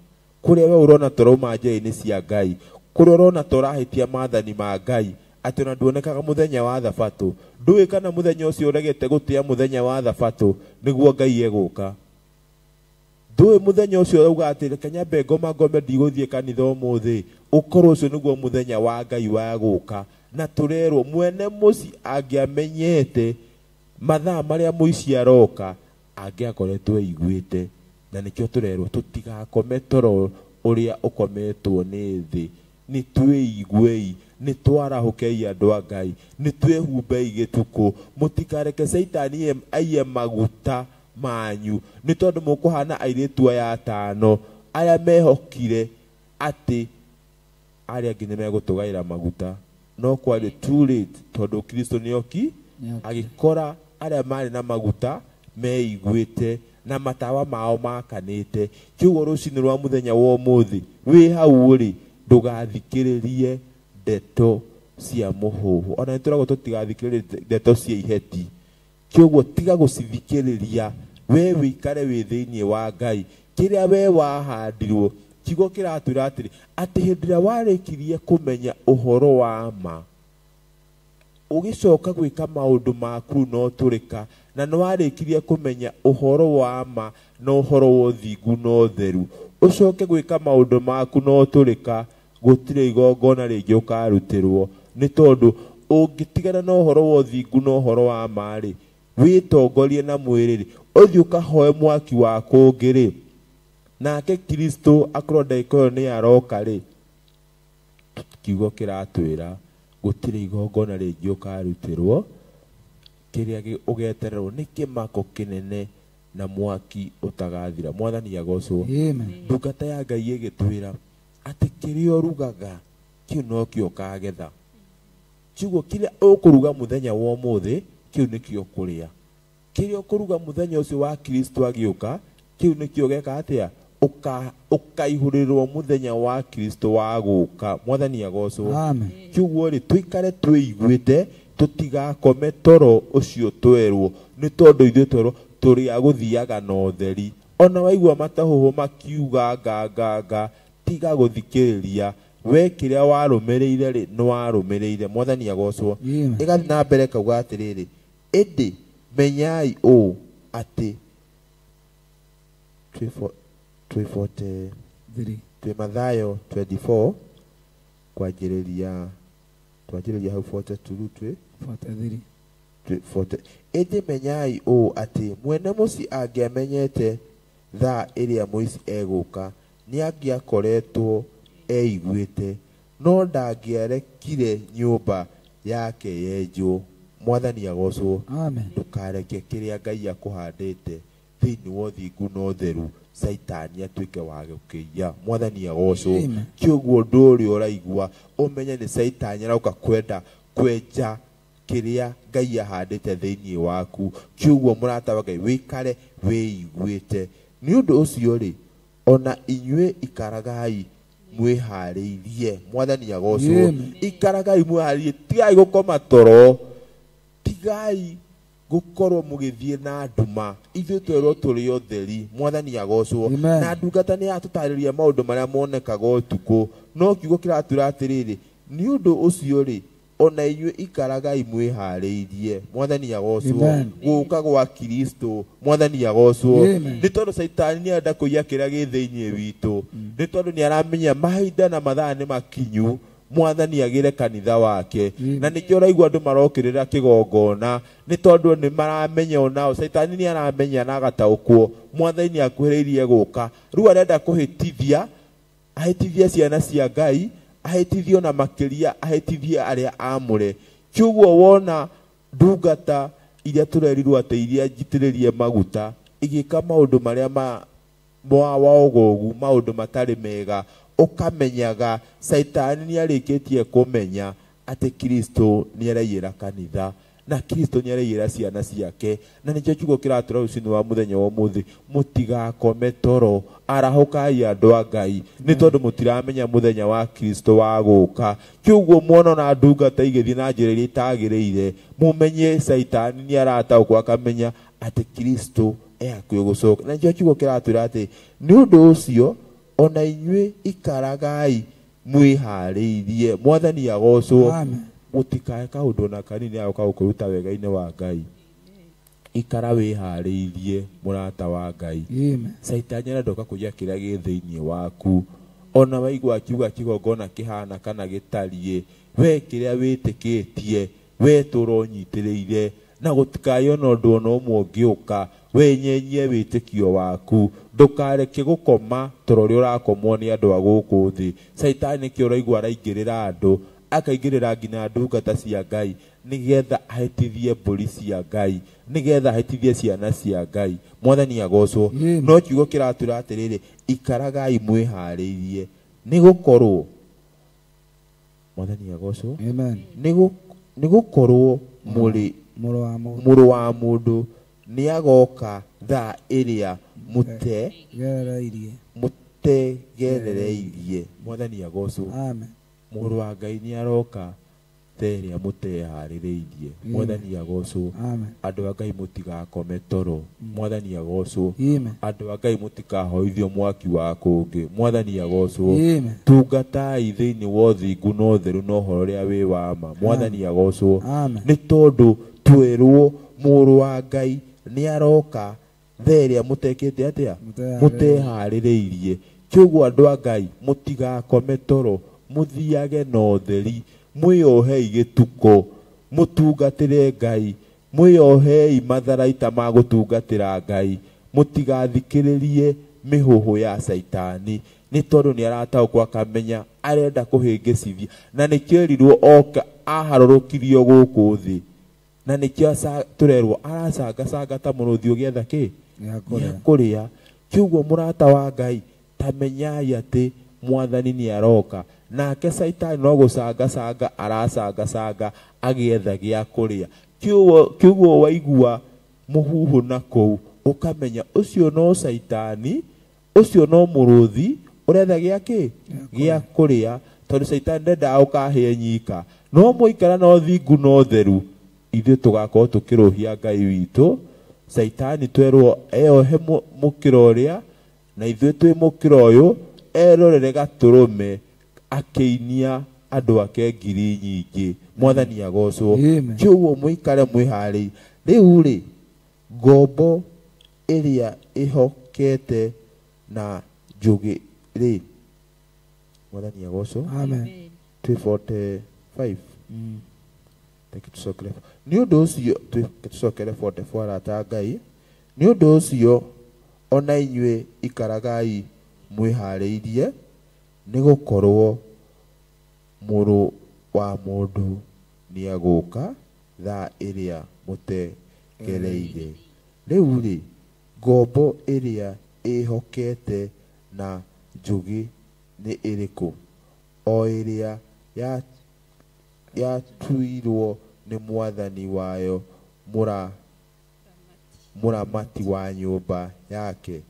Kũrĩa we ũrona tũrauma njĩra-inĩ cia Ngai, kũrĩa ũrona tũrahĩtia maathani ma Ngai, atĩ ona nduonekaga mũthenya wa thabatũ, ndũĩ kana mũthenya ũcio ũregete gũtĩa mũthenya wa thabatũ nĩguo Ngai egũka. Ndũĩ mũthenya ũcio ũrauga atĩ reke nyambe ngoma ngome ndigũthiĩ kanitha ũmũthĩ, ũkorwo ũcio nĩguo mũthenya wa Ngai wa gũka. Na tũrerwo mwene mũciĩ angĩamenyete mathaa marĩa mũici aroka, angĩakoretwo eiguĩte. Na nĩkĩo tũrerwo tũtigakome toro ũrĩa ũkometwo nĩ thĩ. Nĩ twĩiguei, nĩ twarahũkei andũ a Ngai, nĩ twĩhumbei gĩtukũ, mũtikareke Caitani aiye maguta manyu, nĩ tondũ mũkũhana airĩtu aya atano arĩa mehokire atĩ arĩa angĩ nĩ megũtũgaĩra maguta, no kwarĩ too late tondũ Kristo nĩoki agĩkora arĩa marĩ na maguta meiguĩte na matawa mao makanĩte. Kiugo rũcinĩ rwa mũthenya wa ũmũthĩ wĩ hau rĩ, ndũgathikĩrĩrie ndeto cia mũhuhu. Ona nĩtũragwo tũtigathikĩrĩrie ndeto cia iheti. Kĩoguo tiga gũcithikĩrĩria, we wĩikare wĩ thĩinĩ wa Ngai. Kĩrĩa we wahandirwo, kiugo kĩratwĩra atĩrĩ, atĩ hĩndĩ ĩrĩa warĩkirie kũmenya ũhoro wa ma, ũgĩcoka gwĩka maũndũ maku no tũrĩka, na nĩ warĩkirie kũmenya ũhoro wa ma na ũhoro wa ũthingu na ũtheru, ũcoke gwĩka maũndũ maku no tũrĩka, gũtirĩ igongona rĩngĩ ũkarutĩrwo. Nĩ tondũ ũngĩtigana na ũhoro wa ũthingu na ũhoro wa ma rĩ, wĩtongorie na mwĩrĩ rĩ, ũthiĩ ũkahoe mwaki wa kũngĩ rĩ, nake Kristo akorwo ndagĩka ĩyo nĩ aroka rĩ, kiugo kĩratwĩra gũtirĩ igongona rĩngĩ ũkarutĩrwo, kĩrĩa ũgetererwo nĩ kĩmako kĩnene na mwaki ũtagathira. Mwathani agocwo. Ndungata ya Ngai ĩgĩtwĩra atĩ kĩrĩa ũrugaga kĩu nokĩo ũkagetha. Kiugo kĩrĩa ũkũruga mũthenya wa ũmũthĩ kĩu nĩkĩo ũkũrĩa. Kĩrĩa ũkũruga mũthenya ũcio wa Kristo agĩũka kĩu nĩkĩo ũgeka atĩa? Ũkaihũrĩrwo mũthenya wa Kristo wa gũka. Mwathani agocwo. Kiugo rĩ, tũikare twĩiguĩte, tũtigakome toro ũcio twerwo, nĩ tondũ ithuĩ twerwo tũrĩ a gũthiaga na ũtheri. Ona waigua matahũhũ makiuga nga nga nga, tiga gũthikĩrĩria. We kĩrĩa warũmĩrĩire rĩ, nĩ warũmĩrĩire. Mwathani agocwo. Ĩgathiĩ na mbere kauga atĩrĩrĩ, ĩndĩ menyai ũũ atĩ twĩ Mathayo 24 kwanjĩrĩria twanjĩrĩria hau 42 rĩu twĩ 43. Ĩndĩ menyai ũũ atĩ mwene mũciĩ angĩamenyete thaa ĩrĩa mũici egũka, nĩ angĩakoretwo eiguĩte, no ndangĩarekire nyũmba yake yenjwo. Mwathani agocwo. Ndũkareke kĩrĩa Ngai akũhandĩte thĩinĩ wa ũthingu na ũtheru Caitani atuĩke wa gũkĩiya. Mwathani agocwo. Kĩoguo ũndũ ũrĩa ũraigua ũmenye nĩ Caitani arauka kwenda kwenja kĩrĩa Ngai ahandĩte thĩinĩ waku. Kĩoguo mũrata wa Ngai wĩikare wĩiguĩte. Nĩ ũndũ ũcio rĩ, ona inyuĩ ikaragai mwĩharĩirie. Mwathani agocwo. Ikaragai mwĩharĩirie, tigai gũkoma toro, tigai gukorwo mugithie na nduma. Ithuĩ twerwo tũrĩ ũtheri. Mwathani agocwo. Na ndungata nĩ yatũtarĩria maũndũ marĩa monekaga ũtukũ, no kiugo kĩratwĩra atĩrĩrĩ, nĩ ũndũ ũcio rĩ, ona inyuĩ ikaragai mwĩharĩirie. Mwathani agocwo. Gũka gwa Kristo. Mwathani agocwo. Nĩ tondũ Caitani nĩ arenda kũiya kĩrĩa gĩ thĩinĩ witũ, nĩ tondũ nĩ aramenya mahinda na mathaa nĩ makinyu Mwathani agĩre kanitha wake. Na nĩkĩo ũraigua andũ marokĩrĩra kĩgongona, nĩ tondũ nĩ maramenya onao Caitani nĩ aramenya na agataũkwo Mwathani nĩ akuhĩrĩirie gũka. Rĩu arenda kũhĩtithia, ahĩtithie ciana cia Ngai, ahĩtithie ona makĩria, ahĩtithie arĩa amũre. Kĩoguo wona ndungata iria tũrerirwo atĩ iria njitĩrĩrie maguta igĩka maũndũ marĩa ma wa ũgogu, maũndũ matarĩ mega, ũkamenyaga Caitani nĩ arĩkĩtie kũmenya atĩ Kristo nĩ araiyĩra kanitha na Kristo nĩ araiyĩra ciana ciake. Na nĩkĩo kiugo kĩratũra rũcinĩ wa mũthenya wa ũmũthĩ, mũtigakome toro, arahũkai andũ a Ngai, nĩ tondũ mũtiramenya mũthenya wa Kristo wa gũka. Kĩoguo mwona na ndungata igĩthiĩ na njĩra ĩrĩa itagĩrĩire, mũmenye Caitani nĩ arataũkwo akamenya atĩ Kristo e hakuhĩ gũcoka. Na nĩkĩo kiugo kĩratwĩra atĩ nĩ ũndũ ũcio ona inyuĩ ikaragai mwĩharĩirie. Mwathani agocwo. Mũtikae kaũndũ na kanini agoka gũkũruta wega-inĩ wa Ngai. Ikara wĩharĩirie mũrata wa Ngai. Caitani arenda kũiya kĩrĩa gĩ thĩinĩ waku. Ona waigua akiuga kĩgongona kĩhana kana gĩtariĩ, we kĩrĩa wĩtĩkĩtie we tũra ũnyitĩrĩire, na gũtikae ona ũndũ ona ũmwe ũngĩũka wenyenyie wĩtĩkio waku. Ndũkareke gũkoma toro ũrĩa ũrakomwo nĩ andũ a gũkũ thĩ. Caitani nĩkĩo ũraigua araingĩrĩra andũ, akaingĩrĩra nginya ndungata cia Ngai, nĩgetha ahĩtithie mbũri cia Ngai, nĩgetha ahĩtithie ciana cia Ngai. Mwathani agocwo. No kiugo kĩratwĩra atĩrĩrĩ, ikaragai mwĩharĩirie, nĩ gũkorwo Mwathani agocwo. Nĩ gũkorwo mũrũ wa mũndũ nĩ agoka thaa ĩrĩa mũtegerereirie. Mwathani agocwo. Mũrũ wa Ngai nĩ aroka thaa ĩrĩa mũteharĩrĩirie. Mwathani agocwo. Andũ a Ngai mũtigakome toro. Mwathani agocwo. Andũ a Ngai mũtikahoithio mwaki wa kũngĩ. Mwathani agocwo. Tungatai thĩinĩ wa ũthingu na ũtheru na ũhoro ũrĩa wĩ wa ma. Mwathani agocwo. Nĩ tondũ twerwo mũrũ wa Ngai nĩ aroka thaa ĩrĩa mũtekĩte atĩa, mũteharĩrĩirie. Kĩoguo andũ a Ngai mũtigakome toro, mũthiage na ũtheri, mwĩyohei gĩtuko, mũtungatĩre Ngai, mwĩyohei matharaita ma gũtungatĩra Ngai, mũtigathikĩrĩrie mĩhũhũ ya Caitani, nĩ tondũ nĩ arataũkwo akamenya arenda kũhĩngĩcithia. Na nĩkĩo erirwo oka aharũrũkirio gũkũ thĩ, na nĩkĩo tũrerwo aracangacanga ta mũrũthi ũgĩetha kĩ gĩa kũrĩa. Kĩoguo mũrata wa Ngai, tamenyai atĩ Mwathani nĩ aroka, nake Caitani no gũcangacanga aracangacanga agĩetha gĩa kũrĩa. Kĩoguo waigua mũhuhu na kũu, ũkamenya ũcio no Caitani, ũcio no mũrũthi ũretha gĩa kĩ gĩa kũrĩa, tondũ Caitani ndendaga ũkahĩe nyika. No mũikara na ũthingu na ũtheru, ithuĩ tũgakorwo tũkĩrũhia Ngai witũ. Caitani twerwo eyohe mũkĩra ũrĩa, na ithuĩ twĩ mũkĩra ũyũ, erorere gatũrũme akĩinia andũ ake ngiri nyingĩ. Mwathani agocwo. Kĩoguo mũikare mwĩharĩirie. Rĩu rĩ, ngombo ĩrĩa ĩhokete na njũgĩ rĩ, Mwathani agocwo. Twĩ 45. Reke tũcokere. Nĩ ũndũ ũcio tũcokere 44 arata a Ngai. Nĩ ũndũ ũcio ona inyuĩ ikaragai mwĩharĩirie, nĩ gũkorwo mũrũ wa mũndũ nĩ agũka thaa ĩrĩa mũtegereire. Rĩu rĩ, ngombo ĩrĩa ĩhokete na njũgĩ nĩ ĩrĩkũ? O ĩrĩa yatuirwo nĩ mwathani wayo mũramati wa nyũmba yake,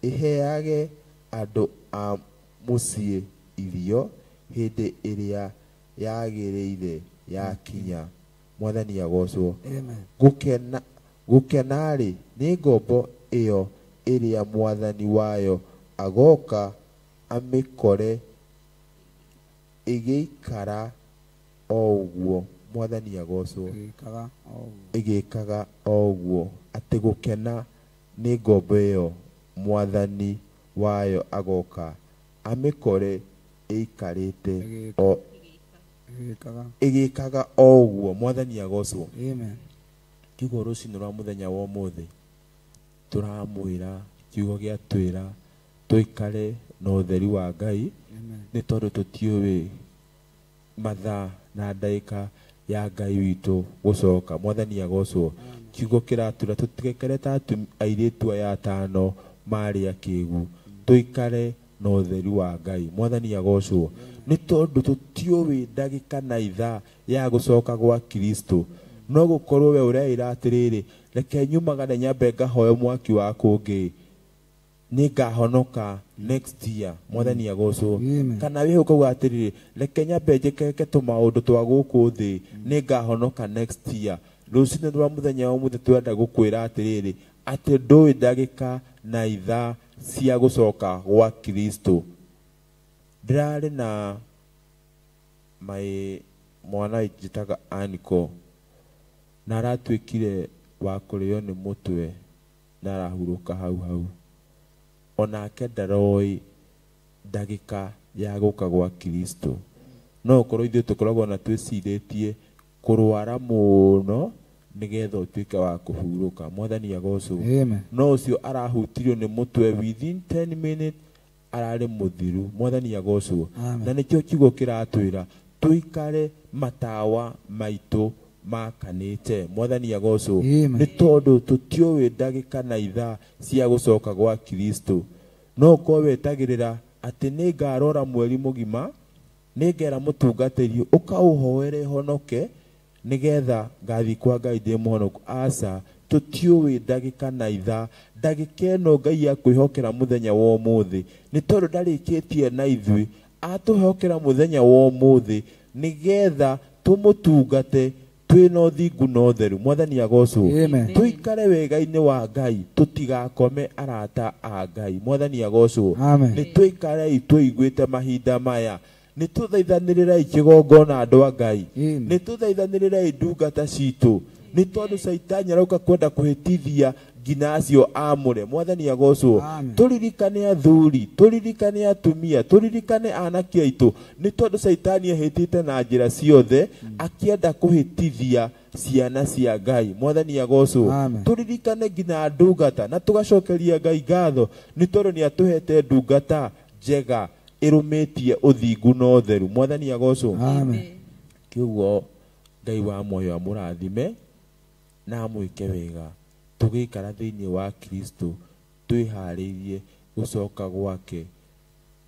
ĩheage andũ a mũciĩ irio hĩndĩ ĩrĩa yagĩrĩire yakinya. Mwathani agocwo. Amen. Gũkena-rĩ nĩ ngombo ĩyo ĩrĩa mwathani wayo agoka amĩkore ĩgĩikara o ũguo. Mwathani agocwo. Ĩgĩkaga o ũguo. Atĩ gũkena nĩ ngombo ĩyo mwathani wayo agoka amĩkore ĩikarĩte o ĩgĩkaga o ũguo. Mwathani agocwo. Amen. Kiugo rũcinĩ rwa mũthenya wa ũmũthĩ tũramwĩra kiugo gĩa twĩra tũikare na ũtheri wa Ngai, nĩ tondũ tũtiũĩ mathaa na ndagĩka ya Ngai witũ gũcoka. Mwathani agocwo. Kiugo kĩratwĩra tũtigekere ta airĩtu aya atano marĩ akĩgu, tũikare na ũtheri wa Ngai. Mwathani agocwo. Nĩ tondũ tũtiũĩ ndagĩka na ithaa ya gũcoka gwa Kristo. No gũkorwo we ũreĩra atĩrĩrĩ, reke nyumagare nyambe ngahoe mwaki wa kũngĩ, nĩngahonoka next year. Mwathani agocwo. Kana wĩ ũkauga atĩrĩrĩ, reke nyambe njĩkeke tũmaũndũ twa gũkũ thĩ, nĩngahonoka next year. Rũcinĩ rwa mũthenya wa ũmũthĩ twenda gũkwĩra atĩrĩrĩ, atĩ ndũĩ ndagĩka na ithaa cia gũcoka gwa Kristo. Ndĩrarĩ na my mwana njĩtaga Aniko, na aratuĩkire wa kũrĩo nĩ mũtwe na arahurũka hau hau. Onake ndaroĩ ndagĩka ya gũka gwa Kristo. No ũkorwo ithuĩ tũkoragwo na twĩcirĩtie kũrwara mũno nĩgetha ũtuĩke wa kũhurũka. Mwathani agocwo. No ũcio arahutirio nĩ mũtwe within 10 minutes ararĩ mũthiru. Mwathani agocwo. Na nĩkĩo kiugo kĩratwĩra tũikare matawa maitũ makanĩte. Mwathani agocwo. Nĩ tondũ tũtiũĩ ndagĩka na ithaa cia gũcoka gwa Kristo. No ũkorwo wetagĩrĩra atĩ nĩngarora mweri mũgima, nĩngera mũtungatĩri ũkaũhoere honoke nĩgetha ngathiĩ kwa Ngai ndĩ mũhonoku. Aca, tũtiũĩ ndagĩka na ithaa. Ndagĩka ĩno Ngai akwĩhokera mũthenya wa ũmũthĩ, nĩ tondũ ndarĩkĩtie na ithuĩ, atũhokera mũthenya wa ũmũthĩ nĩgetha tũmũtungate twĩna ũthingu na ũtheru. Mwathani agocwo. Tũikare wega-inĩ wa Ngai, tũtigakome arata a Ngai. Mwathani agocwo. Nĩ tũikarei tũiguĩte mahinda maya. Nĩ tũthaithanĩrĩrei kĩgongona andũ a Ngai. Nĩ tũthaithanĩrĩrei ndungata citũ, nĩ tondũ Caitani arauka kwenda kũhĩtithia nginya acio amũre. Mwathani agocwo. Tũririkane athuri, tũririkane atumia, tũririkane anake aitũ, nĩ tondũ Caitani ahĩtĩte na njĩra ciothe akĩenda kũhĩtithia ciana cia Ngai. Mwathani agocwo. Tũririkane nginya ndungata na tũgacokeria Ngai ngatho nĩ tondũ nĩ atũhete ndungata njega ĩrũmĩtie ũthingu na ũtheru. Mwathani agocwo. Kĩugo Ngai wa muoyo amũrathime na amwĩke wega, tũgĩikara thĩinĩ wa Kristo twĩharĩirie gũcoka gwake,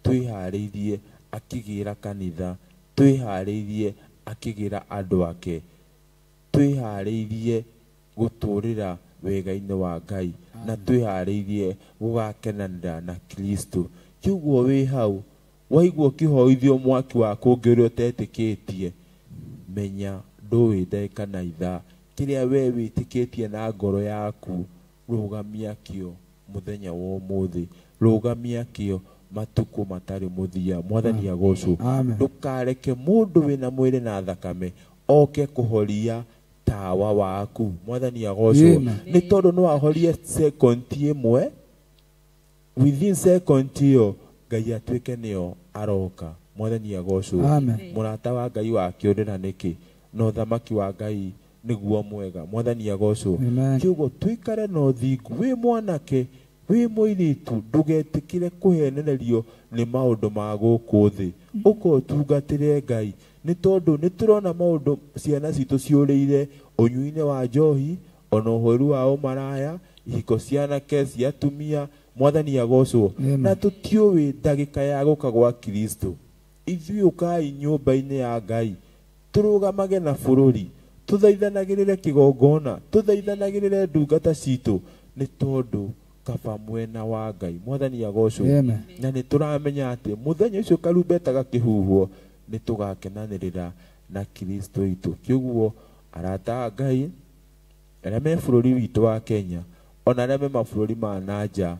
twĩharĩirie akĩgĩra kanitha, twĩharĩirie akĩgĩra andũ ake, twĩharĩirie gũtũrĩra wega-inĩ wa Ngai, na twĩharĩirie gũgakenanĩra na Kristo. Kĩuguo wĩ hau waigua ũkĩhoithio mwaki wa kũngĩ ũrĩa ũtetĩkĩtie, menya ndũĩ ndagĩka na ithaa. Kĩrĩa we wĩtĩkĩtie na ngoro yaku, rũgamia kĩo mũthenya wa ũmũthĩ, rũgamia kĩo matukũ matarĩ mũthia. Mwathani agocwo. Ndũkareke mũndũ wĩna mwĩrĩ na thakame oke kũhoria tawa waku. Mwathani agocwo. Nĩ tondũ no ahorie second ĩmwe, within second ĩyo Ngai atuĩke nĩyo aroka. Mwathani agocwo. Mũrata wa Ngai wakĩũrĩra nĩkĩ? Na ũthamaki wa Ngai nĩguo mwega. Mwathani agocwo. Kiugo tũikare na ũthingu. Wĩ mwanake, wĩ mũirĩtu, ndũgetĩkĩre kũhenererio nĩ maũndũ ma gũkũ thĩ. Ũka ũtungatĩre Ngai, nĩ tondũ nĩ tũrona maũndũ ciana citũ ciũrĩire ũnyui-inĩ wa njohi, ona ũhũri wa ũmaraya, ihiko cia anake cia atumia, Mwathani agocwo. Na tũtiũĩ ndagĩka ya gũka gwa Kristo. Ithuĩ ũkai nyũmba-inĩ ya Ngai, tũrũgamage na bũrũri, tũthaithanagĩrĩre kĩgongona, tũthaithanagĩrĩre ndungata citũ, nĩ tondũ kaba mwena wa Ngai. Mwathani agocwo. Na nĩ tũramenya atĩ mũthenya ũcio karumbeta gakĩhuhwo nĩ tũgakenanĩrĩra na Kristo witũ. Kĩguo arata a Ngai arĩa me bũrũri witũ wa Kenya ona arĩa me mabũrũri ma na nja,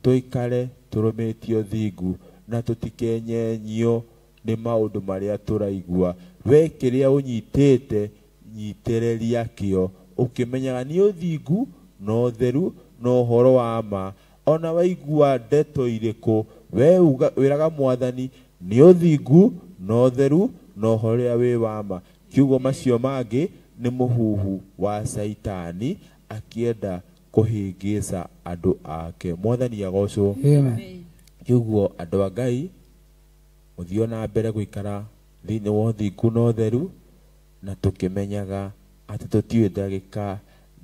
tũikare tũrũmĩtie ũthingu na tũtikenyenyio nĩ maũndũ marĩa tũraigua. We kĩrĩa ũnyitĩte nyitĩrĩria kĩo, ũkĩmenyaga nĩ ũthingu na ũtheru na ũhoro wa ma. Ona waigua ndeto irĩkũ, we wĩraga Mwathani nĩ ũthingu na ũtheru na ũhoro ũrĩa wĩ wa ma. Kiugo macio mangĩ nĩ mũhuhu wa Caitani akĩenda kũhĩngĩca andũ ake. Mwathani agocwo. Kiugo andũ a Ngai mũthiĩ na mbere gũikara thĩinĩ wa ũthingu na ũtheru, na tũkĩmenyaga atĩ tũtiũĩ ndagĩka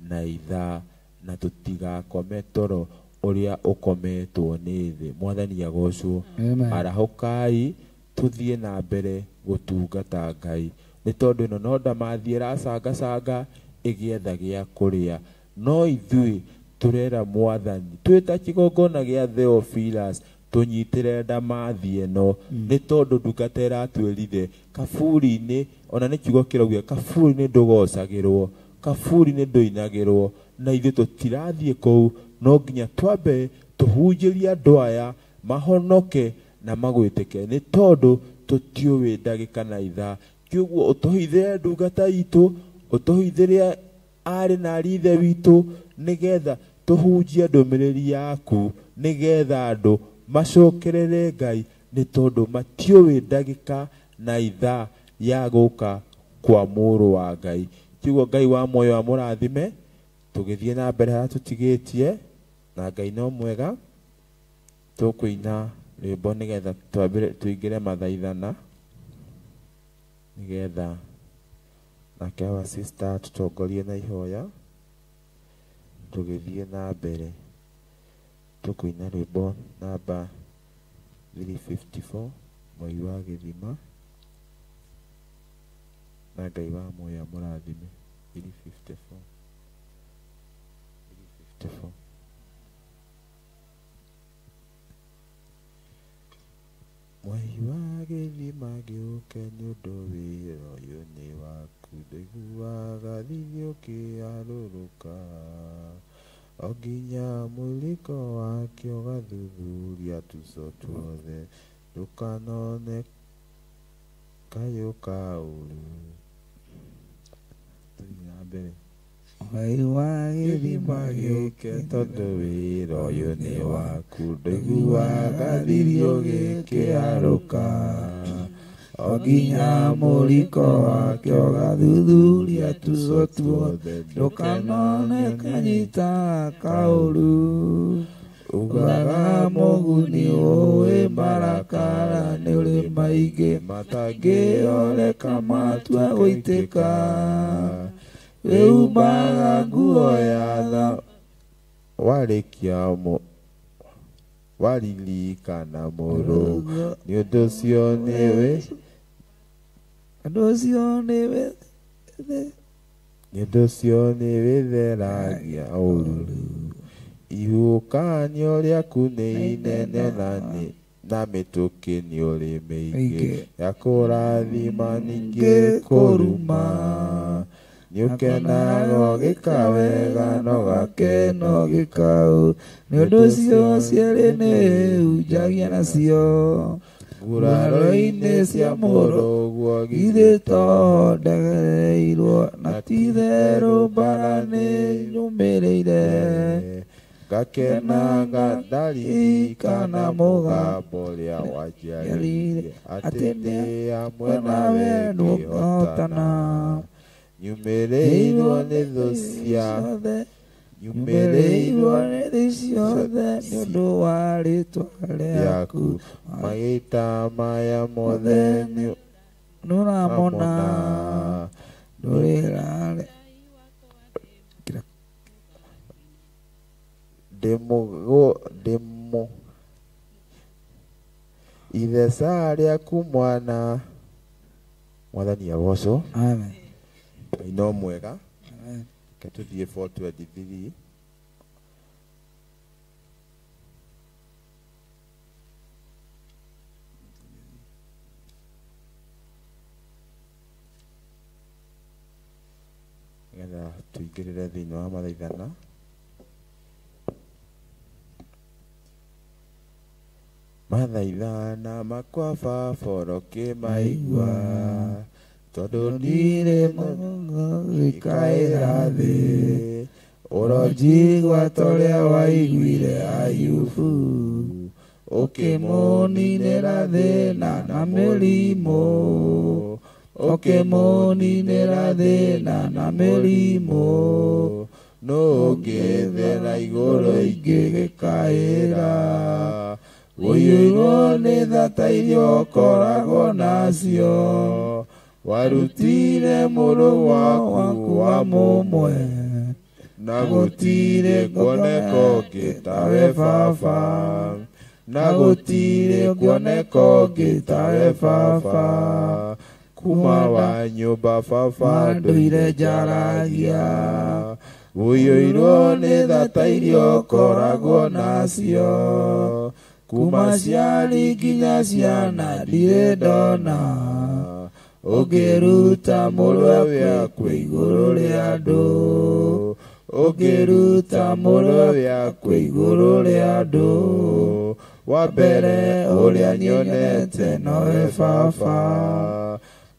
na ithaa, na tũtigakome toro ũrĩa ũkometwo nĩ thĩ. Mwathani agocwo. Arahũkai tũthiĩ na mbere gũtungata Ngai, nĩ tondũ ĩno no ndamathi ĩracangacanga ĩgĩetha gĩa kũrĩa, no ithuĩ tũrera Mwathani twĩ ta kĩgongona gĩa Theophilus tũnyitĩre ndamathi ĩno, nĩ tondũ ndungata ĩratwĩrire kaburi-inĩ, ona nĩ kiugo kĩrauga kaburi-inĩ ndũgocagĩrwo, kaburi-inĩ ndũinagĩrwo, na ithuĩ tũtirathiĩ kũu. No nginya twambe tũhunjĩrie andũ aya mahonoke na magwĩtĩke, nĩ tondũ tũtiũĩ ndagĩka na ithaa. Kĩguo ũtũhithĩre ndungata itũ, ũtũhithĩre arĩ na arithe witũ, nĩgetha tũhunjie ndũmĩrĩri yaku, nĩgetha andũ macokerere Ngai, nĩ tondũ matiũĩ ndagĩka na ithaa ya gũka kwa mũrũ wa Ngai. Kĩguo Ngai wa muoyo amũrathime. Tũgĩthiĩ na mbere harĩa tũtigĩtie, na Ngai no mwega. Tũkũina rwĩmbo nĩgetha tũingĩre mathaithana, nĩgetha nake our sister tũtongorie na ihoya. Tũgĩthiĩ na mbere tũkũina rwĩmbo namba 354 Mwai wa Gĩthima, na Ngai wa muoyo amũrathime. 354 354. Mwai wa gĩthima gĩũke nĩ ũndũ wĩra ũyũ nĩ waku, ndaiguaga thithi ũkĩarũrũka, o nginya mũriko wake ũgathuthuria tuco tuothe, ndũkanone kayũ ka ũũru. Tũthiĩ na mbere. Mwai wa gĩthima gĩũke tondũ wĩra ũyũ nĩ waku, ndaiguaga thithi ũgĩkĩarũka, o nginya mũriko wake ũgathuthuria tuco tuothe, ndũkanone kanyita kaũru. Ugaga mũguni ũĩ marakara nĩ ũrĩ maingĩ matangĩoreka matua gũitĩka, wĩumbaga nguo ya tha warĩkia waririkana mũrũ, nĩ ũndũ ũcio nĩwe nĩ ũndũ ũcio nĩwĩtheragia ũũru. Ihuhũkanio rĩaku nĩ inene na mĩtũkĩ nĩ ũrĩ mĩingĩ ya kũrathima ningĩ kũruma. Nĩũkenaga ũgĩka wega no gakena ũgĩka ũũru, nĩ ũndũ ũcio cierĩ nĩhunjagia nacio nguraro-inĩ cia mũrũguo, githĩ to ndegereirwo na ti-itherũ mbara nĩnyũmĩrĩire. Ngakenaga ndaririkana mũgambo ũrĩa wanjiarĩirie, atĩ ndĩ hamwe nawe ngĩhotana. Nyumĩrĩirwo nĩ thũ ciothe, nyumĩrĩirwo nĩ thũ ciothe nĩ ũndũ wa rĩĩtwa rĩaku. Maita maya mothe nĩũramona, ndũrĩrare Itheca rĩaku mwana. Mwathani agocwo. Amen. Ngai no mwega. Amen. Reke tũthiĩ 423. Nĩgetha tũingĩrĩre thĩinĩ wa mathaithana. Mathaithana makwa baba ũrokĩmaigua, tondũ ndirĩ gĩkaĩra thĩ. Ũronjigua ta ũrĩa waiguire Ayubu, ũkĩmũninĩra thĩna na mĩrimũ, ũkĩmũninĩra thĩna na mĩrimũ. Nũ ũngĩ thĩ na igũrũ ingĩgĩkaĩra, ũiyũirwo nĩ tha ta iria ũkoragwo nacio. Warutire mũrũ waku wa mũmwe, na gũtirĩ kuoneka ũngĩ tawe baba, na gũtirĩ kuoneka ũngĩ tawe baba. Kuma wa nyũmba baba ndũire njaragia, ũiyũirwo nĩ tha ta iria ũkoragwo nacio. Kuma ciari nginya ciana ndirĩ ndona, ũngĩruta mũrũ waku igũrũ rĩa andũ, ũngĩruta mũrũ waku igũrũ rĩa andũ. Wa mbere ũrĩa nyonete nowe baba,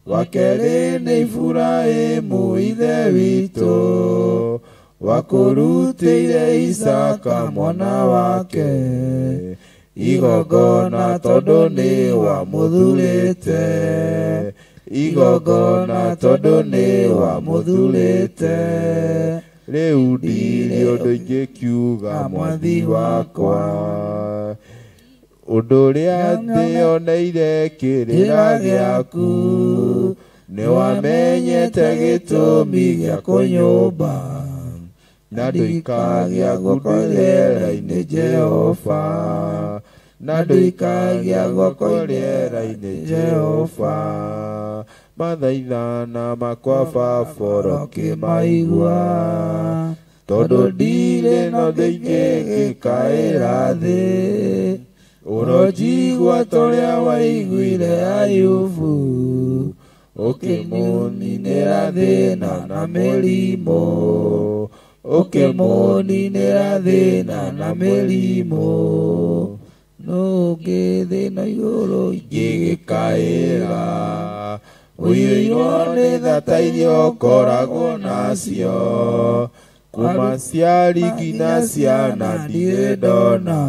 wa kerĩ nĩ Iburahĩmu ithe witũ, wakũrutĩire Isaaka mwana wake igongona tondũ nĩ wamũthurĩte, igongona tondũ nĩ wamũthurĩte. Rĩu ndirĩ ũndũ ingĩkiuga mwathi wakwa, ũndũ ũrĩa ndĩoneire kĩrĩra gĩaku, nĩwamenyete gĩtũmi gĩa kũnyũmba, na ndũikagia guoko rĩera-inĩ Jehova, na ndũikagia guoko rĩera-inĩ Jehova. Mathaithana makwa baba ũrokĩmaigua, tondũ ndirĩ na ũndũ ingĩgĩkaĩra thĩ. Ũronjigua ta ũrĩa waiguire Ayubu, ũkĩmũninĩra thĩna na mĩrimũ, ũkĩmũninĩra thĩna na mĩrimũ. Nũ ũngĩ thĩ na igũrũ ingĩgĩkaĩra, ũiyũirwo nĩ tha ta iria ũkoragwo nacio. Kuma ciari nginya ciana ndirĩ ndona,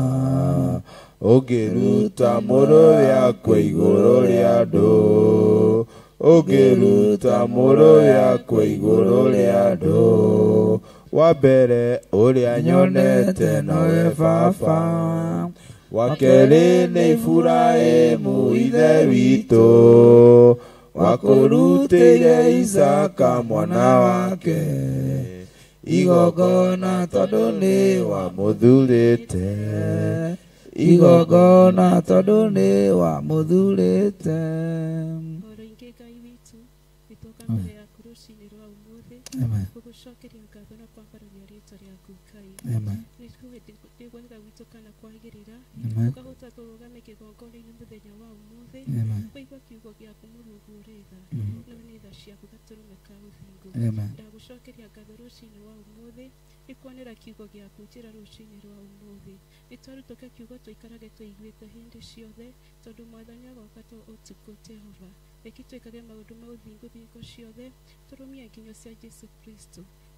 ũngĩruta mũrũ waku igũrũ rĩa andũ, ũngĩruta mũrũ waku igũrũ rĩa andũ. Wa mbere ũrĩa nyonete nowe baba, wa kerĩ nĩ Iburahĩmu ithe witũ, wakũrutĩire Isaaka mwana wake igongona tondũ nĩ wamũthurĩte, igongona tondũ nĩ wamũthurĩte. Amen. Amen. Amen. Amen.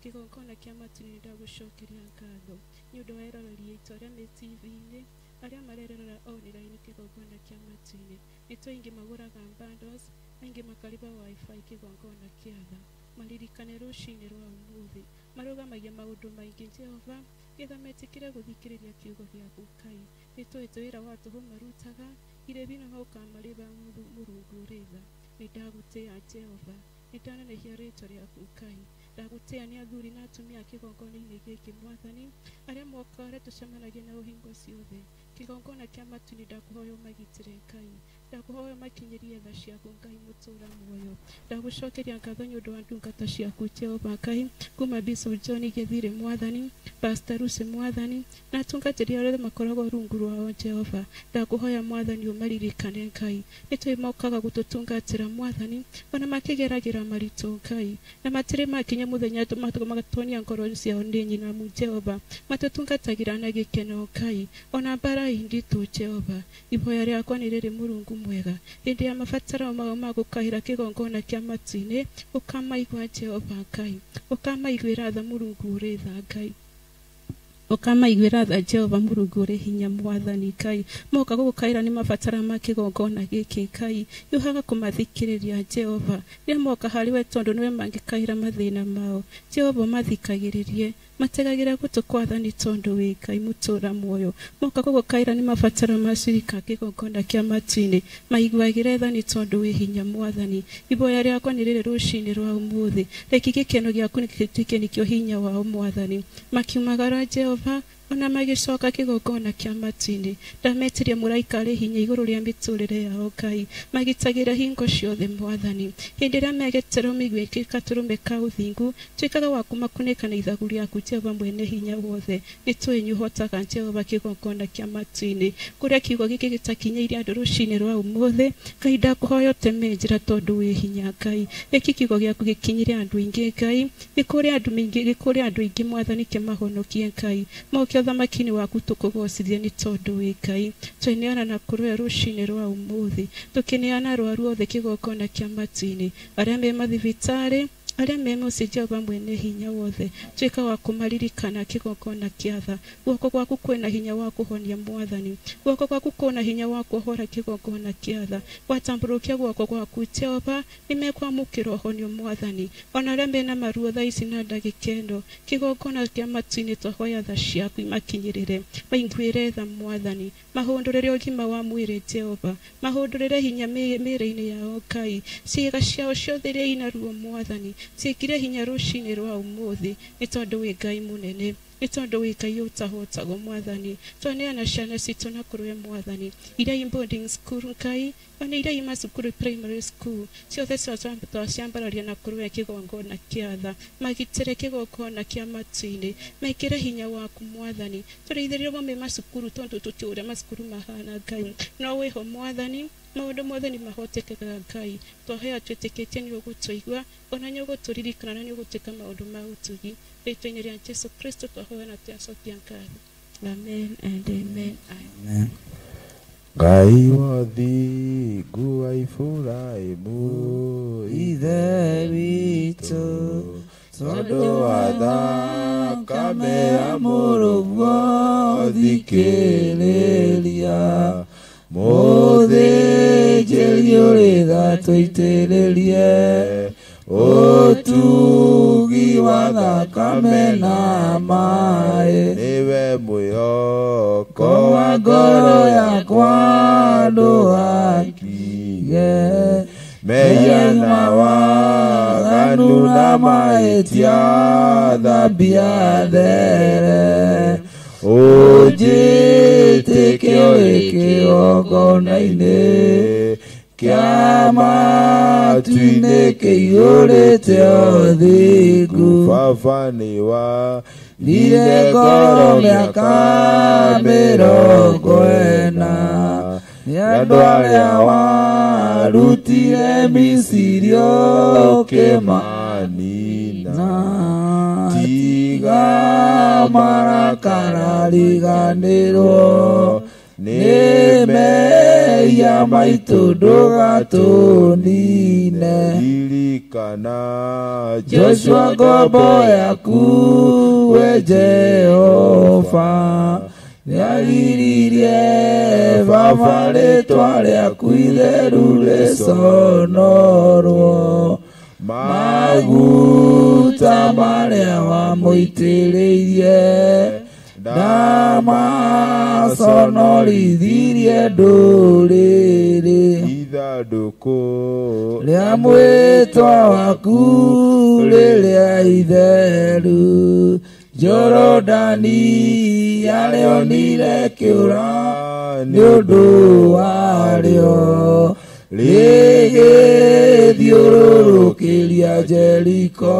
Kigongona kia matu-inĩ ndagũcokeria ngatho nĩ ũndũ wa eroreri aitũ arĩa me TV-inĩ, arĩa marerorera online kĩgongona kĩa matu-inĩ. Nĩ tũ aingĩ magũraga bundles, aingĩ makarĩba wifi kĩgongona kĩa tha. Maririkane rũcinĩ rwa ũmũthĩ, marũgamagia maũndũ maingĩ Jehova, getha metĩkĩre gũthikĩrĩria kiugo gĩaku Ngai. Nĩ tũĩ wĩra wa tũhũ marutaga, irĩbi no ũkamarĩba Mũrungu ũrĩ tha. Nĩ ndagũtĩĩa Jehova, nĩ ndanenehia rĩtwa rĩaku Ngai. Ndagũtĩĩa nĩ athuri na atumia kĩgongona-inĩ gĩkĩ Mwathani, arĩa moka arĩa tũcemanagia nao hingo ciothe. Kĩgongona kĩa matu-inĩ ndakũhoya ũmagitĩre Ngai, ndakũhoya ũmakinyĩrie tha ciaku Ngai mũtũũra muoyo. Ndagũcokeria ngatho nĩ ũndũ wa ndungata ciaku Jehova Ngai, kuma Bishop John Gĩthire Mwathani, Pastor Lucy Mwathani, na atungatĩri arĩa makoragwo rungu rwao Jehova. Ndakũhoya Mwathani ũmaririkane Ngai, nĩ tũĩ mokaga gũtũtungatĩra Mwathani, ona makĩgeragĩra maritũ Ngai, na matirĩ makinya mũthenya magatonia ngoro ciao nĩ nyinamu Jehova, matũtungatagĩra na gĩkeno Ngai, ona mbara nditũ Jehova. Ihoya rĩakwa nĩ rĩrĩ Mũrungu mwega, hĩndĩ ya mabataro mao ma gũkaĩra kĩgongona kĩa matu-inĩ, ũkamaigua Jehova Ngai, ũkamaiguĩra tha Mũrungu ũrĩ tha Ngai, ũkamaiguĩra tha Jehova Mũrungu ũrĩ hinya Mwathani Ngai. Moka gũgũkaĩra nĩ mabatara ma kĩgongona gĩkĩ Ngai, yuhaga kũmathikĩrĩria Jehova rĩrĩa moka harĩ we, tondũ nĩwe mangĩkaĩra mathĩna mao. Jehova ũmathikagĩrĩrie, mategagĩra gũtũ kwa tha nĩ tondũ wĩ Ngai mũtũũra muoyo. Moka gũgũkaĩra nĩ mabataro ma cirika kĩgongona kĩa matu-inĩ, maiguagĩre tha nĩ tondũ wĩ hinya Mwathani. Ihoya rĩakwa nĩ rĩrĩ rũcinĩ rwa ũmũthĩ, reke gĩkeno gĩaku gĩtuĩke nĩkĩo hinya wao Mwathani. Makiumagara Jehova ona magĩcoka kĩgongona kĩa matu-inĩ, ndametirie mũraika arĩ hinya igũrũ rĩa mĩtũrĩre yao Ngai, magitagĩra hingo ciothe Mwathani. Hĩndĩ ĩrĩa megeterwo mĩiguĩke gatũrũme ka ũthingu, tuĩkaga wa kũmakunĩka na ithagu rĩaku Jehova mwene hinya wothe. Nĩ tũĩ nĩ ũhotaga Jehova kĩgongona kĩa matu-inĩ, kũrĩa kiugo gĩkĩ gĩtakinyĩire andũ rũcinĩ rwa ũmũthĩ Ngai, ndakũhoya ũteme njĩra tondũ wĩ hinya Ngai. Reke kiugo gĩaku gĩkinyĩre andũ aingĩ Ngai, gĩkũre andũ maingĩ, gĩkũre andũ aingĩ Mwathani, kĩmahonokie Ngai. Moke ũthamaki-inĩ waku tũkũgocithie nĩ tondũ wĩ Ngai. Tweneana na kũrũe rũcinĩ rwa ũmũthĩ, tũkĩneana arwaru othe kĩgongona kĩa matu-inĩ, arĩa me mathibitarĩ, arĩa me mũciĩ Jehova mwene hinya wothe, tuĩka wa kũmaririkana kĩgongona kĩa tha. Guoko gwaku kwĩna hinya wa kũhonia Mwathani, guoko gwaku kwĩna hinya wa kuohora kĩgongona kĩa tha. Watambũrũkia guoko gwaku Jehova, nĩmekwamũkĩra ũhonio Mwathani. Ona arĩa mena maruo thaa ici na ndagĩka ĩno, kĩgongona kĩa matu-inĩ twahoya tha ciaku imakinyĩrĩre, maiguĩre tha Mwathani, mahũndũrĩre ũgima wa mwĩrĩ Jehova, mahũndũrĩre hinya mĩĩrĩ-inĩ yao Ngai, ciĩga ciao ciothe iria ina ruo Mwathani, ciĩkĩre hinya rũcinĩ rwa ũmũthĩ, nĩ tondũ wĩ Ngai mũnene, nĩ tondũ wĩ Ngai ũtahotagwo Mwathani. Twaneana ciana citũ na kũrĩ we Mwathani, iria i boarding school Ngai, ona iria i macukuru primary school, ciothe twaciambararia na kũrĩ we kĩgongona kĩa tha, magitĩre kĩgongona kĩa matu-inĩ, mekĩre hinya waku Mwathani. Tũrĩithĩrĩrio me macukuru tondũ tũtiũĩ ũrĩa macukuru mahana Ngai, no wĩho Mwathani, maũndũ mothe nĩ mahotekekaga Ngai. Twahoya twĩtĩkĩtie nĩ ũgũtũigua, ona nĩ ũgũtũririkana na nĩ ũgũtuĩka maũndũ ma ũtugi. Rĩtwa-inĩ rĩa Jesu Kristo twahoya na twacokia ngatho. Amen and amen. Amen. Ngai wa thingu wa Iburahĩmu Ithe witũ, tondũ wa thakame ya Mũrũguo thikĩrĩria, mũthĩnjĩri ũrĩ tha tũitĩrĩrie ũtugi wa thakame na maĩ. Nĩwe mwĩhoko wa ngoro yakwa ndũgakige, mehia na waganu na mahĩtia thambia there, ũnjĩtĩke ũrĩ kĩgongona-inĩ kĩa matu-inĩ kĩiyũrĩte ũthingu. Baba nĩ wathire ngoro mĩaka 40 nĩ andũ arĩa warutire Misiri ũkĩmanina. Tiga marakara riganĩrwo nĩ mehia maitũ ndũgatũnine. Ririkana Joshua ngombo yaku we Jehova, nĩagiririe Baba rĩtwa rĩaku itheru rĩconorwo. Maguta marĩa wamũitĩrĩirie ndamaconorithirie ndũrĩrĩ. Ithandũkũ rĩa mwĩtwa waku rĩrĩa itheru, Jorodani arĩonire kĩũra nĩ ũndũ warĩo rĩgĩthiũrũrũkĩria Jeriko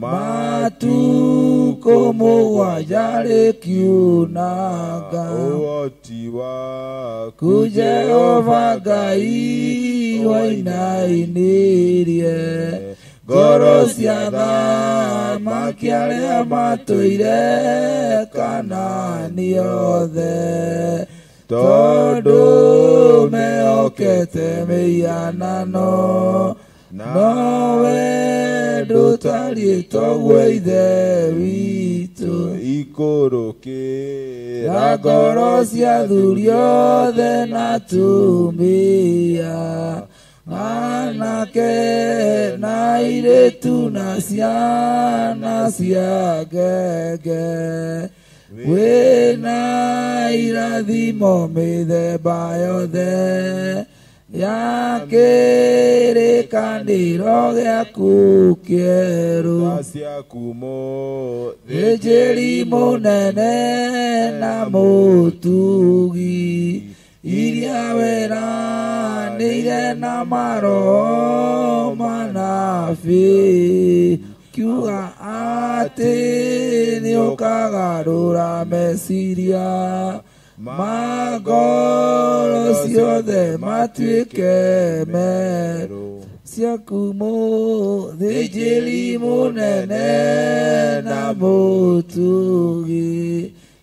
matukũ mũgwanja rĩkiunanga ũhoti waku Jehova Ngai wainainirie ngoro cia athamaki arĩa matũire Kanaani othe tondũ mehokete mĩhianano nowe ndũtariĩ toguo Ithe witũ ikũrũkĩra ngoro cia athuri othe na atumia anake na airĩtu na ciana cia ngenge wĩna irathimo mĩthemba yothe ya kĩrĩkanĩro gĩaku kĩerũ ciaku mũthĩnjĩri mũnene na mũtugi iria weranĩire na maroho manabii kiuga atĩ nĩũkagarũra meciria ma ngoro ciothe matuĩke merũ ciaku mũthĩnjĩri mũnene na mũtugi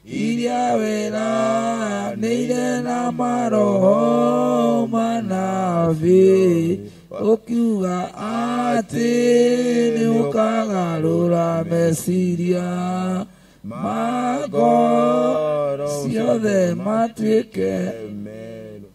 iria weranĩire na maroho manabii ũkiuga atĩ nĩũkagarũra meciria ma ngoro ciothe matuĩke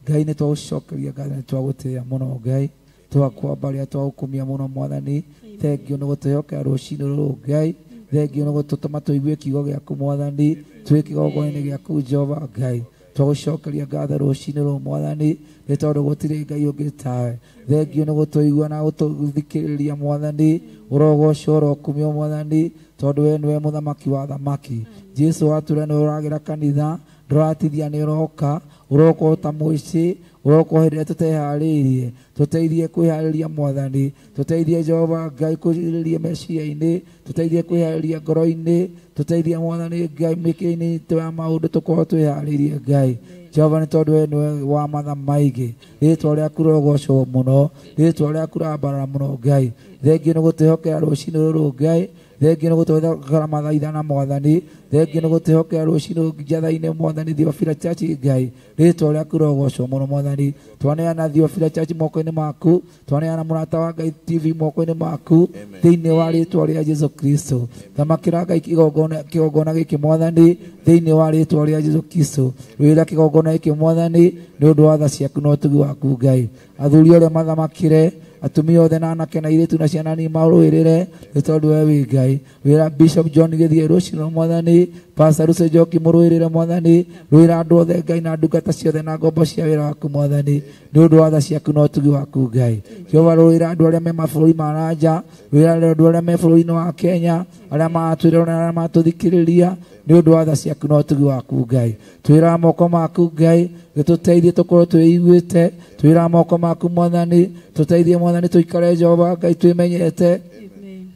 Ngai nĩ twagũcokeria ngatho nĩ twagũtĩĩa mũno Ngai twakwambaria twagũkumia mũno Mwathani thengio nĩ gũtwĩhokera rũcinĩ rũrũ Ngai thengio nĩ gũtũtũma tũigue kiugo gĩaku Mwathani twĩ kĩgongona-inĩ gĩaku Jehova Ngai twagũcokeria ngatho rũcinĩ rũrũ Mwathani nĩ tondũ gũtirĩ Ngai ũngĩ tawe thengio nĩ gũtũigua na gũtũthikĩrĩria Mwathani ũrogocwo ũrokumio Mwathani tondũ we nĩwe mũthamaki wa thamaki Jesu watũra nĩwe ũragĩra kanitha ndũratithia nĩ ũroka ũroka ta mũici ũroka hĩndĩ ĩrĩa tũteharĩirie tũteithie kwĩharĩria Mwathani tũteithie Jehova Ngai kwĩharĩria meciria-inĩ tũteithie kwĩharĩria ngoro-inĩ tũteithie Mwathani Ngai mĩkĩre-inĩ itũ ya maũndũ tũkorwo twĩharĩirie Ngai Jehova nĩ tondũ we nĩwe wa matha maingĩ rĩtwa rĩaku rĩrogocwo mũno rĩtwa rĩaku rĩrambarara mũno Ngai thengio nĩ gũtwĩhokera rũcinĩ rũrũ Ngai thengio nĩ gũtwĩhokera mathaithana Mwathani thengio nĩ gũtwĩhokera rũcinĩ njatha-inĩ Mwathani Theophila Church Ngai rĩtwa rĩaku rĩrogocwo mũno Mwathani twaneana Theophila Church moko-inĩ maku twaneana Mũrata wa Ngai TV moko-inĩ maku thĩinĩ wa rĩtwa rĩa Jesu Kristo thamakĩra Ngai kĩgongona gĩkĩ Mwathani thĩinĩ wa rĩtwa rĩa Jesu Kristo wĩra kĩgongona gĩkĩ Mwathani nĩ ũndũ wa tha ciaku na ũtugi waku Ngai athuri othe mathamakĩre atumia othe na anake na airĩtu na ciana nini marũĩrĩre nĩ tondũ we wĩ Ngai wĩra Bishop John Gĩthiĩ rũcinĩ Mwathani Pastor Lucy Njoki mũrũĩrĩre Mwathani rũĩra andũ othe Ngai na ndungata ciothe na ngombo cia wĩra waku Mwathani nĩ ũndũ wa tha ciaku na ũtugi waku Ngai Jehova rũĩra andũ arĩa me mabũrũri ma na nja rũĩra andũ arĩa me bũrũri-inĩ wa Kenya arĩa maratwĩrora na arĩa maratũthikĩrĩria nĩ ũndũ wa tha ciaku na ũtugi waku Ngai twĩra moko maku Ngai gĩtũteithie tũkorwo twĩiguĩte twĩra moko maku Mwathani tũteithie Mwathani tũikare Jehova Ngai twĩmenyete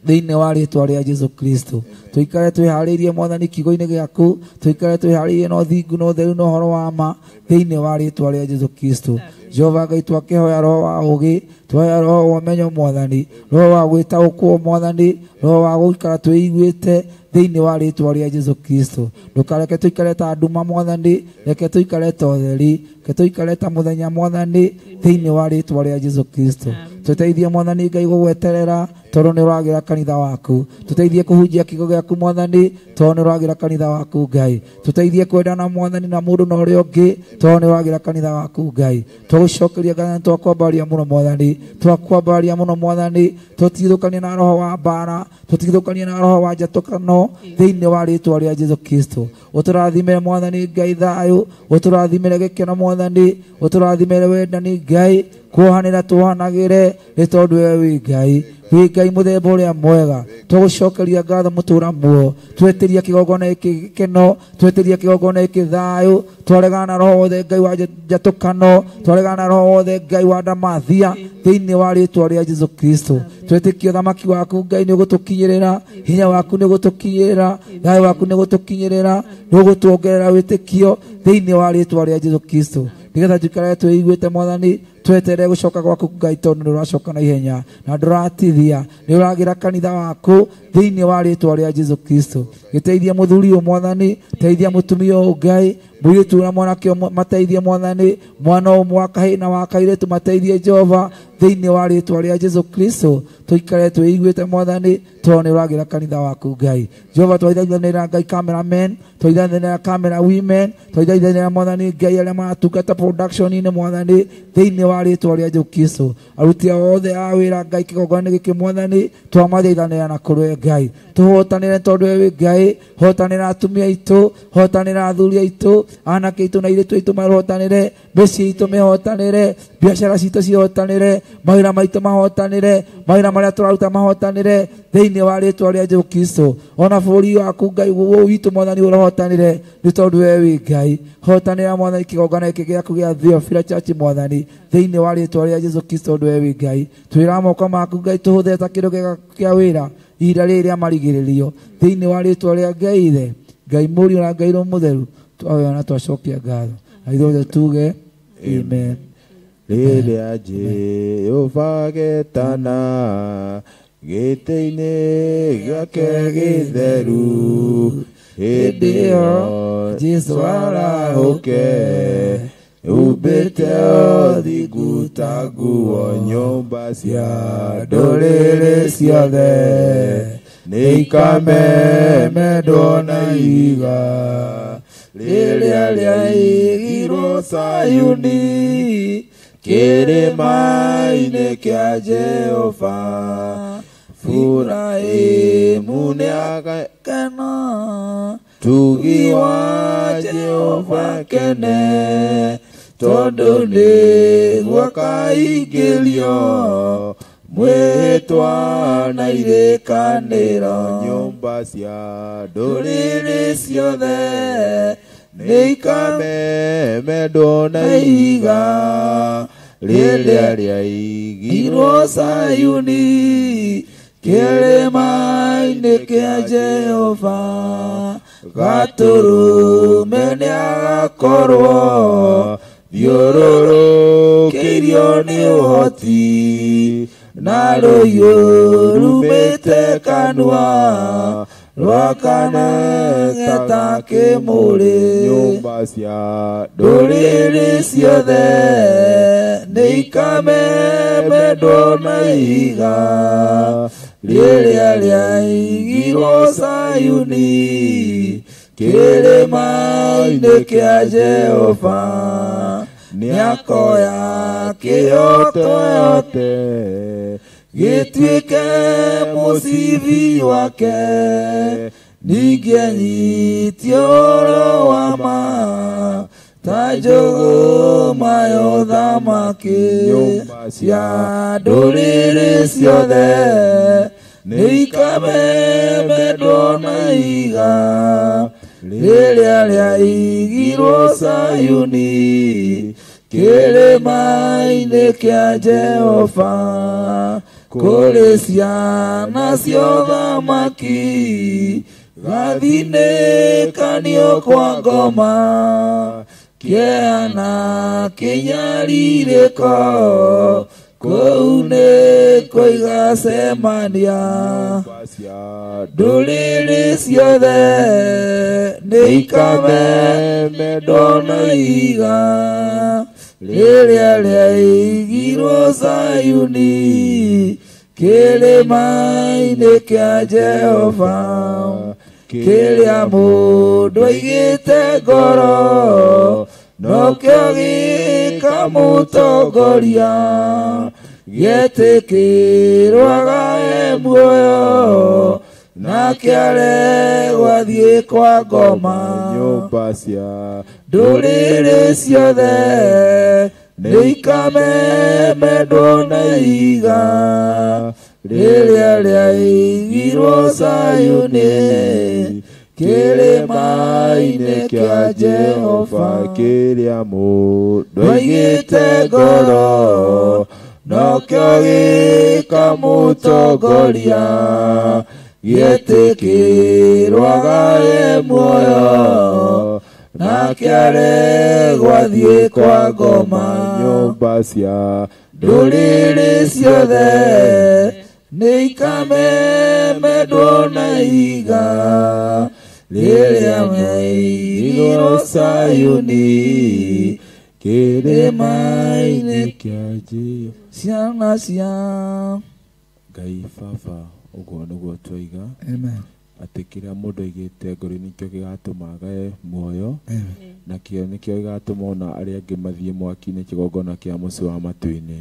thĩinĩ wa rĩtwa rĩa Jesu Kristo tũikare twĩharĩirie Mwathani kiugo-inĩ gĩaku tũikare twĩharĩirie na ũthingu na ũtheru na ũhoro wa ma thĩinĩ wa rĩtwa rĩa Jesu Kristo Jehova Ngai twakĩhoya roho wa ũũgĩ twahoya roho wa ũmenyo Mwathani roho wa gwĩtaũkwo Mwathani roho wa gũikara twĩiguĩte thĩinĩ wa rĩtwa rĩa Jesu Kristo ndũkareke tũikare ta nduma Mwathani reke tũikare ta ũtheri reke tũikare ta mũthenya Mwathani thĩinĩ wa rĩtwa rĩa Jesu Kristo tũteithie Mwathani Ngai gũgweterera tondũ nĩ ũragĩra kanitha waku tũteithie kũhunjia kiugo gĩaku Mwathani tondũ nĩ ũragĩra kanitha waku Ngai tũteithie kwendana Mwathani na mũndũ na ũrĩa ũngĩ tondũ nĩ ũragĩra kanitha waku Ngai twagũcokeria ngatho twakwambaria mũno Mwathani twakwambaria mũno Mwathani tũtigithũkanie na roho wa mbara tũtigithũkanie na roho wa njatũkano thĩinĩ wa rĩtwa rĩa Jesu Kristo ũtũrathimĩre Mwathani Ngai thayũ ũtũrathimĩre gĩkeno Mwathani ũtũrathimĩre wendani Ngai Kuohanĩra tuohanagĩre nĩ tondũ we wĩ Ngai. Wĩ Ngai mũthemba ũrĩa mwega. Tũgũcokeria ngatho mũtũra muoyo. Twetĩria kĩgongona gĩkĩ gĩkeno, twetĩria kĩgongona gĩkĩ thayũ, twaregana na roho wothe Ngai wa njatũkano, twaregana na roho wothe Ngai wa ndamathia thĩinĩ wa rĩtwa rĩa Jesu Kristo. Twetĩkia thamaki waku Ngai nĩ ũgũtũkinyĩrĩra, hinya waku nĩ ũgũtũkinyĩrĩra, thayũ waku nĩ ũgũtũkinyĩrĩra, nĩ ũgũtuongerera wĩtĩkio thĩinĩ wa rĩtwa rĩa Jesu Kristo. Nĩgetha tuikare twĩiguĩte Mwathani, tweterere gũcoka gwaku Ngai tondũ nĩ ũracoka na ihenya na ndũratithia, nĩ ũragĩra kanitha waku thĩinĩ wa rĩtwa rĩa Jesu Kristo. Gĩteithie mũthuri ũyũ Mwathani, teithia mũtumia ũyũ Ngai, mũirĩtu na mwanake mateithie Mwathani, mwana ũmwe wa kahĩĩ na wa kairĩtu mateithie Jehova thĩinĩ wa rĩtwa rĩa Jesu Kristo. Tũikare twĩiguĩte Mwathani tondũ nĩ ũragĩra kanitha waku Ngai. Jehova twaithaithanĩra Ngai cameramen, twaithaithanĩra camera women, twaithaithanĩra Mwathani Ngai arĩa maratungata production-inĩ Mwathani thĩinĩ wa rĩtwa rĩa Jesu Kristo. Aruti othe a wĩra Ngai kĩgongona gĩkĩ Mwathani twamathaithanĩra na kũrĩ Ngai. Tũhotanĩre tondũ we wĩ Ngai, hotanĩra atumia aitũ, hotanĩra athuri aitũ, anake aitũ na airĩtu aitũ mahotanĩre, mĩciĩ itũ mĩhotanĩre, biacara citũ cihotanĩre, mawĩra maitũ mahotanĩre, mawĩra marĩa tũraruta mahotanĩre thĩinĩ wa rĩtwa rĩa Jesu Kristo. Ona bũrũri waku Ngai witũ Mwathani ũrohotanĩre nĩ tondũ we wĩ Ngai. Hotanĩra Mwathani kĩgongona gĩkĩ gĩaku gĩa Theophila Church Mwathani thĩinĩ wa rĩtwa rĩa Jesu Kristo tondũ we wĩ Ngai. Twĩra moko maku Ngai tũhũthĩre ta kĩndũ kĩa wĩra ihinda rĩrĩ rĩa marigĩrĩrio thĩinĩ wa rĩtwa rĩa Ngai Ithe, Ngai Mũriũ na Ngai Roho Mũtheru. Twahoya na twacokia ngatho na ithuothe tuge amen. Rĩrĩa Jehova getana gĩtĩ-inĩ gĩake gĩtheru, hĩndĩ ĩyo Jesũ arahũke humbĩte ũthingu ta nguo, nyũmba cia ndũrĩrĩ ciothe nĩikamemendwo na ihiga rĩrĩa rĩaigirwo Sayuni, kĩrĩma-inĩ kĩa Jehova. Efuraimu nĩagakena, tugi wa Jehova kene, tondũ nĩguo akaingĩrio mwĩhĩtwa na irĩkanĩro. Nyũmba cia ndũrĩrĩ ciothe nĩikamemendwo na ihiga rĩrĩa rĩaigirwo Sayuni, kĩrĩma-inĩ kĩa Jehova. Gatũrũme nĩagakorwo thiũrũrũkĩirio nĩ ũhoti, na rũhiũ rumĩte kanua rwakanage ta kĩmũrĩ. Nyũmba cia ndũrĩrĩ ciothe nĩikamemendwo na ihiga rĩrĩa rĩaigirwo Sayuni, kĩrĩma-inĩ kĩa Jehova. Nĩakoya kĩhooto yothe gĩtuĩke mũcibi wake, ningĩ anyitie ũhoro wa ma ta njũgũma ya ũthamaki. Nyũmba cia ndũrĩrĩ ciothe nĩikamemendwo na ihiga rĩrĩa rĩaigirwo Sayuni, kĩrĩma-inĩ kĩa Jehova. Kũrĩ ciana cia ũthamaki gathinĩkanio kwa ngoma, kĩeha na kĩnyarirĩko kũu nĩkuo igacemania. Ndũrĩrĩ ciothe nĩikamemendwo na ihiga rĩrĩa rĩaigirwo Sayuni, kĩrĩma-inĩ kĩa Jehova. Kĩrĩa mũndũ aigĩte ngoro nokĩo gĩkamũtongoria, gĩetĩkĩrwo agae muoyo nake aregwo athiĩ kwa ngoma. Nyũmba cia ndũrĩrĩ ciothe Nĩikamemendwo na ihiga rĩrĩa rĩaigirwo Zayuni, kĩrĩma-inĩ kĩa Jehova. Kĩrĩa mũndũ aigĩte ngoro nokĩo gĩkamũtongoria, gĩetĩkĩrwo agae muoyo, nake aregwo athiĩ kwa ngoma. Nyũmba cia ndũrĩrĩ ciothe nĩikamemendwo na ihiga rĩrĩa rĩaigirwo Zayuni, kĩrĩma-inĩ kĩa Jehova. Ciana cia Ngai Baba, ũguo nĩguo twaiga. Amen. Atĩ kĩrĩa mũndũ aigĩte ngoro nĩkĩo gĩgatũma agae muoyo, na kĩo nĩkĩo gĩgatũma ona arĩa angĩ mathiĩ mwaki-inĩ kĩgongona kĩa mũciĩ wa matu-inĩ.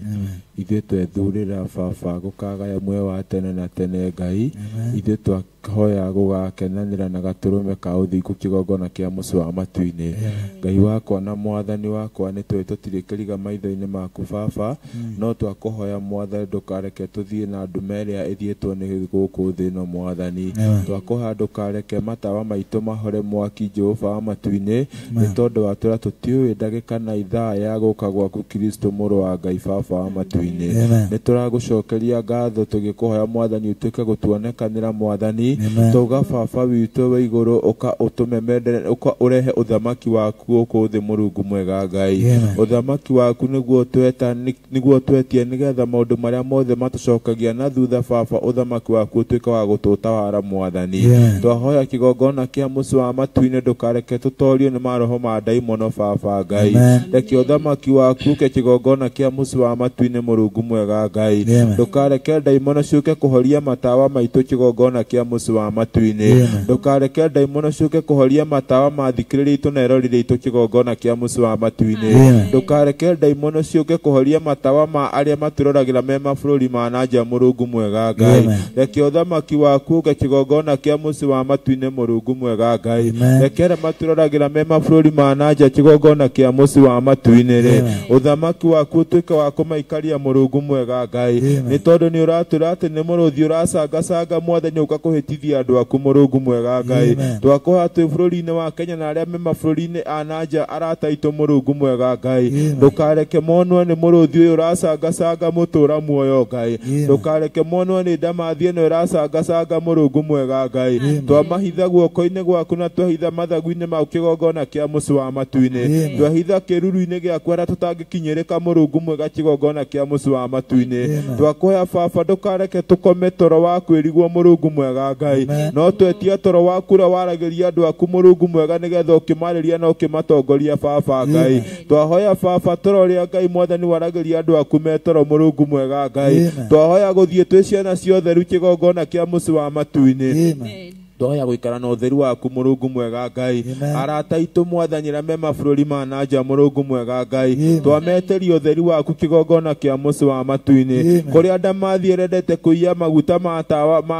Ithuĩ twethurĩra Baba gũkagaya muoyo wa tene na tene Ngai. Ithuĩ twahoya gũgakenanĩra na gatũrũme ka ũthingu kĩgongona kĩa mũciĩ wa matu-inĩ. Ngai wakwa na Mwathani wakwa, nĩ tũĩ tũtirĩ kĩriga maitho-inĩ maku Baba, no twakũhoya Mwathani ndũkareke tũthiĩ na ndume ĩrĩa ĩthiĩtwo nĩ gũkũ thĩ ĩno Mwathani. Twakũhoya ndũkareke matawa maitũ mahore mwaki Jehova wa matu-inĩ, nĩ tondũ wa tũrĩa tũtiũĩ ndagĩka na ithaa ya gũka gwaku Kristo mũrũ wa Ngai Baba wa matu-inĩ. Nĩ tũragũcokeria ngatho tũgĩkũhoya Mwathani ũtuĩke gũtuonekanĩra Mwathani. Twauga Baba witũ wa igũrũ, ũka ũtũme mendere, ũka ũrehe ũthamaki waku gũkũ thĩ Mũrungu mwega Ngai. Ũthamaki waku nĩguo tweta, nĩguo twetie, nĩgetha maũndũ marĩa mothe matũcokagia na thutha Baba, ũthamaki waku ũtuĩke wa gũtũtawara Mwathani. Twahoya kĩgongona kĩa mũciĩ wa matu-inĩ ndũkareke tũtorio nĩ maroho ma ndaimono Baba Ngai. Reke ũthamaki waku ũke kĩgongona kĩa mũciĩ wa matu-inĩ Mũrungu mwega Ngai. Ndũkareke ndaimono ciũke kũhoria matawa maitũ kĩgongona kĩa mũciĩ wa matu-inĩ. Ndũkareke ndaimono ciũke kũhoria matawa ma thikĩrĩria itũ na eroreri aitũ kĩgongona kĩa mũciĩ wa matu-inĩ. Ndũkareke ndaimono ciũke kũhoria matawa ma arĩa matũroragĩra me mabũrũri ma na nja Mũrungu mwega Ngai. Reke ũthamaki waku ũke kĩgongona kĩa mũciĩ wa matu-inĩ Mũrungu mwega Ngai. Reke arĩa matũroragĩra me mabũrũri ma na nja kĩgongona kĩa mũciĩ wa matu-inĩ rĩ, ũthamaki waku ũtuĩke wa kũmaikaria Mũrungu mwega Ngai. Nĩ tondũ nĩ ũratwĩra atĩ nĩ mũrũthi ũracangacanga Mwathani ũka kũhĩtithia andũ aku Mũrungu mwega Ngai. Twakũhoya twĩ bũrũri-inĩ wa Kenya na arĩa me mabũrũri-inĩ a na nja arata aitũ Mũrungu mwega Ngai. Ndũkareke monwo nĩ mũrũthi ũyũ ũracangacanga mũtũra muoyo Ngai. Ndũkareke monwo nĩ ndamathi ĩno ĩracangacanga Mũrungu mwega Ngai. Twamahitha guoko-inĩ gwaku na twahitha mathagu-inĩ mau kĩgongona kĩa mũciĩ wa matu-inĩ. Twahitha kĩruru-inĩ gĩaku harĩa tũtangĩkinyĩrĩka Mũrungu mwega kĩgongona kĩa mũciĩ wa matu-inĩ. Twakũhoya Baba ndũkareke tũkome toro wa kwĩrigwo Mũrungu mwega Ngai. No twetie toro waku ũrĩa waragĩria andũ aku Mũrungu mwega, nĩgetha ũkĩmarĩria na ũkĩmatongoria Baba Ngai. Twahoya Baba toro ũrĩa Ngai Mwathani waragĩria andũ aku me toro Mũrungu mwega Ngai. Twahoya gũthiĩ twĩ ciana ciothe rĩu kĩgongona kĩa mũciĩ wa matu-inĩ. Twahoya gũikara na ũtheru waku Mũrungu mwega Ngai. Arata aitũ Mwathani arĩa me mabũrũri ma na nja Mũrungu mwega Ngai, twameteria ũtheru waku kĩgongona kĩa mũciĩ wa matu-inĩ. Kũrĩa ndamathi ĩrendete kũiya maguta ma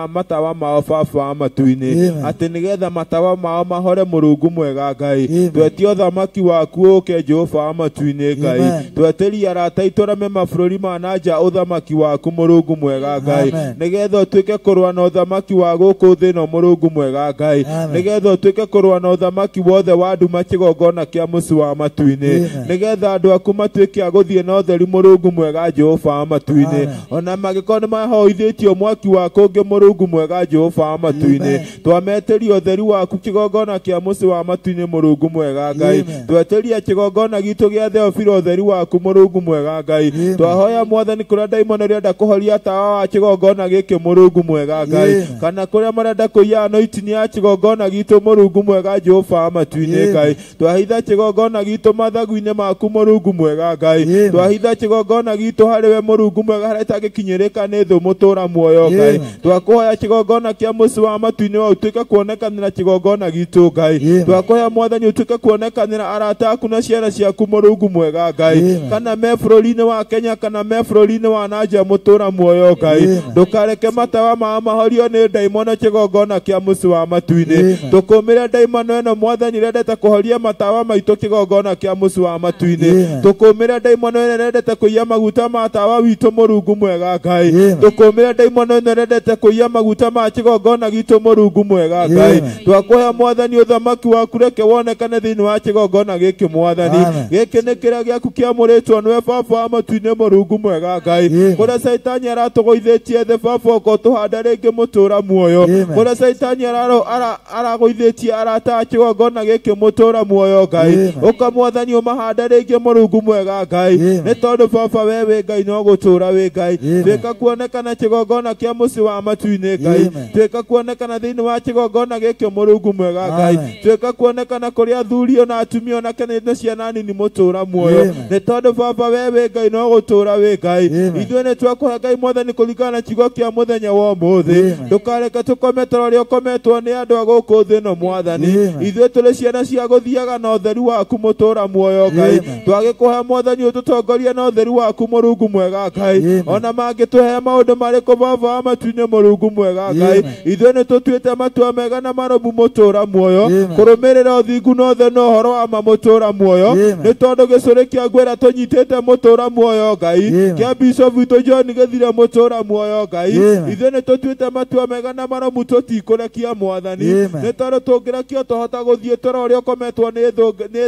matawa mao Baba wa matu-inĩ, atĩ nĩgetha matawa mao mahore Mũrungu mwega Ngai. Twetie ũthamaki waku ũke Jehova wa matu-inĩ Ngai. Tweteria arata aitũ arĩa me mabũrũri ma na nja ũthamaki waku Mũrungu mwega Ngai, nĩgetha ũtuĩke kũrũa na ũthamaki wa gũkũ thĩ ĩno Mũrungu mwega Ngai, nĩgetha ũtuĩke kũrũa na ũthamaki wothe wa nduma kĩgongona kĩa mũciĩ wa matu-inĩ, nĩgetha andũ aku matuĩke a gũthiĩ na ũtheri Mũrungu mwega Jehova wa matu-inĩ. Ona mangĩkorwo nĩ mahoithĩtio mwaki wa kũngĩ Mũrungu mwega Jehova wa matu-inĩ, twameteria ũtheri waku kĩgongona kĩa mũciĩ wa matu-inĩ Mũrungu mwega Ngai. Tweteria kĩgongona gitũ gĩa Theofilo ũtheri waku Mũrungu mwega Ngai. Twahoya Mwathani kũrĩa ndaimono ĩrenda kũhoria tawa wa kĩgongona gĩkĩ Mũrungu mwega Ngai, kana kũrĩa marenda kũiya anointing ya kĩgongona gitũ Mũrungu mwega Jehova wa matu-inĩ Ngai. Twahitha kĩgongona gitũ mathagu-inĩ maku Mũrungu mwega Ngai. Twahitha kĩgongona gitũ harĩ we Mũrungu mwega harĩa itangĩkinyĩrĩka nĩ thũ mũtũra muoyo Ngai. Twakũhoya kĩgongona kĩa mũciĩ wa matu-inĩ wa ũtuĩke kuonekanĩra kĩgongona gitũ Ngai. Twakũhoya Mwathani ũtuĩke kuonekanĩra arata aku na ciana ciaku Mũrungu mwega Ngai, kana me bũrũri-inĩ wa Kenya kana me bũrũri-inĩ wa na nja mũtũra muoyo Ngai. Ndũkareke matawa mao mahorio nĩ ndaimono kĩgongona kĩa mũciĩ wa matu-inĩ. Tũkũmĩre ndaimono ĩno mwathani ĩrendete kũhoria matawa maitũ kĩgongona kĩa mũciĩ wa matu-inĩ. Tũkũmĩre ndaimono ĩno ĩrendete kũiya maguta ma tawa witũ Mũrungu mwega Ngai. Tũkũmĩre ndaimono ĩno ĩrendete kũiya maguta ma kĩgongona gitũ Mũrungu mwega Ngai. Twakũhe mwathani ũthamaki waku reke wonekane thĩinĩ wa kĩgongona gĩkĩ mwathani. Gĩkĩ nĩ kĩrĩa gĩaku kĩamũrĩtwo nĩwe baba wa matu-inĩ Mũrungu mwega Ngai. Kũrĩa caitani aratũgũithĩtie thĩ baba ũka ũtũhande rĩngĩ mũtũra muoyo. Kũrĩa caitani aragũithĩtie arata kĩgongona gĩkĩ mũtũra muoyo Ngai. Ũka mwathani ũmahande rĩngĩ Mũrungu mwega Ngai. Nĩ tondũ baba we wĩ Ngai no gũtũra wĩ Ngai. Tuĩka kuonekana kĩgongona kĩa mũciĩ wa matu-inĩ Ngai. Tuĩka kuonekana thĩinĩ wa kĩgongona gĩkĩ Mũrungu mwega Ngai. Tuĩka kuonekana kũrĩ athuri ona atumia ona kana na ciana nini mũtũra muoyo. Nĩ tondũ baba we wĩ Ngai no gũtũra wĩ Ngai. Ithuĩ nĩ twakũhe Ngai mwathani kũringana na kiugo kĩa mũthenya wa ũmũthĩ. Ndũkareke tũkome ta ũrĩa ũkometwo nĩ andũ a gũkũ thĩ ĩno mwathani. Ithuĩ tũrĩ ciana cia gũthiaga na ũtheru waku mũtũra muoyo Ngai. Twagĩkũhe mwathani ũtũtongorie na ũtheru waku Mũrungu mwega Ngai. Ona mangĩtũhe maũndũ marĩkũ baba wa matu-inĩ Mũrungu mwega Ngai. Ithuĩ nĩ tũtuĩte matua mega na marũmu mũtũra muoyo. Kũrũmĩrĩra ũthingu na ũtheru na ũhoro wa ma mũtũra muoyo. Nĩ tondũ gĩcũrĩ kĩa ngwĩra tũnyitĩte mũtũra muoyo Ngai. Kĩa Bishop witũ John gĩthire mũtũra muoyo Ngai. Ithuĩ nĩ tũtuĩte matua mega na marũmu tũtikũrekia mwathani. Nĩ tondũ tũngĩrekio tũhota gũthiĩ toro ũrĩa ũkometwo nĩ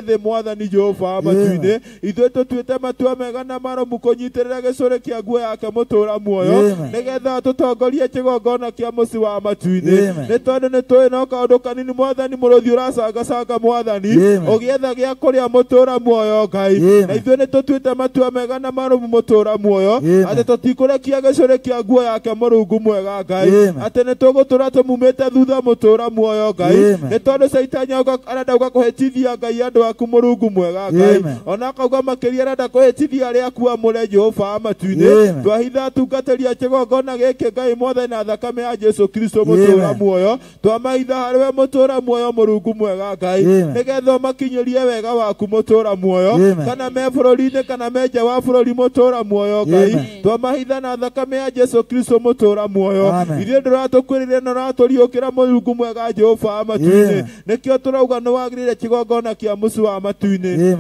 thĩ mwathani Jehova matu-inĩ. Ithuĩ tũtuĩte matua mega na marũmu kũnyitĩrĩra gĩcũrĩ kĩa nguo yake mũtũra muoyo nĩgetha tũtongorie kĩgongona kĩa mũciĩ wa matu-inĩ. Nĩ tondũ nĩ tũĩ no kaũndũ kanini mwathani mũrũthi ũracangacanga mwathani ũgĩetha gĩa kũrĩa mũtũra muoyo Ngai. Na ithuĩ nĩ tũtuĩte matua mega na marũmu mũtũra muoyo atĩ tũtikũrekia gĩcũrĩ kĩa nguo yake Mũrungu mwega Ngai. Atĩ nĩ tũgũtũra tũmumĩte thutha mũtũra muoyo Ngai. Nĩ tondũ caitani arenda gũka kũhĩtithia Ngai andũ aku Mũrungu mwega Ngai. Ona akauga makĩria arenda kũhĩtithia arĩa aku amũre Jehova wa matu-inĩ. Twahitha atungatĩri a kĩgongona gĩkĩ Ngai mwathani na thakame ya Jesu Kristo mũtũra muoyo. Twamahitha harĩ we mũtũra muoyo Mũrungu mwega Ngai nĩgetha ũmakinyĩrie wega waku mũtũra muoyo kana me bũrũri-inĩ kana me nja wa bũrũri mũtũra muoyo Ngai. Twamahitha na thakame ya Jesu Kristo mũtũra muoyo. Ithuĩ ndũratũkwĩrĩria na ũratũriũkĩra Mũrungu mwega Jehova wa matu-inĩ. Nĩkĩo tũrauga nĩ wagĩrĩire kĩgongona kĩa mũciĩ wa matu-inĩ.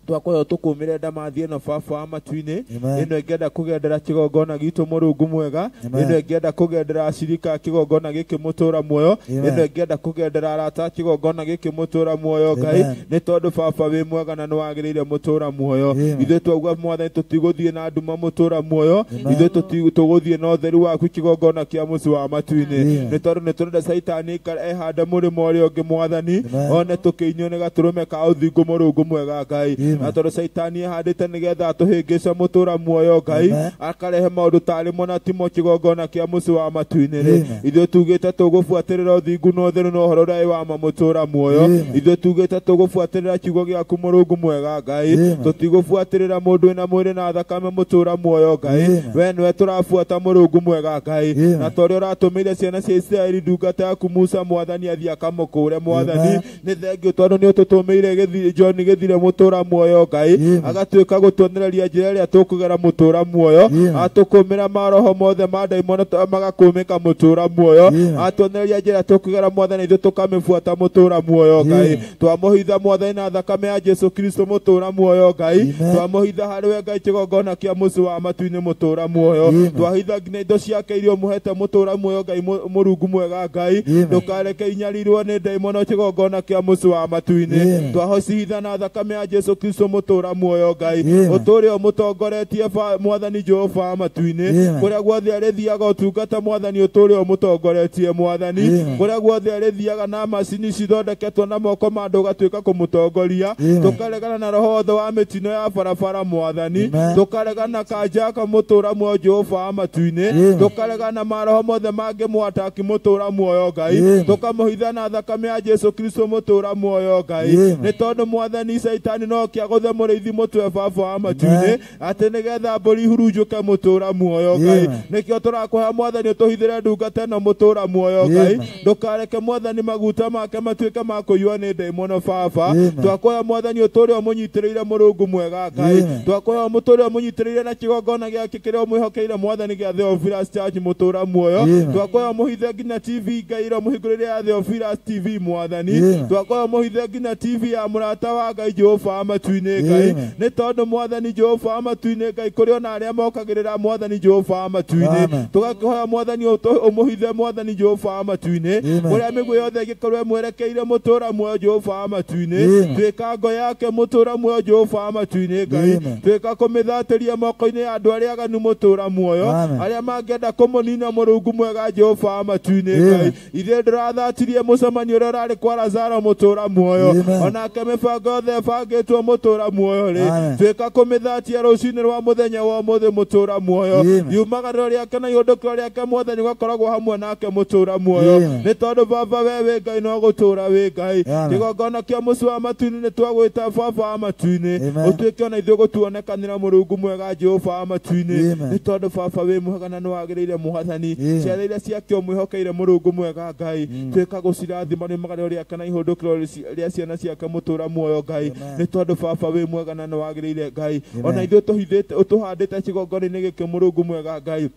Twakũhe ũtũkũmĩre ndamathi ĩno baba wa matu-inĩ. Ĩno ĩngĩenda kũgendera kĩgongona gitũ Mũrungu mwega. Ĩno ĩngĩenda kũgendera acirika a kĩgongona gĩkĩ mũtũra muoyo. Ĩno ĩngĩenda kũgendera arata a kĩgongona gĩkĩ mũtũra muoyo Ngai. Nĩ tondũ baba wĩ mwega na nĩ wagĩrĩire mũtũra muoyo. Ithuĩ twauga mwathani tũtigũthiĩ na nduma mũtũra muoyo. Ithuĩ tũgũthiĩ na ũtheru waku kĩgongona kĩa mũciĩ wa matu-inĩ. Nĩ tondũ nĩ tũrenda caitani ehande mũrĩmo ũrĩa ũngĩ mwathani one tũkĩinywo nĩ gatũrũme ka ũthingu Mũrungu mwega Ngai. Na tondũ caitani ehandĩte nĩgetha atũhĩngĩce mũtũra muoyo Ngai akarehe maũndũ tarĩ mo na timo kĩgongona kĩa mũciĩ wa matu-inĩ rĩ. Ithuĩ tugĩte tũgũbuatĩrĩra ũthingu na ũtheru na ũhoro ũrĩa wa ma mũtũra muoyo. Ithuĩ tugĩte tũgũbuatĩrĩra kiugo gĩaku Mũrungu mwega Ngai. Tũtigũbuatĩrĩra mũndũ wĩna mwĩrĩ na thakame mũtũra muoyo Ngai. We nĩwe tũrabuata Mũrungu mwega Ngai. Na torĩa ũratũmĩire ciana cia Isiraeli ndungata yaku Musa mwathani athiĩ akamũkũre mwathani. Nĩ thengio tondũ nĩ ũtũtũmĩire John gĩthire mũtũra muoyo Ngai agatuĩka gũtuonereria njĩra ĩrĩa tũkũgera mũtũra muoyo. Atũkũmĩra maroho mothe ma ndaimono magakũmĩka mũtũra muoyo. Atuonereria njĩra tũkũgera mwathani ithuĩ tũkamĩbuata mũtũra muoyo Ngai. Twamũhitha mwathani na thakame ya Jesu Kristo mũtũra muoyo Ngai. Twamũhitha harĩ we Ngai kĩgongona kĩa mũciĩ wa matu-inĩ mũtũra muoyo. Twahitha nginya indo ciake iria ũmũhete mũtũra muoyo Ngai Mũrungu mwega Ngai. Ndũkareke inyarirwo nĩ ndaimono kĩgongona kĩa mũciĩ wa matu-inĩ. Twahocihitha na thakame ya Jesu Kristo mũtũra muoyo Ngai. Ũtũre ũmũtongoretie mwathani Jehova wa matu-inĩ. Kũrĩa guothe arĩthiaga ũtungata mwathani ũtũre ũmũtongoretie mwathani. Kũrĩa guothe arĩthiaga na macini cithondeketwo na moko ma andũ ũgatuĩka kũmũtongoria. Tũkaregana na roho wothe wa mĩtino ya barabara mwathani. Tũkaregana na kanjaka mũtũra muoyo Jehova wa matu-inĩ. Tũkaregana maroho mothe mangĩmwataki mũtũra muoyo Ngai. Tũkamũhitha na thakame ya Jesu Kristo mũtũra muoyo Ngai. Nĩ tondũ mwathani caitani no kĩa agũthe mũrĩithi mũtwe baba wa matu-inĩ atĩ nĩgetha mbũri ihurunjũke mũtũra muoyo Ngai. Nĩkĩo tũrakũhoya mwathani ũtũhithĩre ndungata ĩno mũtũra muoyo Ngai. Ndũkareke mwathani maguta make matuĩke ma kũiywo nĩ ndaimono baba. Twakũhoya mwathani ũtũre ũmũnyitĩrĩire mũrungu mwega Ngai. Twakũhoya ũmũtũre ũmũnyitĩrĩire na kĩgongona gĩake kĩrĩa ũmwĩhokeire mwathani gĩa Theophilus Church mũtũra muoyo. Twakũhoya ũmũhithe nginya TV Ngai ĩrĩa ũmũhingũrĩre ya Theophilus TV mwathani. Twakũhoya ũmũhithe nginya TV ya mũrata wa Ngai Jehova wa matu-inĩ Ngai. Nĩ tondũ mwathani Jehova wa matu-inĩ Ngai kũrĩ ona arĩa mokagĩrĩra mwathani Jehova wa matu-inĩ. Tũgakĩhoya mwathani ũmũhithe mwathani Jehova wa matu-inĩ kũrĩa mĩguĩ yothe ĩngĩkorwo ĩmwerekeire mũtũra muoyo Jehova wa matu-inĩ. Tuĩka ngo yake mũtũra muoyo Jehova wa matu-inĩ Ngai. Tuĩka kũmĩthatĩria moko-inĩ ya andũ arĩa aganu mũtũra muoyo arĩa mangĩenda kũmũnina mũrungu mwega Jehova wa matu-inĩ Ngai. Ithuĩ ndũrathatirie mũcemanio ũrĩa ũrarĩ kwa Lazaro mũtũra muoyo onake mĩbango yothe ĩbangĩtwo mũtũra muoyo rĩ tuĩka kũmĩthatia rũcinĩ rwa mũthenya wa ũmũthĩ mũtũra muoyo. Riumagarĩro rĩake na ihũndũkĩro rĩake mwathani ũgakoragwo hamwe nake mũtũra muoyo. Nĩ tondũ baba we wĩ Ngai no gũtũra wĩ Ngai. Kĩgongona kĩa mũciĩ wa matu-inĩ nĩ twagwĩta baba wa matu-inĩ ũtuĩke ona ithuĩ gũtuonekanĩra mũrungu mwega Jehova wa matu-inĩ. Nĩ tondũ baba wĩ mwega na nĩ wagĩrĩire mwathani. Ciana iria ciake ũmwĩhokeire mũrungu mwega Ngai tuĩka gũcirathima riumagarĩro rĩake na ihũndũkĩro rĩa ciana ciake mũtũra muoyo Ngai. Nĩ tondũ baba wĩ mwega na nĩ wagĩrĩire Ngai. Ona ithuĩ tũhithĩte ũtũhandĩte kĩgongona-inĩ gĩkĩ mũrungu mwega Ngai.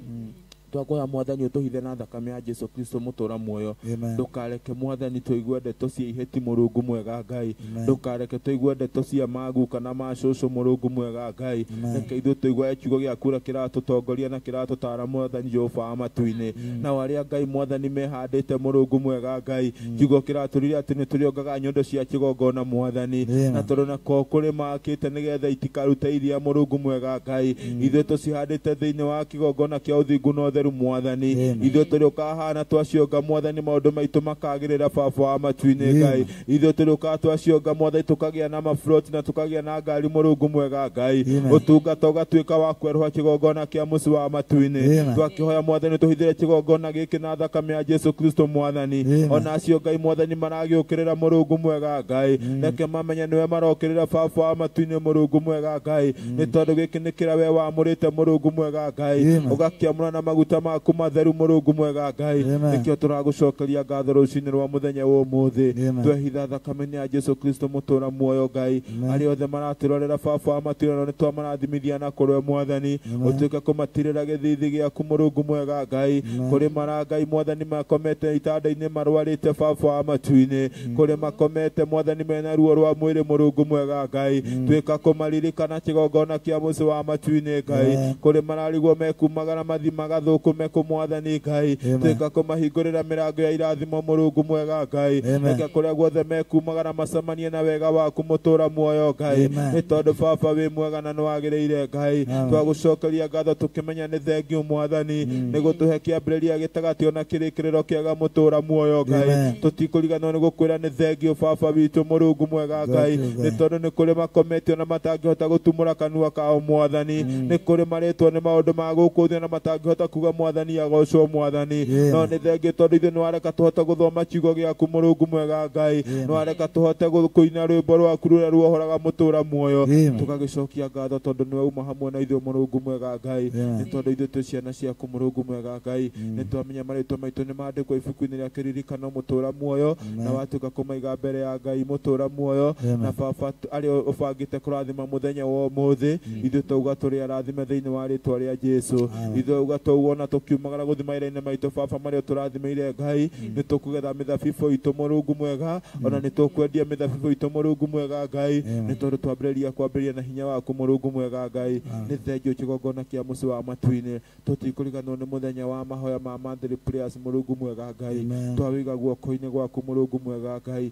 Twakũhoya mwathani ũtũhithe na thakame ya Jesu Kristo mũtũra muoyo. Ndũkareke mwathani tũigue ndeto cia ihĩti mũrungu mwega Ngai. Ndũkareke tũigue ndeto cia magu kana ma cũcũ mũrungu mwega Ngai. Reke ithuĩ tũigue kiugo gĩaku ũrĩa kĩratũtongoria na kĩratũtara mwathani Jehova wa matu-inĩ. Nao arĩa Ngai mwathani mehandĩte mũrungu mwega Ngai kiugo kĩratũrire atĩ nĩ tũrĩongaga nyondo cia kĩgongona mwathani na tondũ nako kũrĩ makĩte nĩgetha itikarute iria mũrungu mwega Ngai. Ithuĩ tũcihandĩte thĩinĩ wa kĩgongona kĩa ũthingu na ũtheru mwathani. Ithuĩ tũrĩũkaga twacionga mwathani maũndũ maitũ makagĩrĩra baba wa matu-inĩ Ngai. Ithuĩ tũrĩũkaga twacionga mwathani tũkagĩa na mafloti na tũkagĩa na ngari mũrungu mwega Ngai. Ũtungata ũgatuĩka wa kwerũha kĩgongona kĩa mũciĩ wa matu-inĩ. Twakĩhoya mwathani tũhithĩre kĩgongona gĩkĩ na thakame ya Jesu Kristo mwathani. Ona acio Ngai mwathani maragĩũkĩrĩra mũrungu mwega Ngai. Reke mamenye nĩwe marokĩrĩra baba wa matu-inĩ mũrungu mwega Ngai. Nĩ tondũ gĩkĩ nĩ kĩrĩa we wamũrĩte mũrungu mwega Ngai. Ũgakĩamũra na maguta maku matheru mũrungu mwega Ngai. Nĩkĩo tũragũcokeria ngatho rũcinĩ rwa mũthenya wa ũmũthĩ. Twehitha thakame-inĩ ya Jesu Kristo mũtũra muoyo Ngai. Arĩa othe maratũrorera baba wa matu-inĩ nĩ twamarathimithia na kũrĩ mwathani. Ũtuĩke kũmatirĩra gĩthithi gĩaku mũrungu mwega Ngai. Kũrĩ mara Ngai mwathani makomete itanda-inĩ marwarĩte baba wa matu-inĩ. Kũrĩ makomete mwathani mena ruo rwa mwĩrĩ mũrungu mwega Ngai. Tuĩka kũmaririkana kĩgongona kĩa mũciĩ wa matu-inĩ Ngai. Kũrĩ mararigwo mekumagara mathi magathũkũme kũ mwathani Ngai. Tuĩka kũmahingũrĩra mĩrango ya irathimo mũrungu mwega Ngai. Reke kũrĩa guothe mekumagara macemanie na wega waku mũtũra muoyo Ngai. Nĩ tondũ baba wĩ mwega na nĩ wagĩrĩire Ngai. Twagũcokeria ngatho tũkĩmenya nĩ thengiũ mwathani nĩ gũtũhe kĩambĩrĩria gĩtagatĩ ona kĩrĩkĩrĩro kĩega mũtũra muoyo Ngai. Tũtikũriganĩrwo nĩ gũkwĩra nĩ thengiũ baba witũ mũrungu mwega Ngai. Nĩ tondũ nĩ kũrĩ makomete ona matangĩhota gũtumũra kanua kao mwathani. Nĩ kũrĩ marĩtwo nĩ maũndũ ma gũkũ thĩ ona matangĩhota kuga mwathani agocwo mwathani. No nĩ thengiũ tondũ ithuĩ nĩ wareka tũhote gũthoma kiugo gĩaku mũrungu mwega Ngai. Nĩ wareka tũhote kũina rwĩmbo rwaku rũrĩa ruohoraga mũtũra muoyo. Tũgagĩcokia ngatho tondũ nĩwe uma hamwe na ithuĩ mũrungu mwega Ngai. Nĩ tondũ ithuĩ twĩ ciana ciaku mũrungu mwega Ngai. Nĩ twamenya marĩtwa maitũ nĩ mandĩkwo ibuku-inĩ rĩa kĩririkano mũtũra muoyo na watuĩka kũmaiga mbere ya Ngai mũtũra muoyo. Na baba arĩa ũbangĩte kũrathima mũthenya wa ũmũthĩ ithuĩ twauga tũrĩ arathime thĩinĩ wa rĩtwa rĩa Jesu. Ithuĩ twauga twauona tũkiumagara gũthiĩ mawĩra-inĩ maitũ baba marĩa ũtũrathimĩire Ngai. Nĩ tũkũgetha mĩthabibũ itũ mũrungu mwega ona nĩ tũkwendia mĩthabibũ itũ mũrungu mwega Ngai. Nĩ tondũ twambĩrĩria kwambĩrĩria na hinya waku mũrungu mwega Ngai. Nĩ thengiũ kĩgongona kĩa mũciĩ wa matu-inĩ. Tũtikũriganĩrwo nĩ mũthenya wa mahoya ma monthly prayers mũrungu mwega Ngai. Twawiga guoko-inĩ gwaku mũrungu mwega Ngai.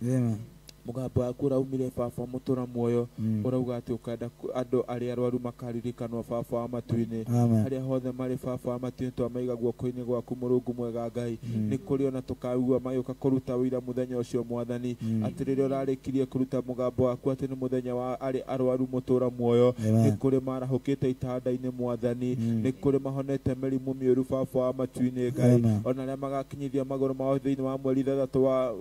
Mũgambo waku ũraumire baba mũtũra muoyo ũrauga atĩ ũkenda andũ arĩa arwaru makaririkanwo baba wa matu-inĩ. Harĩa hothe marĩ baba wa matu-inĩ twamaiga guoko-inĩ gwaku mũrungu mwega Ngai. Nĩ kũrĩ ona tũkaigua magĩũka kũruta ũira mũthenya ũcio mwathani atĩ rĩrĩa ũrarĩkirie kũruta mũgambo waku atĩ nĩ mũthenya wa arĩa arwaru mũtũra muoyo. Nĩ kũrĩ marahũkĩte itanda-inĩ mwathani. Nĩ kũrĩ mahonete mĩrimũ mĩũru baba wa matu-inĩ Ngai. Ona arĩa magakinyithia magũrũ mao thĩinĩ wa mweri 6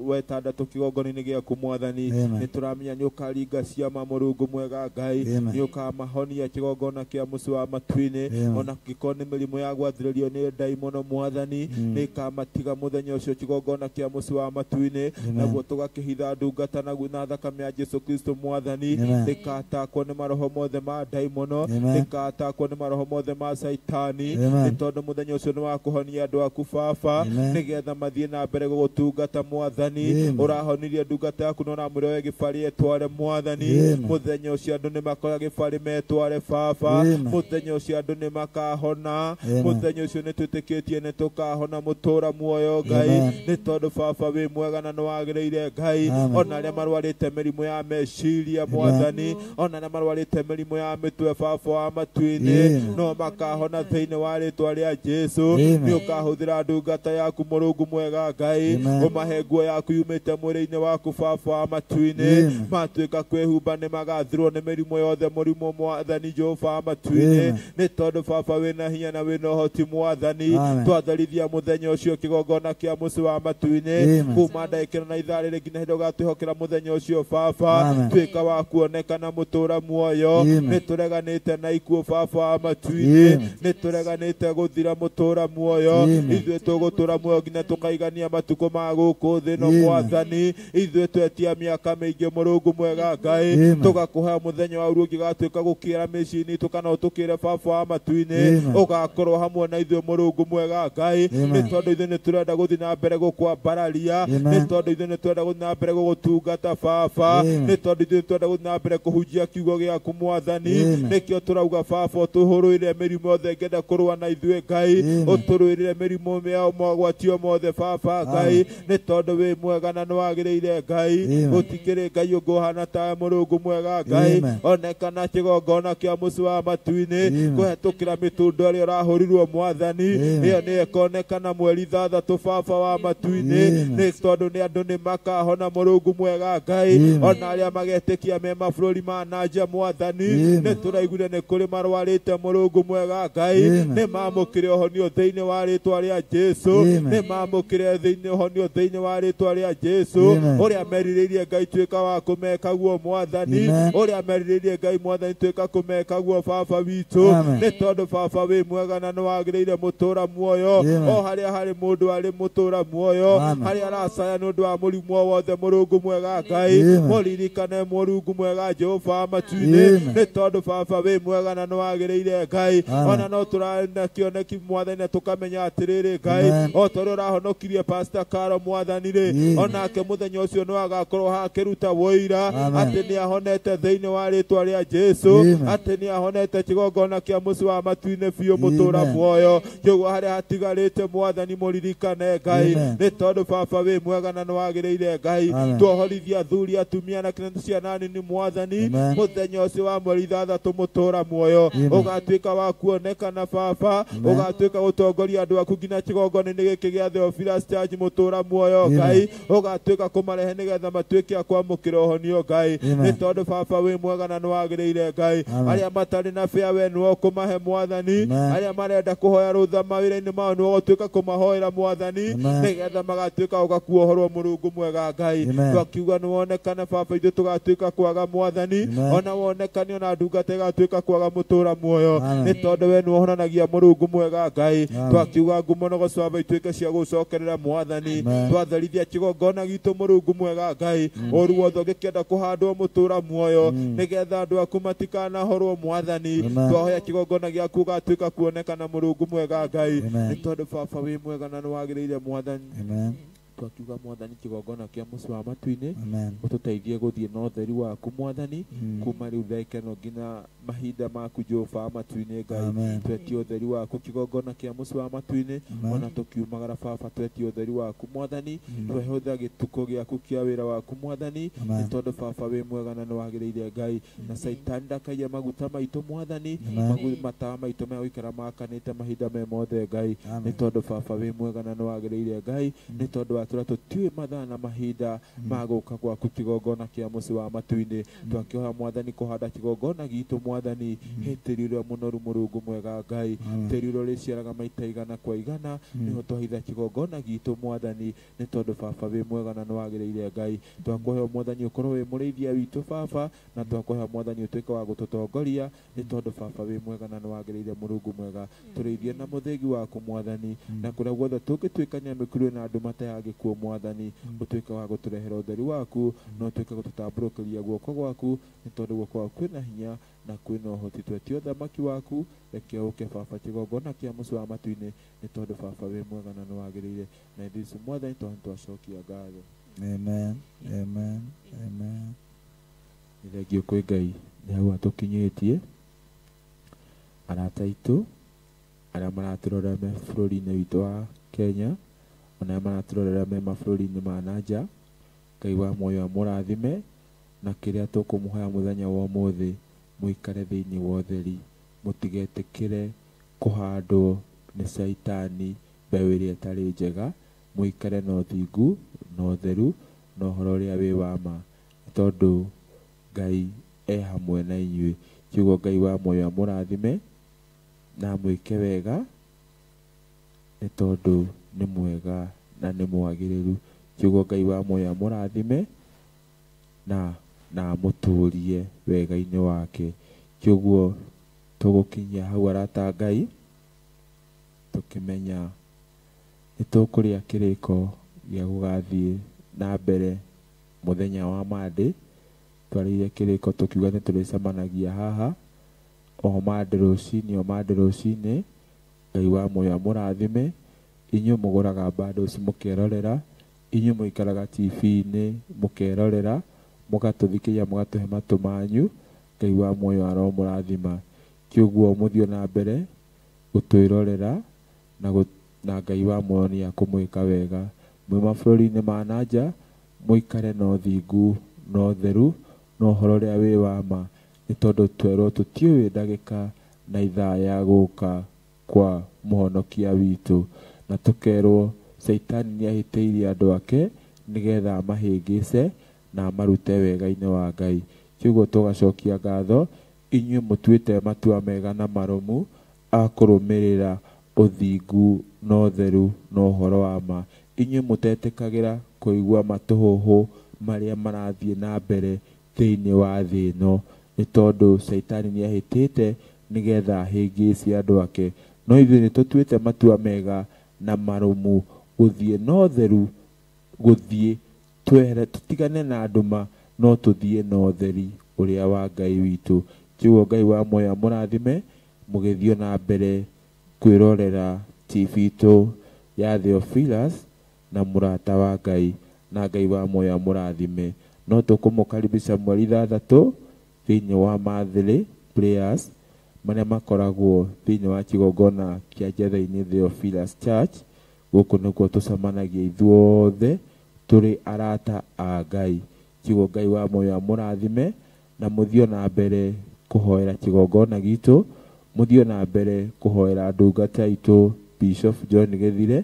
wa 6 kĩgongona-inĩ gĩaku mwathani. Mwathani nĩ tũramenya nĩ ũkaringa ciama Mũrungu mwega Ngai nĩ ũkamahonia kĩgongona kĩa mũciĩ wa matu-inĩ ona kĩngĩkorwo nĩ mĩrimũ ya gwathĩrĩrio nĩ ndaimono Mwathani nĩ ikamatiga mũthenya ũcio kĩgongona kĩa mũciĩ wa matu-inĩ naguo tũgakĩhitha ndungata na thakame ya Jesu Kristo Mwathani ndĩkatakwo nĩ maroho mothe ma ndaimono ndĩkatakwo nĩ maroho mothe ma Saitani nĩ tondũ mũthenya ũcio nĩ wa kũhonia andũ aku baba nĩgetha mathiĩ na mbere gũgũtungata Mwathani ũrahonirie ndungata yaku na ũramwĩra oe gĩbarĩ etware Mwathani mũthenya ũcio andũ nĩ makoya gĩbarĩ metware baba mũthenya ũcio andũ nĩ makahona mũthenya ũcio nĩ twĩtĩkĩtie nĩ tũkahona mũtũra muoyo Ngai nĩ tondũ baba wĩ mwega na nĩ wagĩrĩire Ngai ona arĩa marwarĩte mĩrimũ ya meciria Mwathani ona arĩa marwarĩte mĩrimũ ya mĩtwe baba wa matu-inĩ no makahona thĩinĩ wa rĩtwa rĩa Jesu nĩ ũkahũthĩra ndungata yaku Mũrungu mwega Ngai ũmahe nguo yaku yumĩte mwĩrĩ-inĩ waku baba wa matu-inĩ matuĩka kwĩhumba nĩ magathirwo nĩ mĩrimũ yothe mũrimũ Mwathani Jehova wa matu-inĩ nĩ tondũ baba wĩna hinya na wĩna ũhoti Mwathani twatharithia mũthenya ũcio kĩgongona kĩa mũciĩ wa matu-inĩ kuma ndagĩka ĩno na ithaa rĩrĩ nginya hĩndĩ ũgatwĩhokera mũthenya ũcio baba tuĩka wa kuonekana mũtũra muoyo nĩ tũreganĩte na ikuũ baba wa matu-inĩ nĩ tũreganĩte gũthira mũtũra muoyo ithuĩ tũgũtũra muoyo nginya tũkaigania matukũ ma gũkũ thĩ no Mwathani ithuĩ twetia mĩaka mĩingĩ Mũrungu mwega Ngai tũgakũhe mũthenya wa ũru ũngĩgatuĩka gũkĩra mĩciĩ-inĩ itũ kana ũtũkĩre baba wa matu-inĩ ũgakorwo hamwe na ithuĩ Mũrungu mwega Ngai nĩ tondũ ithuĩ nĩ tũrenda gũthiĩ na mbere gũkwambararia nĩ tondũ ithuĩ nĩ tũrenda gũthiĩ na mbere gũgũtungata baba nĩ tondũ ithuĩ nĩ tũrenda gũthiĩ na mbere kũhunjia kiugo gĩaku Mwathani nĩkĩo tũrauga baba ũtũhũrũire mĩrimũ yothe ĩngĩenda kũrũa na ithuĩ Ngai ũtũrũĩrĩre mĩrimũ ya mogwatio mothe baba Ngai nĩ tondũ wĩ mwega na nĩ wagĩrĩire Ngai gũtikĩrĩ Ngai ũngĩ ũhana tawe Mũrungu mwega Ngai onekana kĩgongona kĩa mũciĩ wa matu-inĩ kũhetũkĩra mĩtũndo ĩrĩa ũrahũrirwo Mwathani ĩyo nĩyo ĩkonekana mweri 6 baba wa matu-inĩ nĩ tondũ nĩ andũ nĩ makahona Mũrungu mwega Ngai ona arĩa magetĩkia me mabũrũri ma na nja Mwathani nĩ tũraiguire nĩ kũrĩ marwarĩte Mũrungu mwega Ngai nĩ mamũkĩre ũhonio thĩinĩ wa rĩtwa rĩa Jesu nĩ mamũkĩre thĩinĩ ũhonio thĩinĩ wa rĩtwa rĩa Jesu ũrĩa merirĩirie Ngai tuĩka wa kũmeka guo Mwathani ũrĩa merirĩirie Ngai Mwathani tuĩka kũmeka guo baba witũ nĩ tondũ baba wĩ mwega na nĩ wagĩrĩire mũtũra muoyo o harĩa harĩ mũndũ arĩ mũtũra muoyo harĩa aracaya nĩ ũndũ wa mũrimũ o wothe Mũrungu mwega Ngai mũririkane Mũrungu mwega Jehova matu-inĩ nĩ tondũ baba wĩ mwega na nĩ wagĩrĩire Ngai ona no tũrarĩ na kĩoneki Mwathani na tũkamenya atĩrĩrĩ Ngai o ta ũrĩa ũrahonokirie Pastor Caro Mwathani rĩ onake mũthenya ũcio nĩ agakorwo hakĩruta wũira atĩ nĩ ahonete thĩinĩ wa rĩtwa rĩa Jesu atĩ nĩ ahonete kĩgongona kĩa mũciĩ wa matu-inĩ biũ mũtũra muoyo kĩguo harĩa hatigarĩte Mwathani mũririkane Ngai nĩ tondũ baba wĩ mwega na nĩ wagĩrĩire Ngai twohorithia athuri atumia na ciana nini Mwathani mũthenya ũcio wa mweri 6 mũtũra muoyo ũgatuĩka wa kuonekana baba ũgatuĩka gũtongoria andũ aku nginya kĩgongona-inĩ gĩkĩ gĩa Theophilus Church mũtũra muoyo Ngai ũgatuĩka kũmarehe nĩgetha matuĩke a kwamũkĩra ũhonio Ngai nĩ tondũ baba wĩ mwega na nĩ wagĩrĩire Ngai arĩa matarĩ na bĩa we nĩwe ũkũmahe Mwathani arĩa marenda kũhoya rũtha mawĩra-inĩ mao nĩwe ũgũtuĩka kũmahoera Mwathani nĩgetha magatuĩka ũgakuohorwo Mũrungu mwega Ngai twakiuga nĩ wonekane baba ithuĩ tũgatuĩka kwaga Mwathani ona wonekane ona ndungata ĩgatuĩka kwaga mũtũra muoyo nĩ tondũ we nĩwe ũhonanagia Mũrungu mwega Ngai twakiuga ngumo na gũcaba ituĩke cia gũcokerera Mwathani twatharithia kĩgongona gitũ Mũrungu mwega Ngai ũru wothe ũngĩkĩenda kũhandwo mũtũra muoyo nĩgetha andũ aku matikanahorwo Mwathani twahoya kĩgongona gĩaku ũgatuĩka kuonekana Mũrungu mwega Ngai nĩ tondũ baba wĩ mwega na nĩ wagĩrĩire Mwathani twakiuga Mwathani kĩgongona kĩa mũciĩ wa matu-inĩ ũtũteithie gũthiĩ na ũtheri waku Mwathani kuma rĩu ndagĩka ĩno nginya mahinda maku Jehova matu-inĩ Ngai twetie ũtheri waku kĩgongona kĩa mũciĩ wa matu-inĩ ona tũkiumagara baba twetie ũtheri waku Mwathani twehũtha gĩtukũ gĩaku kĩa wĩra waku Mwathani nĩ tondũ baba wĩ mwega na nĩ wagĩrĩire Ngai na Saitani ndakaiye maguta maitũ Mwathani matawa maitũ megũikara makanĩte mahinda me mothe Ngai nĩ tondũ baba wĩ mwega na nĩ wagĩrĩire Ngai nĩ tondũ wa ũgatũra tũtiũĩ mathaa na mahinda ma gũka gwaku kĩgongona kĩa mũciĩ wa matu-inĩ. Twakĩhoya mwathani kũhanda kĩgongona gitũ mwathani he tĩri ũrĩa mũnoru mũrungu mwega Ngai, tĩri ũrĩa ũrĩciaraga maita igana kwa igana, nĩho twahitha kĩgongona gitũ mwathani, nĩ tondũ baba wĩ mwega na nĩwagĩrĩire Ngai. Twakũhoya mwathani ũkorwo wĩ mũrĩithia witũ baba, na twakũhoya mwathani ũtuĩke wa gũtũtongoria, nĩ tondũ baba wĩ mwega na nĩwagĩrĩire mũrungu mwega. Tũrĩithie na mũthĩgi waku mwathani, na kũrĩa guothe tũngĩtuĩkania mĩkuru na andũ matayagĩkuo mwathani, ũtuĩke wa gũtũrehera ũtheri waku, na ũtuĩke gũtũtambũrũkĩria guoko gwaku, nĩ tondũ guoko gwaku kwĩna hinya na kwĩna ũhoti. Twetie ũthamaki waku, reke ũke baba kĩgongona kĩa mũciĩ wa matu-inĩ, nĩ tondũ baba wĩ mwega na nĩwagĩrĩire. Na ithuĩ mwathani twacokia ngatho. Amen. Amen. Amen. Nĩ thengiũ kwĩ Ngai nĩ hau atũkinyĩtie. Arata aitũ arĩa maratũrora me bũrũri-inĩ witũ wa Kenya, ona arĩa maratũrorera me mabũrũri-inĩ ma na nja, Ngai wa muoyo amũrathime, na kĩrĩa tũkũmũhoya mũthenya wa ũmũthĩ, mũikare thĩinĩ wa ũtheri, mũtigetĩkĩre kũhandwo nĩ caitani mbeũ ĩrĩa ĩtarĩ njega, mũikare na ũthingu na ũtheru na ũhoro ũrĩa wĩ wa ma, nĩ tondũ Ngai e hamwe na inyuĩ. Kiugo Ngai wa muoyo amũrathime na amwĩke wega, nĩ tondũ nĩ mwega na nĩ mwagĩrĩru. Kiugo Ngai wa muoyo amũrathime na amũtũrie wega-inĩ wake. Kiugo tũgũkinyia hau arata Ngai, tũkĩmenya nĩ tũkũrĩa kĩrĩko gĩa gũgathiĩ na mbere mũthenya wa Monday. Twarĩire kĩrĩko tũkiuga nĩ tũrĩcemanagia haha o Monday rũcinĩ, o Monday rũcinĩ. Ngai wa muoyo amũrathime inyuĩ mũgũraga bundles mũkerorera, inyuĩ mũikaraga TV-inĩ mũkerorera, mũgatũthikĩria, mũgatũhe matũ manyu. Ngai wa muoyo aromũrathima. Kĩũguo mũthiĩ na mbere gũtwĩrorera na Ngai wa muoyo nĩ akũmwĩka wega. Mwĩ mabũrũri-inĩ ma na nja, mũikare na ũthingu na ũtheru na ũhoro ũrĩa wĩ wa ma, nĩ tondũ twerwo tũtiũĩ ndagĩka na ithaa ya gũka kwa mũhonokia witũ, na tũkerwo caitani nĩ ahĩtĩirie andũ ake nĩgetha amahĩngĩce na amarute wega-inĩ wa Ngai. Kĩũguo tũgacokia ngatho inyuĩ mũtuĩte matua mega na marũmu a kũrũmĩrĩra ũthingu na ũtheru na ũhoro wa ma. Inyuĩ mũtetĩkagĩra kũigua matũhũhũ marĩa marathiĩ na mbere thĩinĩ wa thĩ ĩno, nĩ tondũ caitani nĩ ahĩtĩte nĩgetha ahĩngĩce andũ ake. No ithuĩ nĩ tũtuĩte matua mega na marũmu gũthiĩ na ũtheru, gũthiĩ twehere tũtigane na nduma, no tũthiĩ na ũtheri ũrĩa wa Ngai witũ. Kiugo Ngai wa muoyo amũrathime mũgĩthiĩ na mbere kwĩrorera TV itũ ya Theophilus na mũrata wa Ngai, na Ngai wa muoyo amũrathime. No tũkũmũkaribisha mweri 6 thĩinĩ wa monthly prayers marĩa makoragwo thĩinĩ wa kĩgongona kĩa Njetha-inĩ Theophilus Church. Gũkũ nĩkuo tũcemanagia ithuothe tũrĩ arata a Ngai. Kiugo Ngai wa muoyo amũrathime na mũthiĩ na mbere kũhoera kĩgongona gitũ, mũthiĩ na mbere kũhoera ndungata itũ Bishop John Gĩthire,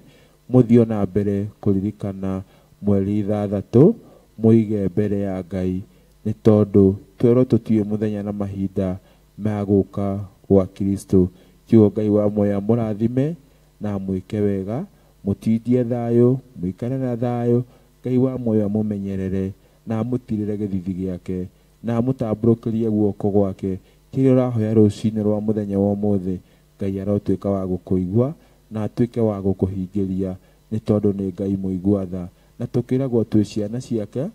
mũthiĩ na mbere kũririkana mweri 6 mũige mbere ya Ngai, nĩ tondũ twerwo tũtiũĩ mũthenya na mahinda ma gũka gwa Kristo. Kiugo Ngai wa muoyo amũrathime na amwĩke wega, mũtindie thayũ, mũikare na thayũ. Ngai wa muoyo amũmenyerere na amũtirĩre gĩthithi gĩake na amũtambũrũkĩrie guoko gwake. Kĩrĩa ũrahoya rũcinĩ rwa mũthenya wa ũmũthĩ, Ngai arotuĩka wa gũkũigua na atuĩke wa gũkũhingĩria, nĩ tondũ nĩ Ngai mũigua tha. Na tũkĩragwo twĩ ciana ciake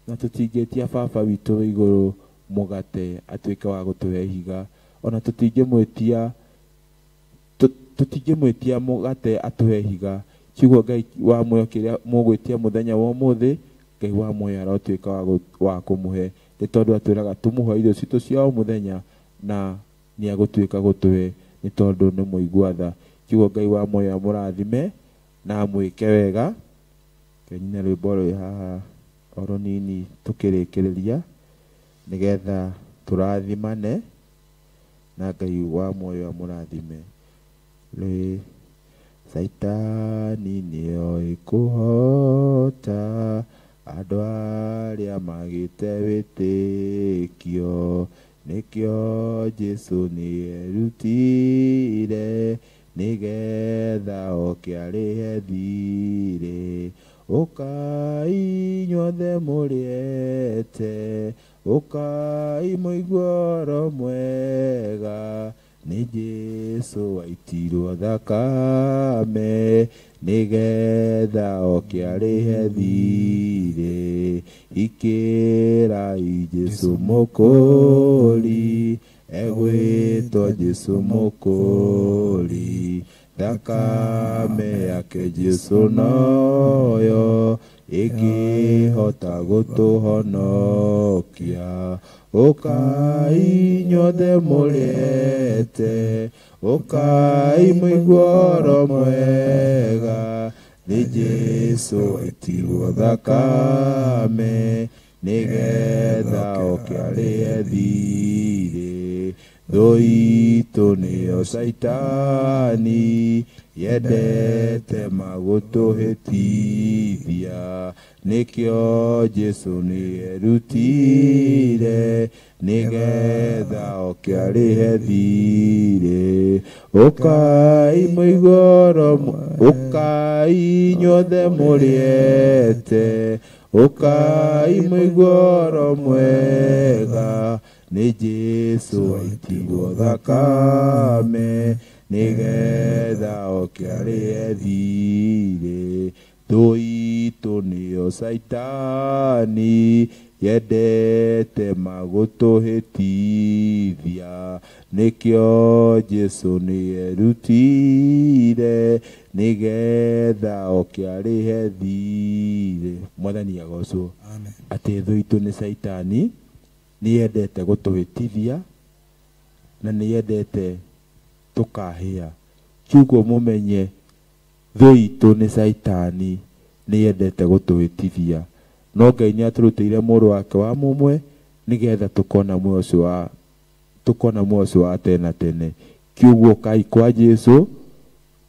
na tũtingĩtia baba witũ wĩ igũrũ mũgate atuĩke wa gũtũhe ihiga, ona tũtingĩmwĩtia mũgate atũhe ihiga. Kiugo Ngai wa muoyo kĩrĩa mũgwĩtia mũthenya wa ũmũthĩ, Ngai wa muoyo arotuĩka wa kũmũhe, nĩ tondũ atwĩraga tũmũhe irio citũ cia o mũthenya na nĩ agũtuĩka gũtũhe, nĩ tondũ nĩ mũigua tha. Kiugo Ngai wa muoyo amũrathime na amwĩke wega. Kenyine rwĩmbo rwĩ haha o rũnini tũkĩrĩkĩrĩria nĩgetha tũrathimane na Ngai wa muoyo amũrathime. Rĩ Caitani nĩoĩ kũhota andũ arĩa magĩte wĩtĩkio. Nĩkĩo Jesũ nĩerutire nĩgetha oke arĩhe thirĩ. Ũkai inyuothe mũrĩete, ũkai mũigue ũhoro mwega, nĩ Jesũ waitirwo thakame nĩgetha oke arĩhe thirĩ. Ikĩrai Jesũ Mũkũũri, egwĩtwo Jesũ Mũkũũri, thakame yake Jesũ noyo ĩngĩhota gũtũhonokia. Ũkai inyuothe mũrĩete, ũkai mũigue ũhoro mwega, nĩ Jesũ waitirwo thakame nĩgetha oke arĩhe thirĩ. Thũ itũ nĩyo Caitani yendete magũtũhĩtithia, nĩkĩo Jesũ nĩerutire nĩgetha oke arĩhe thirĩ. Ũkai mũigue ũhoro, ũkai inyuothe mũrĩete, ũkai mũigue ũhoro mwega, nĩ Jesũ waitirwo thakame nĩgetha oke arĩhe thirĩ. Thũ itũ nĩyo Caitani yendete magũtũhĩtithia, nĩkĩo Jesũ nĩerutire nĩgetha oke arĩhe thirĩ. Mwathani agocwo. Atĩ thũ itũ nĩ Caitani nĩyendete gũtũhĩtithia na nĩyendete tũkahĩa. Kiugo mũmenye thũ itũ nĩ Caitani nĩyendete gũtũhĩtithia, no Ngai nĩatũrutĩire mũrũ wake wa mũmwe nĩgetha tũkona muoyo ũcio wa tũkona muoyo ũcio wa tene na tene. Kiugo kai kwa Jesũ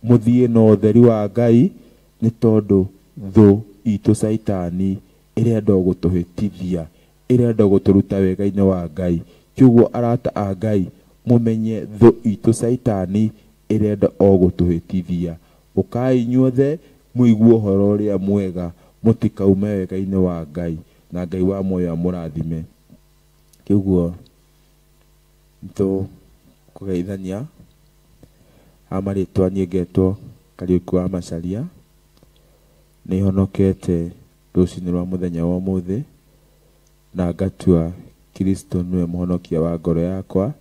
mũthiĩ na ũtheri wa Ngai, nĩ tondũ thũ itũ Caitani ĩrenda gũtũhĩtithia, ĩrenda gũtũruta wega-inĩ wa Ngai. Kiugo arata a Ngai mũmenye thũ itũ Caitani ĩrenda o gũtũhĩtithia. Ũkai inyuothe mũigue ũhoro ũrĩa mwega, mũtikaume wega-inĩ wa Ngai, na Ngai wa muoyo amũrathime. Kiugo nĩtũkũgeithania. Ha marĩtwa niĩ ngetwo Kariũki wa Macharia, nĩhonokete rũcinĩ rwa mũthenya wa ũmũthĩ na ngatua Kristo nĩwe mũhonokia wa ngoro yakwa,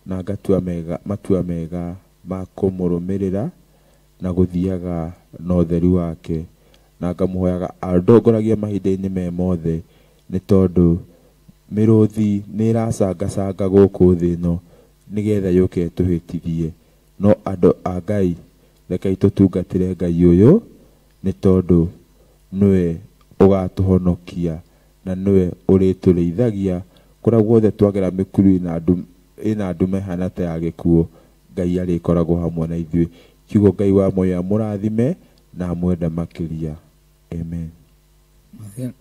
na ngatua mega matua mega ma kũmũrũmĩrĩra na gũthiaga na ũtheri wake, na ngamũhoyaga andongoragie mahinda-inĩ me mothe, nĩ tondũ mĩrũthi nĩ ĩracangacanga gũkũ thĩ ĩno nĩgetha yũke ĩtũhĩtithie. No andũ a Ngai rekei tũtungatĩre Ngai ũyũ, nĩ tondũ nĩwe ũgatũhonokia na nĩwe ũrĩtũrĩithagia kũrĩa guothe twagera mĩkuru ĩna ndume ĩhana ta ya gĩkuũ. Ngai arĩkoragwo hamwe na ithuĩ. Kiugo Ngai wa muoyo amũrathime na amwende makĩria. Amen.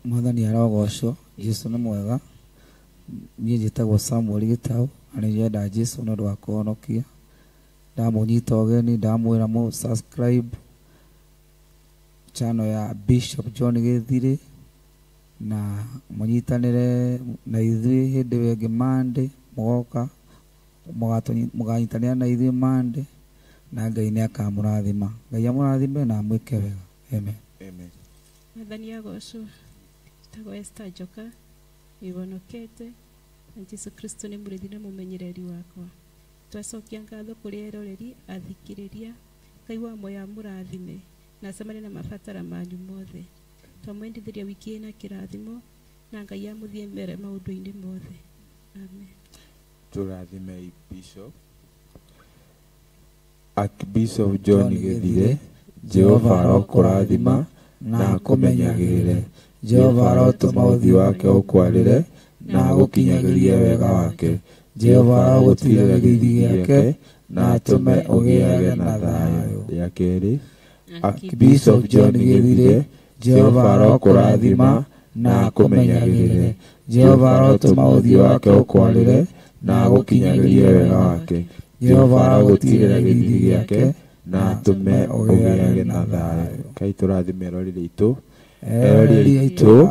Mwathani arogocwo. Jesũ nĩ mwega. Niĩ njĩtagwo Samuel Gĩtaũ na nĩ nyenda Jesũ nĩ ũndũ wa kũhonokia. Ndamũnyita ũgeni, ndamwĩra mũ subscribe channel ya Bishop John Gĩthirĩ na mũnyitanĩre na ithuĩ hĩndĩ ĩyo ĩngĩ Monday, mũgoka mũganyitanĩra na ithuĩ Monday, na Ngai nĩ akamũrathima. Ngai amũrathime na amwĩke wega. Amen. Amen. Mwathani agocwo. Njĩtagwo Esther Njoka, nĩhonokete na Jesũ Kristo nĩ mũrĩithi na mũmenyereri wakwa. Twacokia ngatho kũrĩ eroreri athikĩrĩria. Ngai wa muoyo amũrathime na acemanie na mabatara manyu mothe. Twamwendithĩria wiki ĩna kĩrathimo na Ngai amũthiĩ mbere maũndũ-inĩ mothe. Amen. Tũrathime Bishop Archbishop John Gĩthire. Jehova arokũrathima na akũmenyagĩrĩre. Jehova arotũma ũthiũ wake ũkwarĩre na agũkinyagĩrie wega wake. Jehova arogũtiirĩra gĩthiithi gĩake na atũme ũgĩage na thayũ. Rĩa kerĩ, Archbishop John Githire, Jehova arokũrathima na akũmenyagĩrĩre. Jehova arotũma ũthiũ wake ũkwarĩre na agũkinyagĩrie wega wake. Jehova arogũtiirĩra gĩthiithi gĩake na atũme ũgĩage na thayũ. Ngai tũrathime eroreri aitũ, eroreri aitũ,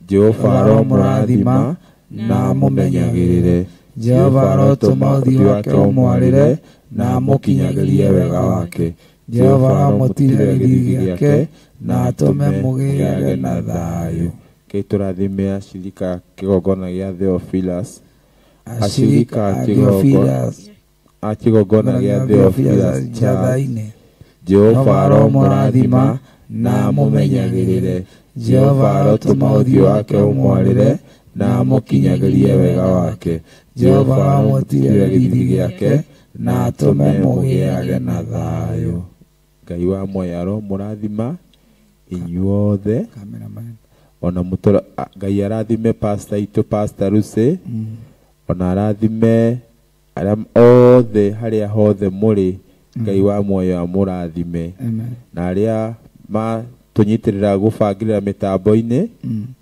Jehova aromũrathima na amũmenyagĩrĩre. Jehova arotũma ũthiũ wake ũmwarĩre na amũkinyagĩrie wega wake. Jehova aromũtiirĩra gĩthiithi gĩake na atũme mũgĩage na thayũ. Ngai tũrathime acirika kĩgongona gĩa Theophilus, acirika a kĩgongona gĩa Theophilus Njathai-inĩ, Jehova aromũrathima na amũmenyagĩrĩre. Jehova arotũma ũthiũ wake ũmwarĩre na amũkinyagĩrie wega wake. Jehova aromũtiirĩra gĩthiithi gĩake na atũme mũgĩage na thayũ. Ngai wa muoyo aromũrathima inyuothe, ona mũtũra Ngai arathime pastor itũ, Pastor Lucy, ona arathime arĩa othe harĩa hothe mũrĩ. Ngai wa muoyo amũrathime, na arĩa matũnyitĩrĩra gũbangĩrĩra mĩtambo-inĩ,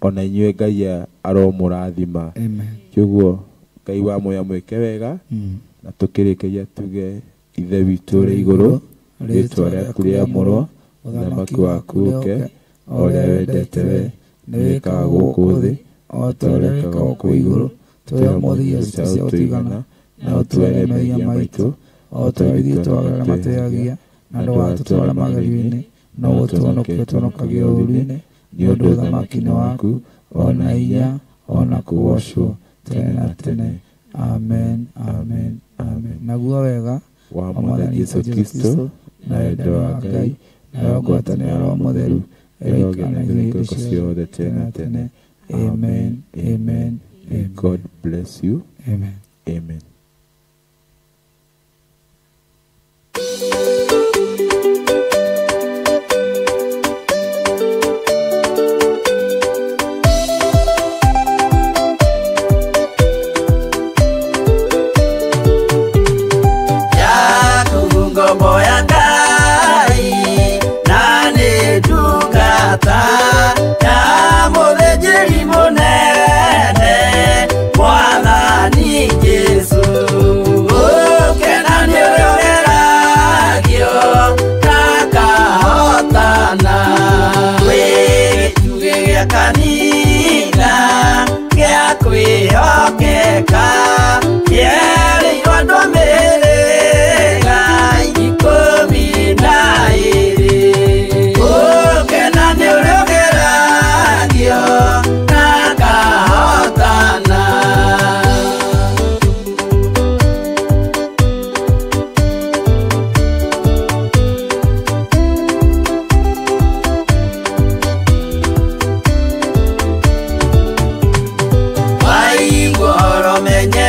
ona inyuĩ Ngai aromũrathima. Kĩoguo Ngai wa muoyo amwĩke wega, na tũkĩrĩkĩria tuge Ithe witũ ũrĩ igũrũ, rĩĩtwa rĩaku rĩamũrwo, ũthamaki waku ũũke, o ũrĩa wendete we nĩ wĩkaga gũkũ thĩ o ta ũrĩa wĩkaga kũu igũrũ. Tũhe ũmũthĩ irio citũ cia gũtũigana, na ũtuohere mehia maitũ o ta ũrĩa ithuĩ twagĩrĩra matwĩhagia, na ndũgatũtware magerio-inĩ, no ũtũhonokie ũtũhonokagie ũũru-inĩ, nĩ ũndũ ũthamaki nĩ waku, o na hinya, o na kũgoocwo tene na tene. Amen, amen, amen. Naguo wega wa Mwathani Jesũ Kristo na wendo wa Ngai na ngwatanĩro ya Roho Mũtheru ĩrogĩa na ithuĩ hingo ciothe tene na tene. Amen, amen. May God bless you. Amen. Amen. Menye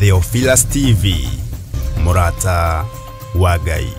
Theophilus TV, Murata wa Ngai.